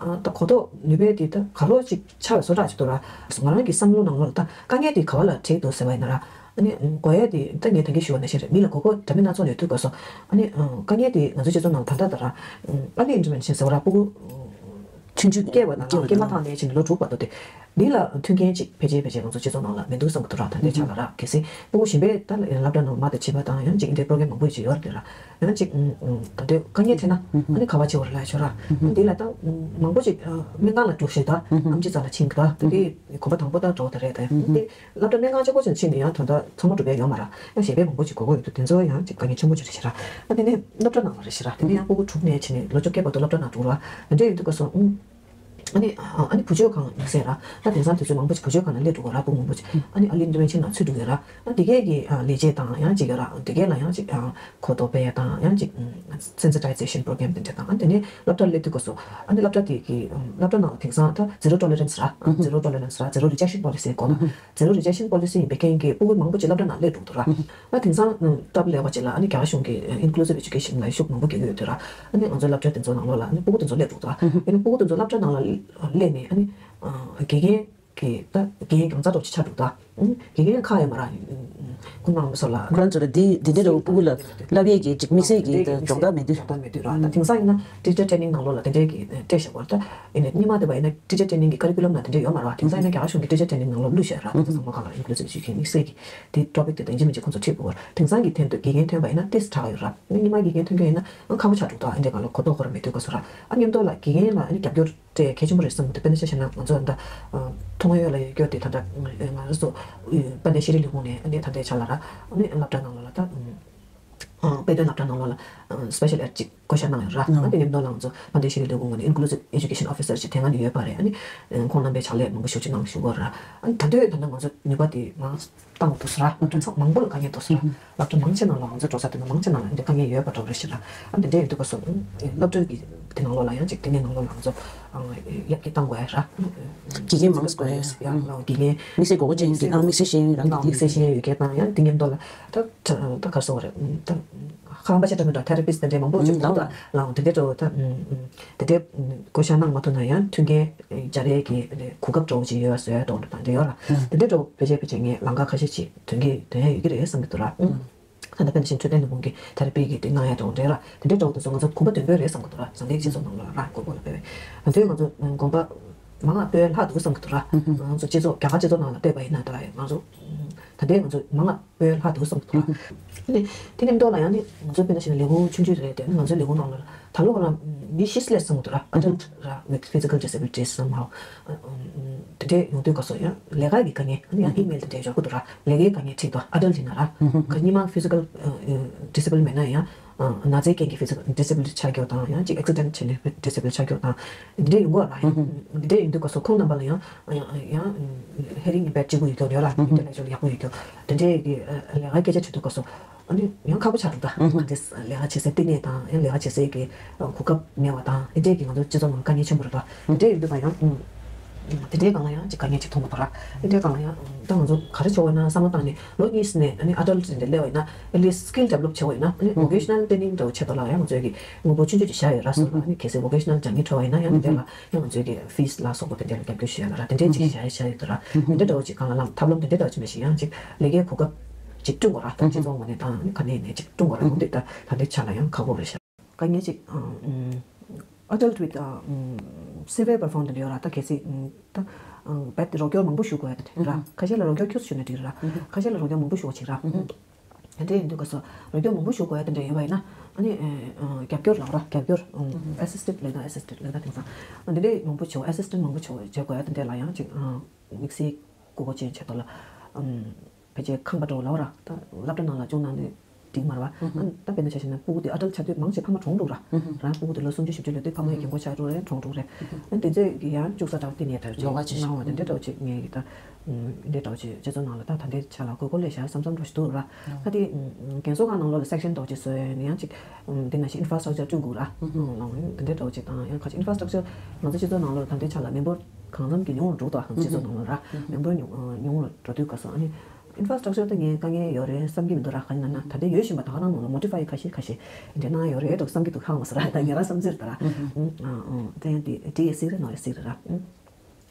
ད་གོ་རྟོགས་ནུས་པའི་དེ་ད་ག་ལོ་ཅིག་ཆགས་པའི་བཟོ་འདྲ་ཅིག་འདུག་ར། ང་རང་གི་བསམ་བློ་ནང་ལོགས་ལ་ད་དཀའ་ངལ་དེ་ག་བ་ལ་འཕྲད་འདུག་ཟེར་བ་ཡིན་ན་ར། ཨ་ནི་དགོས་ཡ་དེ་ད་ངས་ད་གིན་ཞུས་པ་ནང་བཞིན་རེད། མི་ལ་དགོས་མཁོ་འདྲ་མིན་སྣ་ཚོགས་ཡོད་དུས་སྐབས་སུ་ཨ་ནི་དཀའ་ངལ་དེ་ང་ཚོའི་སྤྱི་ཚོགས་ནང་ད་ལྟ་ད་ར་early intervention ཟེར་བ་ར་སྤུ་གུ་ཆུང་ཆུང་སྐྱེས་པ་དང་སྐྱེས་མ་ཐག་ནས་བྱས་ནས་ལོ་དྲུག་བར་དུ་དེ། འདི་ལ་མཐུན་རྐྱེན་ཅིག་ཕལ་ཆེར་ཕལ་ཆེར་ང་ཚོ་སྤྱི་ཚོགས་ནང་ལ་མི་འདུག་བསམ་གྱི་འདུག་ར། ད་ལྟའི་ཆ་ལ་ར་གལ་སྲིད་སྤུ་གུ་གཞན་པའི་ད་སློབ་གྲྭ་ནང་མ་དང་བྱིས་པ་དང་ཡང་ཅིག་འདྲའི་པོ་རོ་གྷ་རམ་མང་པོ་ཞིག་ཡོད་རེད་ར། ཡང་ཅིག་ད་ལྟའི་དཀའ་ངལ་འཕྲད་ན་ཨ་ནི་ག་བ་བྱེད་དགོས་རེད་ལབ་ཤོད་ར། འདི་ལ་ད་མང་པོ་ཅིག་སྨན་ཁང་ལ་འགྲོ་ཤེས་ད་ཨམ་ཆི་རྩ་ལ་ཕྱིན་གི་ད་ད་ལྟའི་གོམ་པ་དང་པོ་ད་འགྲོ་ད་རེད། ད་ཡང་འདི་སློབ་གྲྭ་སྨན་ཁང་གཅིག་པོ་ཅིག་ཕྱིན་ནས་ཡང་ད་ལྟ་ཚང་མ་འགྲུབ་པ་ཡོད་མ་ར། ཡང་གཞན་པའི་མང་པོ་ཅིག་དགོས་ཀྱི་ཡོད་དུས་དེ་ཚོ་ཡང་ཅིག་དཀའ་ངལ་ཆེན་པོ་ཅིག་རེད་ཤག་ར། ཨ་དེ་ནས་སློབ་གྲྭ་ནང་ལ་རེད་ཤག་ར། དེ་ནས་ཡང་སྤུ་གུ་དྲུག་ནས་ཕྱིན་ནས་ལོ་བཅོ་བརྒྱད་བར་དུ་སློབ་གྲྭ་ནང་འགྲོ་ར། དེ་འདྲ་ཡོད་དུས་སྐབས་སུ་ཨུམ། ཨ་ནི་ཨ་ནི་བུ་བཅོལ་ཁང་དམིགས་བསལ་ར། ད་དེང་སང་དུས་ཚོད་མང་པོ་ཅིག་བུ་བཅོལ་ཁང་ལ་སླེབས་འགྲོ་གི་ར། སྤུ་གུ་མང་པོ་ཅིག་ཨ་ནི་early intervention ནང་ཚུད་འགྲོ་གི་ར། ཨ་དེ་གས་ཀྱི་ལས་བྱེད་དང་ཡང་ཅིག་ཡོད་ར། དེ་གས་ལ་ཡང་ཅིག་གོ་རྟོགས་སྤེལ་ཡ་དང་ཡང་ཅིག་sensitization program དེ་འདྲ་དང་། ཨ་དེ་ནས་སློབ་གྲྭར་སླེབས་དུས་སྐབས་སུ་ཨ་ནི་སློབ་གྲྭ་དེ་གི་སློབ་གྲྭ་ནང་ལ་དེང་སང་ད་zero tolerance ར། zero tolerance ར། zero rejection policy གོ་ལ། zero rejection policy ཡིན་པའི་རྐྱེན་གྱིས་སྤུ་གུ་མང་པོ་ཅིག་སློབ་གྲྭ་ནང་སླེབས་འགྲོ་གི་ར། ད་དེང་སང་སྟབས་ལེགས་པ་ཅིག་ལ་ཨ་ནི་རྒྱ་གར་གཞུང་གི་inclusive education ལ་ཤུགས་མང་པོ་རྒྱག་གི་ཡོད་དུས་ར། ཨ་ནི་ང་ཚོའི་སློབ་གྲྭ་དེ་ཚོ་ནང་ལོགས་ལ་ཨ་ནི་སྤུ་གུ་དེ་ཚོ་སླེབས་འགྲོ་གི་ར། ཨ་ནི་སྤུ་གུ་དེ་ཚོ་སློབ་གྲྭ་ནང་ལ་སླེབས་ནས་ཨ་ནི་དགེ་རྒན་གྱི་ད་དགེ་རྒན་རྒྱང་རྩ་འདྲ་པོ་ཅིག་ཆགས་འདུག་ད། དགེ་རྒན་ཁག་ཡོད་མ་རེད། ཁོང་རྣམ་པ་ཚོ་ལ་ཁོ་རང་ཚོ་ལ་འདི་འདི་འདྲ་འདྲ་པོ་སྤུ་གུ་ལ་བསླབ་ཡས་ཀྱི་ཅིག་དམིགས་བསལ་གྱི་ད་སྦྱོང་བརྡར་མེད་དུས། སྦྱོང་བརྡར་མེད་དུས་ར། ད་དེང་སང་ཡིན་ན་teacher training ནང་ལོགས་ལ་དེ་འདྲའི་གི་སྤྲད་བཞག་པ་རེད། ད་ཡིན་ནའི་སྔོན་མ་དེ་བ་ཡིན་ན་teacher training གི་curriculum ནང་དེ་འདྲ་ཡོད་མ་རེད་བ། དེང་སང་ཡིན་ན་རྒྱ་གར་གཞུང་གི་teacher training ནང་ལོགས་བླུགས་བཞག་ར། ད་ཚང་མ་གང་ལ་inclusive education དམིགས་བསལ་གྱི་དེ་topic དེ་དོན་རྐྱེན་མི་གཅིག་ཁོང་ཚོ་ཁྲིད་དགོས་པ་རེད། དེང་སང་གི་ཐོན་དུས་དགེ་རྒན་ཐོན་པ་ཡིན་ན་test ཆགས་ཡོད་ར། སྔོན་མ་དགེ་རྒན་ཐོན་མཁན་ཡིན་ན་ཁག་པོ་ཆགས་འདུག་ད་འདི་འདྲའི་སྒང་ལ་གོ་རྟོགས་ཁོ་རང་མེད་དུས་སྐབས་སུ་ར། ཨ་མཉམ་དུ་ལ་དགེ་རྒན་ལ་ཨ་ནི་རྒྱབ་སྐྱོར་དེ་གལ་ཆེན་པོ་རེད་བསམ་གི་འདུག་དཔེར་ན་ཆ་བཞག་ན་ང་ཚོ་ད་མཐོང་ཡོད་ལ་ཡོད་སྐྱོར་དེ་ད་ལྟ་ང་རང་ཚོ་དཔལ་ལྡན་ཤེས་རིག་ལས་ཁུངས་ནས་ཨ་ནི་ད་ལྟའི་ཆ་ལ་ར། ཨ་ནི་སློབ་གྲྭ་ནང་ལོགས་ལ་ད་དཔེ་སྟོན་སློབ་གྲྭ་ནང་ལོགས་ལ་special ed ཅིག་བསྐོ་བཞག་གནང་ཡོད་ར། ཨ་དེ་མཉམ་དུ་ལ་ང་ཚོ་དཔལ་ལྡན་ཤེས་རིག་ལས་ཁུངས་ནས་inclusive education officer ཅིག་དེ་སྔ་ནས་ཡོད་པ་རེད། ཨ་ནི་ཁོང་རྣམ་པས་ཕྱག་ལས་མང་པོ་ཞེ་པོ་ཅིག་གནང་བཞུགས་ཡོད་ར། ཨ་ནི་ད་དུང་ད་ལྟ་ང་ཚོ་ནུས་པ་དེ་མང་བཏང་དགོས་ས་ར། སློབ་གྲྭ་ཚང་མང་པོ་ལ་དཀའ་ངལ་འདུག་ས་ར། སློབ་གྲྭ་མང་ཆེ་ནང་ལ་ང་ཚོ་འགྲོ་ས་དེ་ནང་མང་ཆེ་ནང་ལ་འདི་དཀའ་ངལ་ཡོད་པ་འདྲ་པོ་རེད་ཤག་ར། ཨ་འདི་འདྲ་ཡོད་དུས་སྐབས་སུ་སློབ་གྲྭ་གི་དེ་ནང་ལོགས་ལ་ཡང་ཅིག་དེ་ནས་ནང་ལོགས་ལ་ང་ཚོ་ཡར་རྒྱས་བཏང་དགོས་ཡ་ར། དགེ་རྒན་མང་ཙམ་དགོས་ཡ་ཡ་ལ་དགེ་རྒན་དམིགས་བསལ་དགོས་མཁོ་ཅན་གྱི་ཨ་དམིགས་བསལ་ཤེས་ཡོན་རང་གི་དམིགས་བསལ་ཤེས་ཡོན་ཡོད་མཁན་དང་ཡང་དེ་མཉམ་དུ་ལ་ད་ད་ག་རེ་ཟེར་དགོས་རེད། ད་ཁང་པ་ཆེ་འདྲ་མི་འདྲ་therapist དེ་འདྲའི་མང་པོ་ཅིག་འདུག་ད་ལའང་དེ་འདྲའི་འདྲ་པོ་ད་དེ་འདྲའི་བསྐོ་བཞག་གནང་མ་ཐུབ་ན་ཡང་མཐུན་རྐྱེན་སྦྱར་ཡས་ཀྱི་གོ་སྐབས་འདྲ་པོ་ཅིག་ཡོད་པ་བཟོ་ཡ་འདྲ་པོ་དང་དེ་ཡོད་ར། དེ་འདྲའི་འདྲ་པོ་ཕལ་ཆེར་ཕལ་ཆེར་ངས་ལམ་ཁ་ཁ་ཤས་ཅིག་དོན་གྱི་དོན་ཡ་ཡོད་ཀྱི་རེད་བསམ་གྱི་འདུག་ར། ད་ལྟ་ཕན་ཚུན་འཕྲོད་བསྟེན་ལས་ཁུངས་ཀྱི་ཐེ་ར་པི་གི་དེ་གནང་ཡ་དང་འབྲེལ་ལ་དེ་འདྲའི་འདྲ་པོ་དེ་ཚོ་ང་ཚོ་གོམ་པ་མདུན་སྤོས་རེད་བསམ་གྱི་འདུག་ར། ཟང་ཐལ་སྤྱི་ཚོགས་ནང་ལ་ར་དགོས་མཁོ་ལ་དཔེ་བས་ད་དུང་ང་ཚོ་གོམ་པ་མང་ང་སྤོས་ལྷག་འདུག་བསམ་གྱི་འདུག་ར། ང་ཚོ་སྤྱི་ཚོགས་རྒྱ་གར་སྤྱི་ཚོགས་ནང་ལ་ལྟོས་པ་ཡིན་ན་ད་ང་ཚོ་ད་ལྟའི་ང་ཚོ་མང་ང་སྤོས་ལྷག་འདུག་བསམ་གྱི་འདུག་ར། དེ་ནས་དེ་ནས་མདོ་ལ་ཡང་ནི་ང་ཚོ་དཔེར་ན་བྱས་ན་ལས་ཁུངས་ཆུང་ཆུང་རེད་དེ་ང་ཚོའི་ལས་ཁུངས་ནང་ལ་ད་ལོ་ལ་མི་ཤི་སླེ་བསམ་གྱི་འདུག་ར། adult ར་with physical disabilities somehow དེ་འདྲས་ཡོང་དུས་སྐབས་སུ་ཡང་ལས་ཀ་གི་དཀའ་ངལ་ཡང་email དེ་འདྲས་འབྱོར་གྱི་འདུག་ར། ལས་ཀའི་དཀའ་ངལ་འཕྲད་འདུག adult ཡིན་ན་ར། ག་སྔོན་མ་physical disable མེད་ན་ཡང་ན་ཚའི་རྐྱེན་གྱིས་physical disable ཆགས་རྒྱུ་དང་ཡང་ཅིག་accident བྱས་ནས་disable ཆགས་རྒྱུ་དང་འདི་འདྲས་ཡོང་གི་ར། ཡང་འདི་འདྲས་ཡོང་དུས་སྐབས་སུ་ཁོང་རྣམ་པ་ལ་ཡང་ཡང་hearing impaired གཅིག་པུ་ཡོད་རྒྱུ་ཡོད་ར། དེ་ལས་ཅུང་ཡག་པོ་ཡོད་རྒྱུ་དེ་འདྲས་ཀྱི་ལས་ཀ་སྐད་ཆ་དྲིས་དུས་སྐབས་སུ། ཨ་ནི་ཡང་ཁག་པོ་ཆགས་འདུག་ད། ཨ་ནི་ལས་ཀ་བྱེད་སའི་བསྟི་གནས་དང་ཡང་ལས་ཀ་བྱེད་སའི་གི་གོ་སྐབས་མེད་པ་དང་དེ་འདྲས་ཀྱི་ང་ཚོ་སྤྱི་ཚོགས་ནང་དཀའ་ངལ་ཆེན་པོ་རེད་ད། དེ་འདྲས་ཡིན་དུས་ད་ཡང་དེ་འདྲའི་སྒང་ལ་ཡང་ཅིག་དཀའ་ངལ་ཅིག་མཐོང་གི་འདུག་ར། དེ་འདྲའི་སྒང་ལ་ཡང་ད་ང་ཚོ་ག་རེ་བྱེད་དགོས་ན་བསམ་བློ་བཏང་ནས་ལོ་གཉིས་ནས་ཨ་ནི་adult འདྲ་སླེབས་པ་ཡིན་ན་at least skill develop བྱེད་དགོས་ཡིན་ན་ཨ་ནི་vocational training འདྲ་བོ་ཆེད་དུ་ལ་ཡང་ང་ཚོའི་གི་དངུལ་ཕོན་ཆུང་ཆུང་ཅིག་བཞག་ཡོད་ར། སོ་ཨ་ནི་གལ་སྲིད་vocational སྦྱང་མཁན་འཕྲད་པ་ཡིན་ན་ཡང་དེ་འདྲ་ལ་ཡང་ང་ཚོའི་གི་fees ལ་སོགས་པ་དེ་འདྲ་ལ་རྒྱབ་སྐྱོར་ཞུ་ཡ་ལ་ར་དེ་འདྲའི་ཅིག་བཞག་ཡ་བཞག་ཡོད་འདུག་ར། དེ་འདྲ་འདྲ་བོ་ཅིག་སྒང་ལ་ལམ་ཐབས་ལམ་དེ་འདྲ་འདྲ་བོ་ཅིག་མེད་ཞིག་ཡང་ཅིག་ལས་ཀའི་གོ་སྐབས་ཅིག་བསྐྲུན་དགོས་ར། ད་སྤྱི་ཚོགས་ངོས་ནས་དང་ཨ་ནི་ག་ནས་ནས་ཅིག་བསྐྲུན་དགོས་ར། འོ་འདི་ད་ད་ལྟའི་ཆ་ལ་ཡང་ཁག་པོ་རེད་ཤག་དཀའ་ངལ་ཅིག adult with severe performance ཡོད་ར། ད་གལ་སྲིད་ད་རྦད་དེ་རོགས་སྐྱོར་མང་པོ་ཞུ་དགོས་ཡ་དེ་ར། ཁ་ཤས་ལ་རོགས་སྐྱོར་ཁྱུག་ཙམ་ཞུས་ན་འགྲིག་ར། ཁ་ཤས་ལ་རོགས་སྐྱོར་མང་པོ་ཞུ་བ་བྱེད་ར། དེ་འདྲ་ཡིན་དུས་སྐབས་སུ་རོགས་སྐྱོར་མང་པོ་ཞུ་དགོས་ཡ་དེ་འདྲ་ཡོད་པ་ཡིན་ན་ཨ་ནི་རྒྱབ་སྐྱོར་ལབ་ར། རྒྱབ་སྐྱོར་assisted ལབ་ན་assisted ལབ་ན་དེང་སང་འདི་འདྲའི་མང་པོ་བྱེད་དགོས། assistant མང་པོ་བྱེད་དགོས་ཡ་དེ་འདྲ་ལ་ཡང་ཅིག་དམིགས་བསལ་དགོས་མཁོ་ཅན་ཆེད་དུ་ལ་ཕལ་ཆེར་ཁང་པ་འདྲ་བོ་ལབ་ར། ད་སློབ་གྲྭ་ནང་ལ་སྦྱོང་གནང་དུས། འགྲིག་མ་རེད་བ། ཨ་ད་དཔེར་ན་ཆ་བཞག་ན་སྤུ་གུ་དེ་ཨ་ཌལ་ཆགས་དུས་མང་ཆེ་ཕ་མ་གྲོངས་འགྲོ་ར། རང་སྤུ་གུ་དེ་ལོ་སུམ་ཅུ་བཞི་བཅུ་ལོན་དུས་ཕ་མ་ཡི་རྒན་གོག་ཆགས་འགྲོ་རེད། གྲོངས་འགྲོ་རེད། ཨ་དེ་ཚོས་ཀྱི་ཡང་ཅུག་ས་དྲག་དེ་ནས་དྲག་ཅིག་ཡོ་ག་ཅིག་གནང་བ་དེ་འདྲ་འདྲ་བོ་ཅིག་ངས་ཀྱི་ད་འདི་འདྲ་འདྲ་བོ་ཅིག་སྤྱི་ཚོགས་ནང་ལ་ད་ད་ལྟའི་ཆ་ལ་དགོས་མཁོ་ལས་བཞག་བསམ་བསམ་འདྲ་བོ་ཞིག་འདུག་ར། ད་དེ་རྒན་གསོ་ཁང་ནང་ལོགས་ལ་སེག་ཤན་འདྲ་བོ་ཅིག་བཟོས་ནས་ཡང་ཅིག་འདི་ནང་བཞིན་ཨིན་ཕ་ར་སི་ཊག་ཅར་བཅུག་དགོས་ར། ནང་དེ་འདྲ་འདྲ་བོ་ཅིག་དང་ཡང་ཁ་ཅིག་ཨིན་ཕ་ར་སི་ཊག་ཅར་ང་ཚོ་སྤྱི་ཚོགས་ནང་ལོགས་ལ་ད་ལྟའི་ཆ་ལ་མི་འབོར་གང་འཚམ་གྱི་ཉུང་རུ་འགྲོ་འདུག་ཨ། སྤྱི་ཚོགས་ནང་ལོགས་ར་མི་འབོར་ཉུང་ཉུང་རུ་འགྲོ་དུས་སྐབས་སུ་ཨ་ནི། ཨིན་ཕ་ར་སི་ཊག་ཅར་དེ་ངས་དཀའ་ངལ་ཡོད་རེད་བསམ་གྱི་མི་འདུག་ར། གང་ཡིན་ལབ་ན་ད་ལྟ་ཡོད་བཞིན་པ་ད་ག་རང་ནང་ལ་མོ་ཌི་ཕའི་ཁ་ཤས་ཁ་ཤས་འདྲ་གནང་ཡོད་རེད་འགྲོ་བསམ་གྱི་འདུག་ཧ་གོ་མ་སོང་ར། ད་ངས་རང་བསམ་ཚུལ་ད་ར། ཨུ་ཨ་ཨ་དེ་ཡང་དེ་བྲིས་ཡས་སྲིད་རེད་ནོར་ཡས་སྲིད་རེད་ར། ཨུ་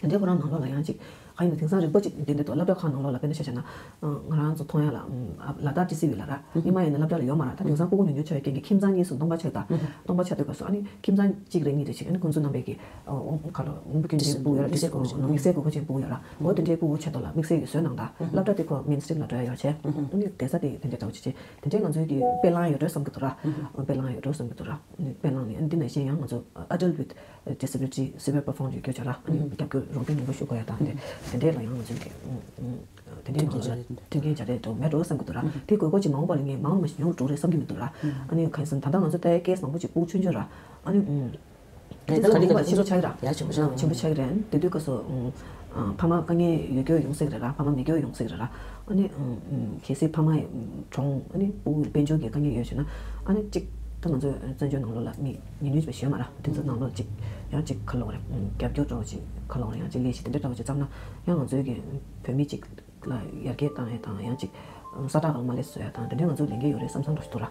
དེ་འདྲའི་ཁོ་རང་ནང་ལོགས་ལ་ཡང་ཅིག་གང་ཡིན་ན་དེང་སང་རིག་པ་ཅིག་འདི་འདྲ་འདུག་སློབ་གྲྭ་ཁག་ནང་ལོགས་ལ་དཔེར་ན་ཆ་བཞག་ན་ང་རང་ཚོ་མཐོང་ཡ་ལ་ཨ་ལ་དྭགས་ཊི་སི་ཝི་ལ་ར་སྔོན་མ་ཡིན་ན་སློབ་གྲྭ་ལ་ཡོད་མ་ར། ད་དེང་སང་སྤུ་གུ་ཉུང་ཉུང་ཆགས་ཡོད་རྐྱེན་གྱིས་ཁྱིམ་ཚང་གཉིས་སུ་སྟོང་པ་ཆགས་ད་སྟོང་པ་ཆགས་དུས་སྐབས་སུ་ཨ་ནི་ཁྱིམ་ཚང་གཅིག་རེ་གཉིས་རེ་ཅིག་ཨ་ནི་ཁོང་ཚོ་རྣམ་པས་ཀྱི་ཨོ་ཁ་ལོ་དམིགས་བསལ་གྱི་སྤུ་གུ་ཡོད་ར། དམིགས་བསལ་དགོས་མཁོ་ཆེན་སྤུ་གུ་ཡོད་ར། འོ་དེ་འདྲའི་སྤུ་གུ་ཆེད་དུ་ལ་དམིགས་བསལ་གྱི་བཟོས་གནང་ད་སློབ་གྲྭ་དེ་ཁོ་མེན་སི་ཊིམ་ལ་འགྲོ་ཡ་ཡོད་བྱས་ཨ་ནི་བསྡད་ས་དེ་དེ་འདྲའི་འདྲ་བོ་ཅིག་བྱས་དེ་འདྲའི་ང་ཚོའི་གི་དཔེ་བླངས་ཡོད་འགྲོ་བསམ་གྱི་འདུག་ར། དཔེ་བླངས་ཡོད་འགྲོ་བསམ་གྱི་འདུག་ར། དཔེ་བླངས་ནས་ཨ་ནི་འདི་ནང་བཞིན་ཡང་ང་ཚོ་adult with disability super perform ཡོད་རྒྱུ་བྱས་ར། ཨ་ནི་རྒྱབ་སྐྱོར་རོགས་སྐྱོར་ནན་པོ་ཞུ་དགོས་ཡ་དང་དེ་དེ་འདྲའི་ལ་ཡང་ང་ཚོའི་གི་དེ་འདྲའི་ནང་ལ་མཐུན་རྐྱེན་བྱ་རེས་དེ་འདྲ་མེད་འགྲོ་བསམ་གྱི་འདུག་ར། དེ་དགོས་མཁོ་ཅིག་མ་འོངས་པ་ལ་ངས་མང་མ་ཞིག་ཉུང་རུ་འགྲོ་རེད་བསམ་གྱི་མི་འདུག་ར། ཨ་ནི་གང་ཡིན་ཟེར་ན་ད་ལྟ་ང་ཚོ་ལྟ་ཡ་ཀེ་སི་མང་པོ་ཅིག་སྤུ་གུ་ཆུང་ཆུང་ར། ཨ་ནི་དེ་ཚོ་ལ་ཡ་ཆེན་པོ་ཆགས་ཀྱི་ར། ཡ་ཆེན་པོ་ཆགས་ཆེན་པོ་ཆགས་ཀྱི་རེད། དེ་དུས་སྐབས་སུ་ཨ་ཕ་མ་དཀའ་ངལ་ཡོད་རྒྱུ་ཡོང་སྲིད་རེད་ར། ཕ་མ་མེད་རྒྱུ་ཡོང་སྲིད་རེད་ར། ཨ་ནི་གལ་སྲིད་ཕ་མ་གྲོངས་ཨ་ནི་སྤུ་གུ་དཔལ་འབྱོར་གྱི་དཀའ་ངལ་ཡོད་བྱུང་ན་ཨ་ནི་གཅིག་ད་ང་ཚོའི་བཙན་བྱོལ་ནང་ལོགས་ལ་མི་ཉུང་ཉུང་ཅིག་ཞིག་ཡོད་མ་ར། དེ་ཚོ་ནང་ལོགས་ལ་གཅིག་ཡང་གཅིག་ག་ལབ་དགོས་རེད། རྒྱབ་སྐྱོར་འདྲ་བོ་ཅིག་ག་ལབ་དགོས་རེད། ཡང་གཅིག་ལས་གཞི་དེ་འདྲ་འདྲ་བོ་ཅིག་བརྩམས་ན་ཡང་ང་ཚོའི་གི་བོད་མི་གཅིག་ལ་ཡར་རྒྱས་བཏང་ཡས་དང་ཡང་ཅིག་ས་ཁྲ་གང་མ་ལས་བཟོ་ཡས་དང་དེ་འདྲའི་ང་ཚོ་ལས་འགན་ཡོད་རེད་བསམ་བསམ་འདྲ་ཞིག་འདུག་ར།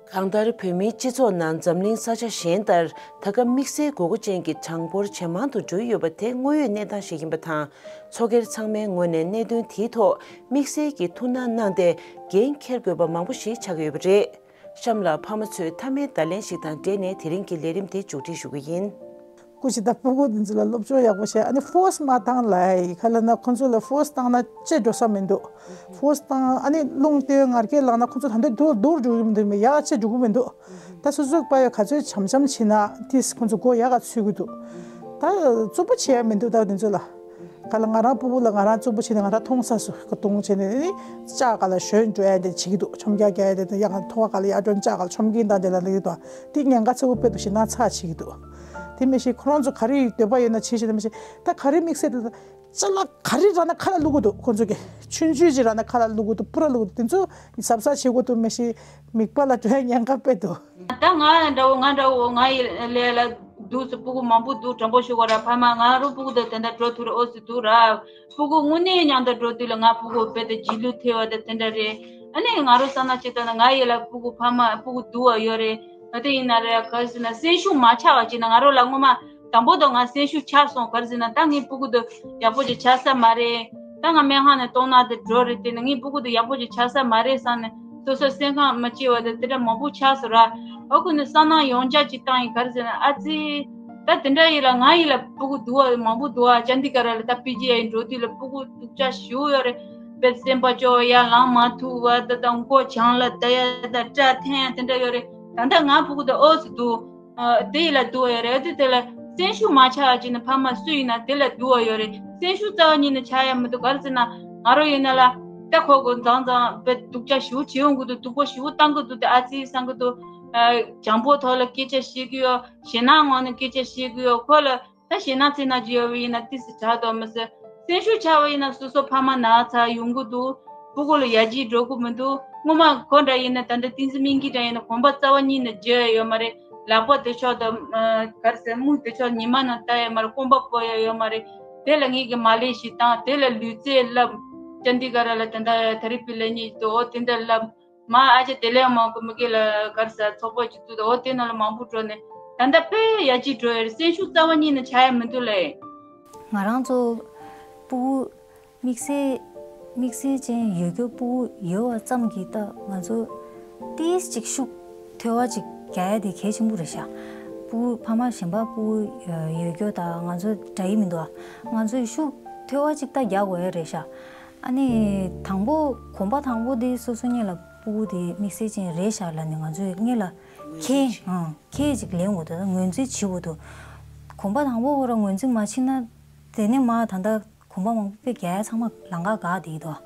གང་ལྟར་བོད་མིའི་སྤྱི་ཚོགས་ནང་འཛམ་གླིང་ས་ཆ་གཞན་ལྟར་ད་སྐབས་དམིགས་བསལ་དགོས་མཁོ་ཅན་གྱི་གྲངས་འབོར་ཇེ་མང་དུ་འགྲོ་ཡི་ཡོད་པ་དེ་དངོས་ཡོད་གནས་སྟངས་ཤིག་ཡིན་པ་དང་། ཚོགས་སྒེར་ཚང་མའི་ངོས་ནས་གནད་དོན་དེའི་ཐོག་དམིགས་བསལ་གྱི་ཐུགས་སྣང་གནང་སྟེ་འགན་འཁྱེར་དགོས་པ་མང་པོ་ཞིག་ཆགས་ཀྱི་ཡོད་པ་རེད། གཤམ་ལ་ཕ་མ་ཚོའི་མཐའ་མའི་བརྡ་ལན་ཞིག་དང་འབྲེལ་ནས་དེ་རིང་གི་ལས་རིམ་དེ་མཇུག་སྒྲིལ་ཞུ་གི་ཡིན། སྐུ་མཁྱེན་ད་སྤུ་གུ་འདི་ཚོ་ལ་སློབ་སྦྱོང་ཡག་པོ་བྱས་ཨ་ནི་ཕོར་སི་མ་བཏང་ལ་ཡི་ག་ལ་ན་ཁོང་ཚོ་ལ་ཕོར་སི་བཏང་ན་ཅི་འགྲོ་ས་མི་འདུག་ཕོར་སི་བཏང་ཨ་ནི་རླུང་བཏོན་ངར་སྐད་ལངས་ན་ཁོང་ཚོ་ད་འདོད་འདུག་འདུག་འགྲོ་གི་མི་འདུག་མི་ཡག་ཅི་འགྲོ་གི་མི་འདུག་ད་སོ་སོའི་པ་ཡ་ག་ཚོད་བྱམས་བྱམས་བྱེད་ན་ཏིས་ཁོང་ཚོ་མགོ་ཡག་ག་ཚོད་གི་འདུག་ད་རྩུབ་པོ་བྱེད་ཡ་མི་འདུག་ད་འདི་ཚོ་ལ། ག་ལ་ང་རང་སྤུ་གུ་ལ་ང་རང་རྩུབ་པོ་བྱས་ནས་ང་རང་མཐོང་ས་སུ་ག་གཏོང་བྱས་ནས་ནི་ལྕགས་ག་ལ་ཞོན་འགྲོ་ཡ་དེ་བྱེད་ཀྱི་འདུག་ཆོམ་རྒྱག་རྒྱག་ཡ་དེ་དང་ཡ་ང་ཐོག་ཁ་ག་ལ་ཡར་འགྲོ་ལྕགས་ག་ལ་ཆོམ་གིན་དང་དེ་ལ་ལ་ཡོད་དོ། དེ་ཉེན་ཁ་ཚ་བོ་དཔེ་འདུག་ཞེ་ན་ཚ་བྱེད་ཀྱི་འདུག་དེ་མི་ཤེས་ཁོ་རང་ཚོ་ག་རེ་འདོད་པ་ཡོད་ན་བྱེད་ཤེས་ན་མི་ཤེས་ད་ག་རེ་དམིགས་བསལ་དེ་ལ་ཅ་ལག་ག་རེ་རག་ན་ཁ་ལ་བླུག་གི་འདུག་ཁོ་ཚོ་གི་ཆུང་ཆུང་ཅིག་རག་ན་ཁ་ལ་བླུག་གི་འདུག་པུ་ར་བླུག་གི་འདུག་དེ་ཚོ་གཟབ་གཟབ་བྱེད་དགོས་འདུག་མི་ཤེས་མིད་པ་ལ་འགྲོ་ཡ་ཉེན་ཁ་དཔེ་འདུག་ད་ང་འདྲ་བོ་ང་འདྲ་བོ་ང་ཡི་ལས་ལ་འདུག་སེ་སྤུ་གུ་མང་པོ་འདུག་དྲང་པོ་ཞུ་གོ་ར། ཕ་མ་ང་རང་སྤུ་གུ་དང་དེ་འདྲ་འགྲོ་ཐུབ་རེད། ཨོ་སི་འདུག་ར། སྤུ་གུ་དངོས་གནས་མཉམ་དུ་འགྲོ་དུས་ལ་ང་སྤུ་གུ་དཔེ་དེ་རྗེས་ལུས་ཐེབས་པ་དང་དེ་འདྲ་རེད། ཨ་ནི་ང་རང་བསམ་ན་ཅི་ལྟར་ན་ང་ཡི་ལ་སྤུ་གུ་ཕ་མ་སྤུ་གུ་འདུག་བ་ཡོད་རེད། ང་དེ་ཡིན་ན་རེད་ག་རེ་ཟེར་ན་སེམས་ཤུགས་མ་ཆག་བ་ཅིག་ན་ང་རང་ལ་སྔོན་མ་དང་པོ་དང་ང་སེམས་ཤུགས་ཆག་སོང་ག་རེ་ཟེར་ན་ད་ངའི་སྤུ་གུ་དེ་ཡག་པོ་ཅིག་ཆགས་ས་མ་རེད། ད་ང་སྨན་ཁང་ནས་གཏོང་ན་དེ་འགྲོ་རེད་དེ་ནི་ངའི་སྤུ་གུ་དེ་ཡག་པོ་ཅིག་ཆགས་ས་མ་རེད་བསམ་ནས་སོ་སོ་སེམས་ཁམས་མ་སྐྱིད་པ་དེ་དེ་འདྲ་མང་པོ་ཆགས་སོང་ར། ཨ་ཁུ་ནི་བསམ་ནང་ཡོངས་རྒྱ་ཅིག་བཏང་ཡིན་ག་རེ་ཟེར་ན་ཨ་ཙི། ད་དེ་འདྲ་ཡིན་ལ་ང་ཡིན་ལ་སྤུ་གུ་འདུག་བ་མང་པོ་འདུག་བ་ཅན་དི་ཀ་ར་ལ་ད་པི་ཇི་ཡ་ཡིན་འགྲོ་དུས་ལ་སྤུ་གུ་སྡུག་ཅག་ཞུ་ཡོད་རེད། དཔེ་སེམས་པ་སྐྱོ་བ་ཡ་ལངས་མ་ཐུབ་བ་ད་ད་མགོ་བྱང་ལ་ད་ཡ་ད་སྐྲ་འཐེན་ཡ་དེ་འདྲ་ཡོད་རེད། ད་ད་ང་སྤུ་གུ་ད་ཨོ་སི་འདུག་དེ་ཡི་ལ་འདུག་བ་ཡོད་རེད། དེ་དེ་ལ་སེམས་ཤུགས་མ་ཆག་ཅིག་ནི་ཕ་མ་སུ་ཡིན་ན་དེ་ལ་འདུག་བ་ཡོད་རེད། སེམས་ཤུགས་རྩ་བ་ཉིད་ནས་ཆག་ཡ་མི་འདུག་ག་རེ་ཟེར་ན་ང་རང་ཡིན་ན་ལ་ད་ཁོ་གོ་མཛངས་མཛངས་དཔེ་སྡུག་ཅག་ཞུ་བྱེད་ཡོང་གི་འདུག་སྡུག་པོ་ཞུ་བཏང་གི་འདུག་དེ་ཨ་ཙི་བསམ་གི་འདུག་ལྗང་པོ་ཐོག་ལ་སྐད་ཆ་བཤད་གི་ཡོད། ཞེད་སྣང་ངང་ནས་སྐད་ཆ་བཤད་གི་ཡོད། ཁོ་ལ་ད་ཞེད་སྣང་ཚེ་ན་ཅི་ཡོད་པ་ཡིན་ན་ཏི་སི་དྲག་དོ་མི་སྲིད། སེམས་ཤུགས་ཆག་པ་ཡིན་ན་སོ་སོ་ཕ་མ་ན་ཚ་ཡོང་གི་འདུག་སྤུ་གུ་ལ་ཡར་རྒྱས་འགྲོ་གི་མི་འདུག་སྔོན་མ་ཁོ་འདྲ་ཡིན་ན་ད་འདྲ་ཏིང་འཛིན་སྨིན་གྱི་འདྲ་ཡིན་ན་གོམ་པ་རྩ་བ་ཉིད་ནས་བརྗེ་ཡ་ཡོད་མ་རེད། ལག་པ་དེ་ཕྱོགས་དང་ག་རེ་ཟེར་མིག་དེ་ཕྱོགས་ཉི་མ་ནང་ལྟ་ཡ་མ་རེད། སྐོམ་པ་ཕོག་ཡ་ཡོད་མ་རེད། དེ་ལ་ངེད་ཀྱི་མ་ལེ་ཞིག་བཏང་དེ་ལ་ལུས་རྩལ་བསླབ། ཅན་དི་ཀ་ར་ལ་དེ་འདྲ་ཐེ་རེ་པི་ལབ་མཁན་ཞིག་འདུག་འོ་དེ་འདྲ་བསླབ། མ་ཨ་ཅེ་དེ་ལས་མང་པོ་མི་སྒེར་ལ་གར་ས་ཚོགས་པ་ཅིག་བཙུགས་དང་འོ་དེ་ནང་ལ་མང་པོ་འགྲོ་ནས་ད་ལྟ་དཔེ་ཡར་རྒྱས་འགྲོ་ཡོད་རེད། སེམས་ཤུགས་རྩ་བ་ཉིད་ནས་ཆག་ཡ་མི་འདུག་ལེ། ང་རང་ཚོ་སྤུ་གུ་དམིགས་བསལ་དམིགས་བསལ་ཅན་ཡོད་རྒྱུ་སྤུ་གུ་ཡོད་པ་ཙམ་གྱིས་ད་ང་ཚོ་ཏིས་ཅིག་ཤུགས་ཐོལ་བ་ཅིག་རྒྱག་ཡ་དེ་གལ་ཆེན་པོ་རེད་ཤག་སྤུ་གུ་ཕ་མ་གཞན་པ་སྤུ་གུ་ཡོད་རྒྱུ་ད་ང་ཚོ་འདྲ་ཡི་མི་འདུག་ང་ཚོས་ཤུགས་ཐོལ་བ་ཅིག་ད་རྒྱག་དགོས་ཡ་རེད་ཤག་ཨ་ནི་དང་པོ་གོམ་པ་དང་པོ་དེ་སོ་སོ་གཉིས་ལ་སྤུ་གུ་དེ་དམིགས་བསལ་ཅན་རེད་ཤག་ལབ་ནས་ང་ཚོས་གཉིས་ལ་ཁས་ཨང་ཁས་ཅིག་ལེན་དགོས་འདུག་ངོས་འཛིན་བྱེད་དགོས་འདུག་གོམ་པ་དང་པོ་ཁོ་རང་ངོས་འཛིན་མ་བྱེད་ན་དེ་ནས་མ་ད་ལྟ་གོམ་པ་མང་པོ་དཔེ་རྒྱག་ཡ་ཚང་མ་ལམ་ཁ་འགག་བསྡད་འདུག་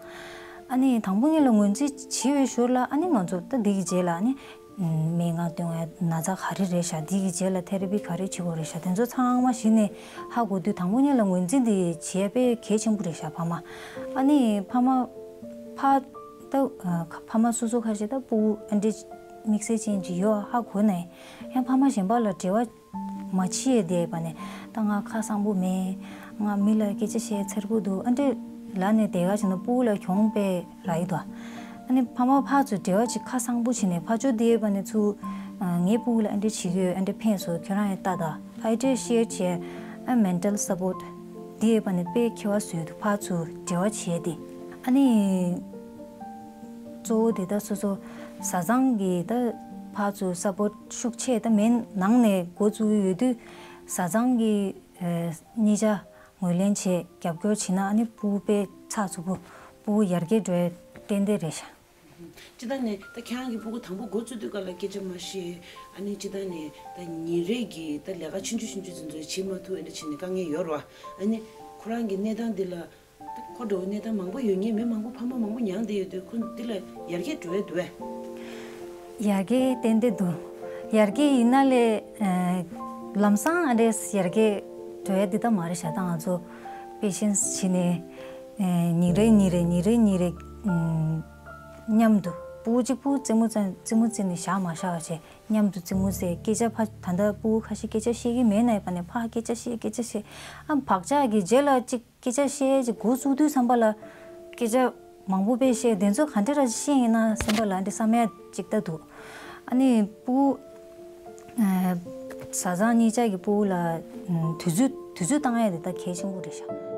ཨ་ནི་དང་པོ་ཉིད་ལ་ངོས་འཛིན་བྱེད་པའི་ཞོར་ལ་ཨ་ནི་ང་ཚོ་ད་འདི་གི་རྗེས་ལ་ཨ་ནི་སྨན་ཁང་སྟོན་ཡ་ན་ཚ་ག་རེ་རེད་ཤག་འདི་གི་རྗེས་ལ་ཐེ་ར་པི་ག་རེ་བྱེད་དགོས་རེད་ཤག་དེ་ཚོ་ཚང་མ་གཞི་ནས་ཧ་གོ་དུས་དང་པོ་ཉིད་ལ་ངོས་འཛིན་འདི་བྱེད་ཡ་དཔེ་གལ་ཆེན་པོ་རེད་ཤག་ཕ་མ། ཨ་ནི་ཕ་མ་ཕ་ད་ཕ་མ་སོ་སོ་ཁ་ཤས་ད་སྤུ་གུ་ཨ་འདྲས་དམིགས་བསལ་ཅན་ཅིག་ཡོད་ཧ་གོ་ནས་ཡང་ཕ་མ་གཞན་པ་ལ་འབྲེལ་བ་མ་བྱེད་ཡས་བསྡད་པ་ནས་ད་ང་ཁ་གསང་པོ་མེད། ང་མི་ལ་སྐད་ཆ་བཤད་འཚེར་པོ་འདུག་ཨ་འདྲས་ལབ་ནས་བསྡད་ག་བྱས་ན་སྤུ་གུ་ལ་གྱོང་དཔེ་རག་གི་འདུག་ཨ་ནི་ཕ་མ་ཕར་ཚུར་འབྲེལ་བ་ཅིག་ཁ་གསང་པོ་བྱས་ནས་ཕར་ཕྱོགས་བསྡད་པ་ནས་ཚུར་ངའི་སྤུ་གུ་ལ་ཨ་འདྲས་བྱེད་ཀྱི་ཡོད། ཨ་འདྲས་ཕན་སོང་། ཁྱོད་རང་ཡང་ལྟ་དང་། ཨ་འདྲས་ཤེར་བྱས། ཨ་མེན་ཊལ་སཔོརཊ་འདི་ཡོད་པ་ནས་དཔེ་ཁྱད་པར་བཟོས་འདུག་ཕར་ཚུར་འབྲེལ་བ་བྱས་ཏེ། ཨ་ནི་གཙོ་བོ་དེ་ད་སོ་སོ་བཟའ་ཚང་གི་ད་ཕར་ཚུར་སཔོརཊ་ཤུགས་ཆེ་ད་མེད་ནང་ནས་འགོ་བཙུགས་ཡོད་དུས་བཟའ་ཚང་གི་ཨ་གཉིས་ཆ་ངོས་ལེན་བྱས་རྒྱབ་སྐྱོར་བྱས་ན་ཨ་ནི་སྤུ་གུ་དཔེ་ཚགས་ཚུད་པོ་སྤུ་གུ་ཡར་རྒྱས་འགྲོ་ཡ་ཏན་ཏན་རེད་ཤག་སྤྱིར་བཏང་ནས་ད་ཁྱེད་རང་གི་སྤུ་གུ་དང་པོ་འགོ་བཙུགས་དུས་སྐབས་ལ་སྐད་ཆ་མ་བཤད། ཨ་ནི་སྤྱིར་བཏང་ནས་ད་ཉིན་རེ་གི་ད་ལས་ཀ་ཆུང་ཆུང་ཆུང་ཆུང་ཚུན་ཚོད་བྱེད་མ་ཐུབ་ཨེ་འདྲ་བྱས་ནས་དཀའ་ངལ་ཡོད་རེད་བ། ཨ་ནི་ཁོ་རང་གི་གནས་སྟངས་འདི་ལ་ད་ཁོ་འདྲ་བོ་གནས་སྟངས་མང་པོ་ཡོད་ངེས་མི་མང་པོ་ཕ་མ་མང་པོ་མྱངས་བསྡད་ཡོད་དུས་ཁོ་འདི་ལ་ཡར་རྒྱས་འགྲོ་ཡ་འདུག་བས། ཡར་རྒྱས་ཏན་ཏན་འདུག་ཡར་རྒྱས་ཡིན་ན་ལས་ཨ་ལམ་སང་ཨ་འདྲས་ཡར་རྒྱས་འགྲོ་ཡ་འདི་ལྟ་མ་རེད་ཤག་ད་ང་ཚོ་པེ་ཤེན་སི་བྱས་ནས་ཨ་ཉིན་རེ་ཉིན་རེ་ཉིན་རེ་ཉིན་རེ་ཨ་མཉམ་དུ་སྤུ་གུ་གཅིག་པུ་རྩེད་མོ་རྩེ་རྩེད་མོ་རྩེ་ནས་བཞག་མ་བཞག་བྱས་མཉམ་དུ་རྩེད་མོ་རྩེ། སྐད་ཆ་ཕར་ད་ལྟ་སྤུ་གུ་ཁ་ཤས་སྐད་ཆ་བཤད་ཀྱི་མེད་ན་ཡོད་པ་ནས་ཕར་སྐད་ཆ་བཤད་སྐད་ཆ་བཤད། ཨ་བག་ཆགས་ཀྱི་རྗེས་ལ་གཅིག་སྐད་ཆ་བཤད་ཅིག་འགོ་བཙུགས་དུས་ཙམ་པ་ལ་སྐད་ཆ་མང་པོ་དཔེ་བཤད། དེ་ཚོ་ག་འདྲ་ར་བཤད་ཡིན་ན་བསམ་པ་ལ་འདི་བསམ་ཡ་ཅིག་ལྟ་འདུག་ཨ་ནི་སྤུ་གུ་ཨ་བཟའ་ཚང་གཉིས་ཆ་གི་སྤུ་གུ་ལ་ཨ་དུས་ཚོད་དུས་ཚོད་བཏང་ཡ་དེ་ད་གལ་ཆེན་པོ་རེད་ཤག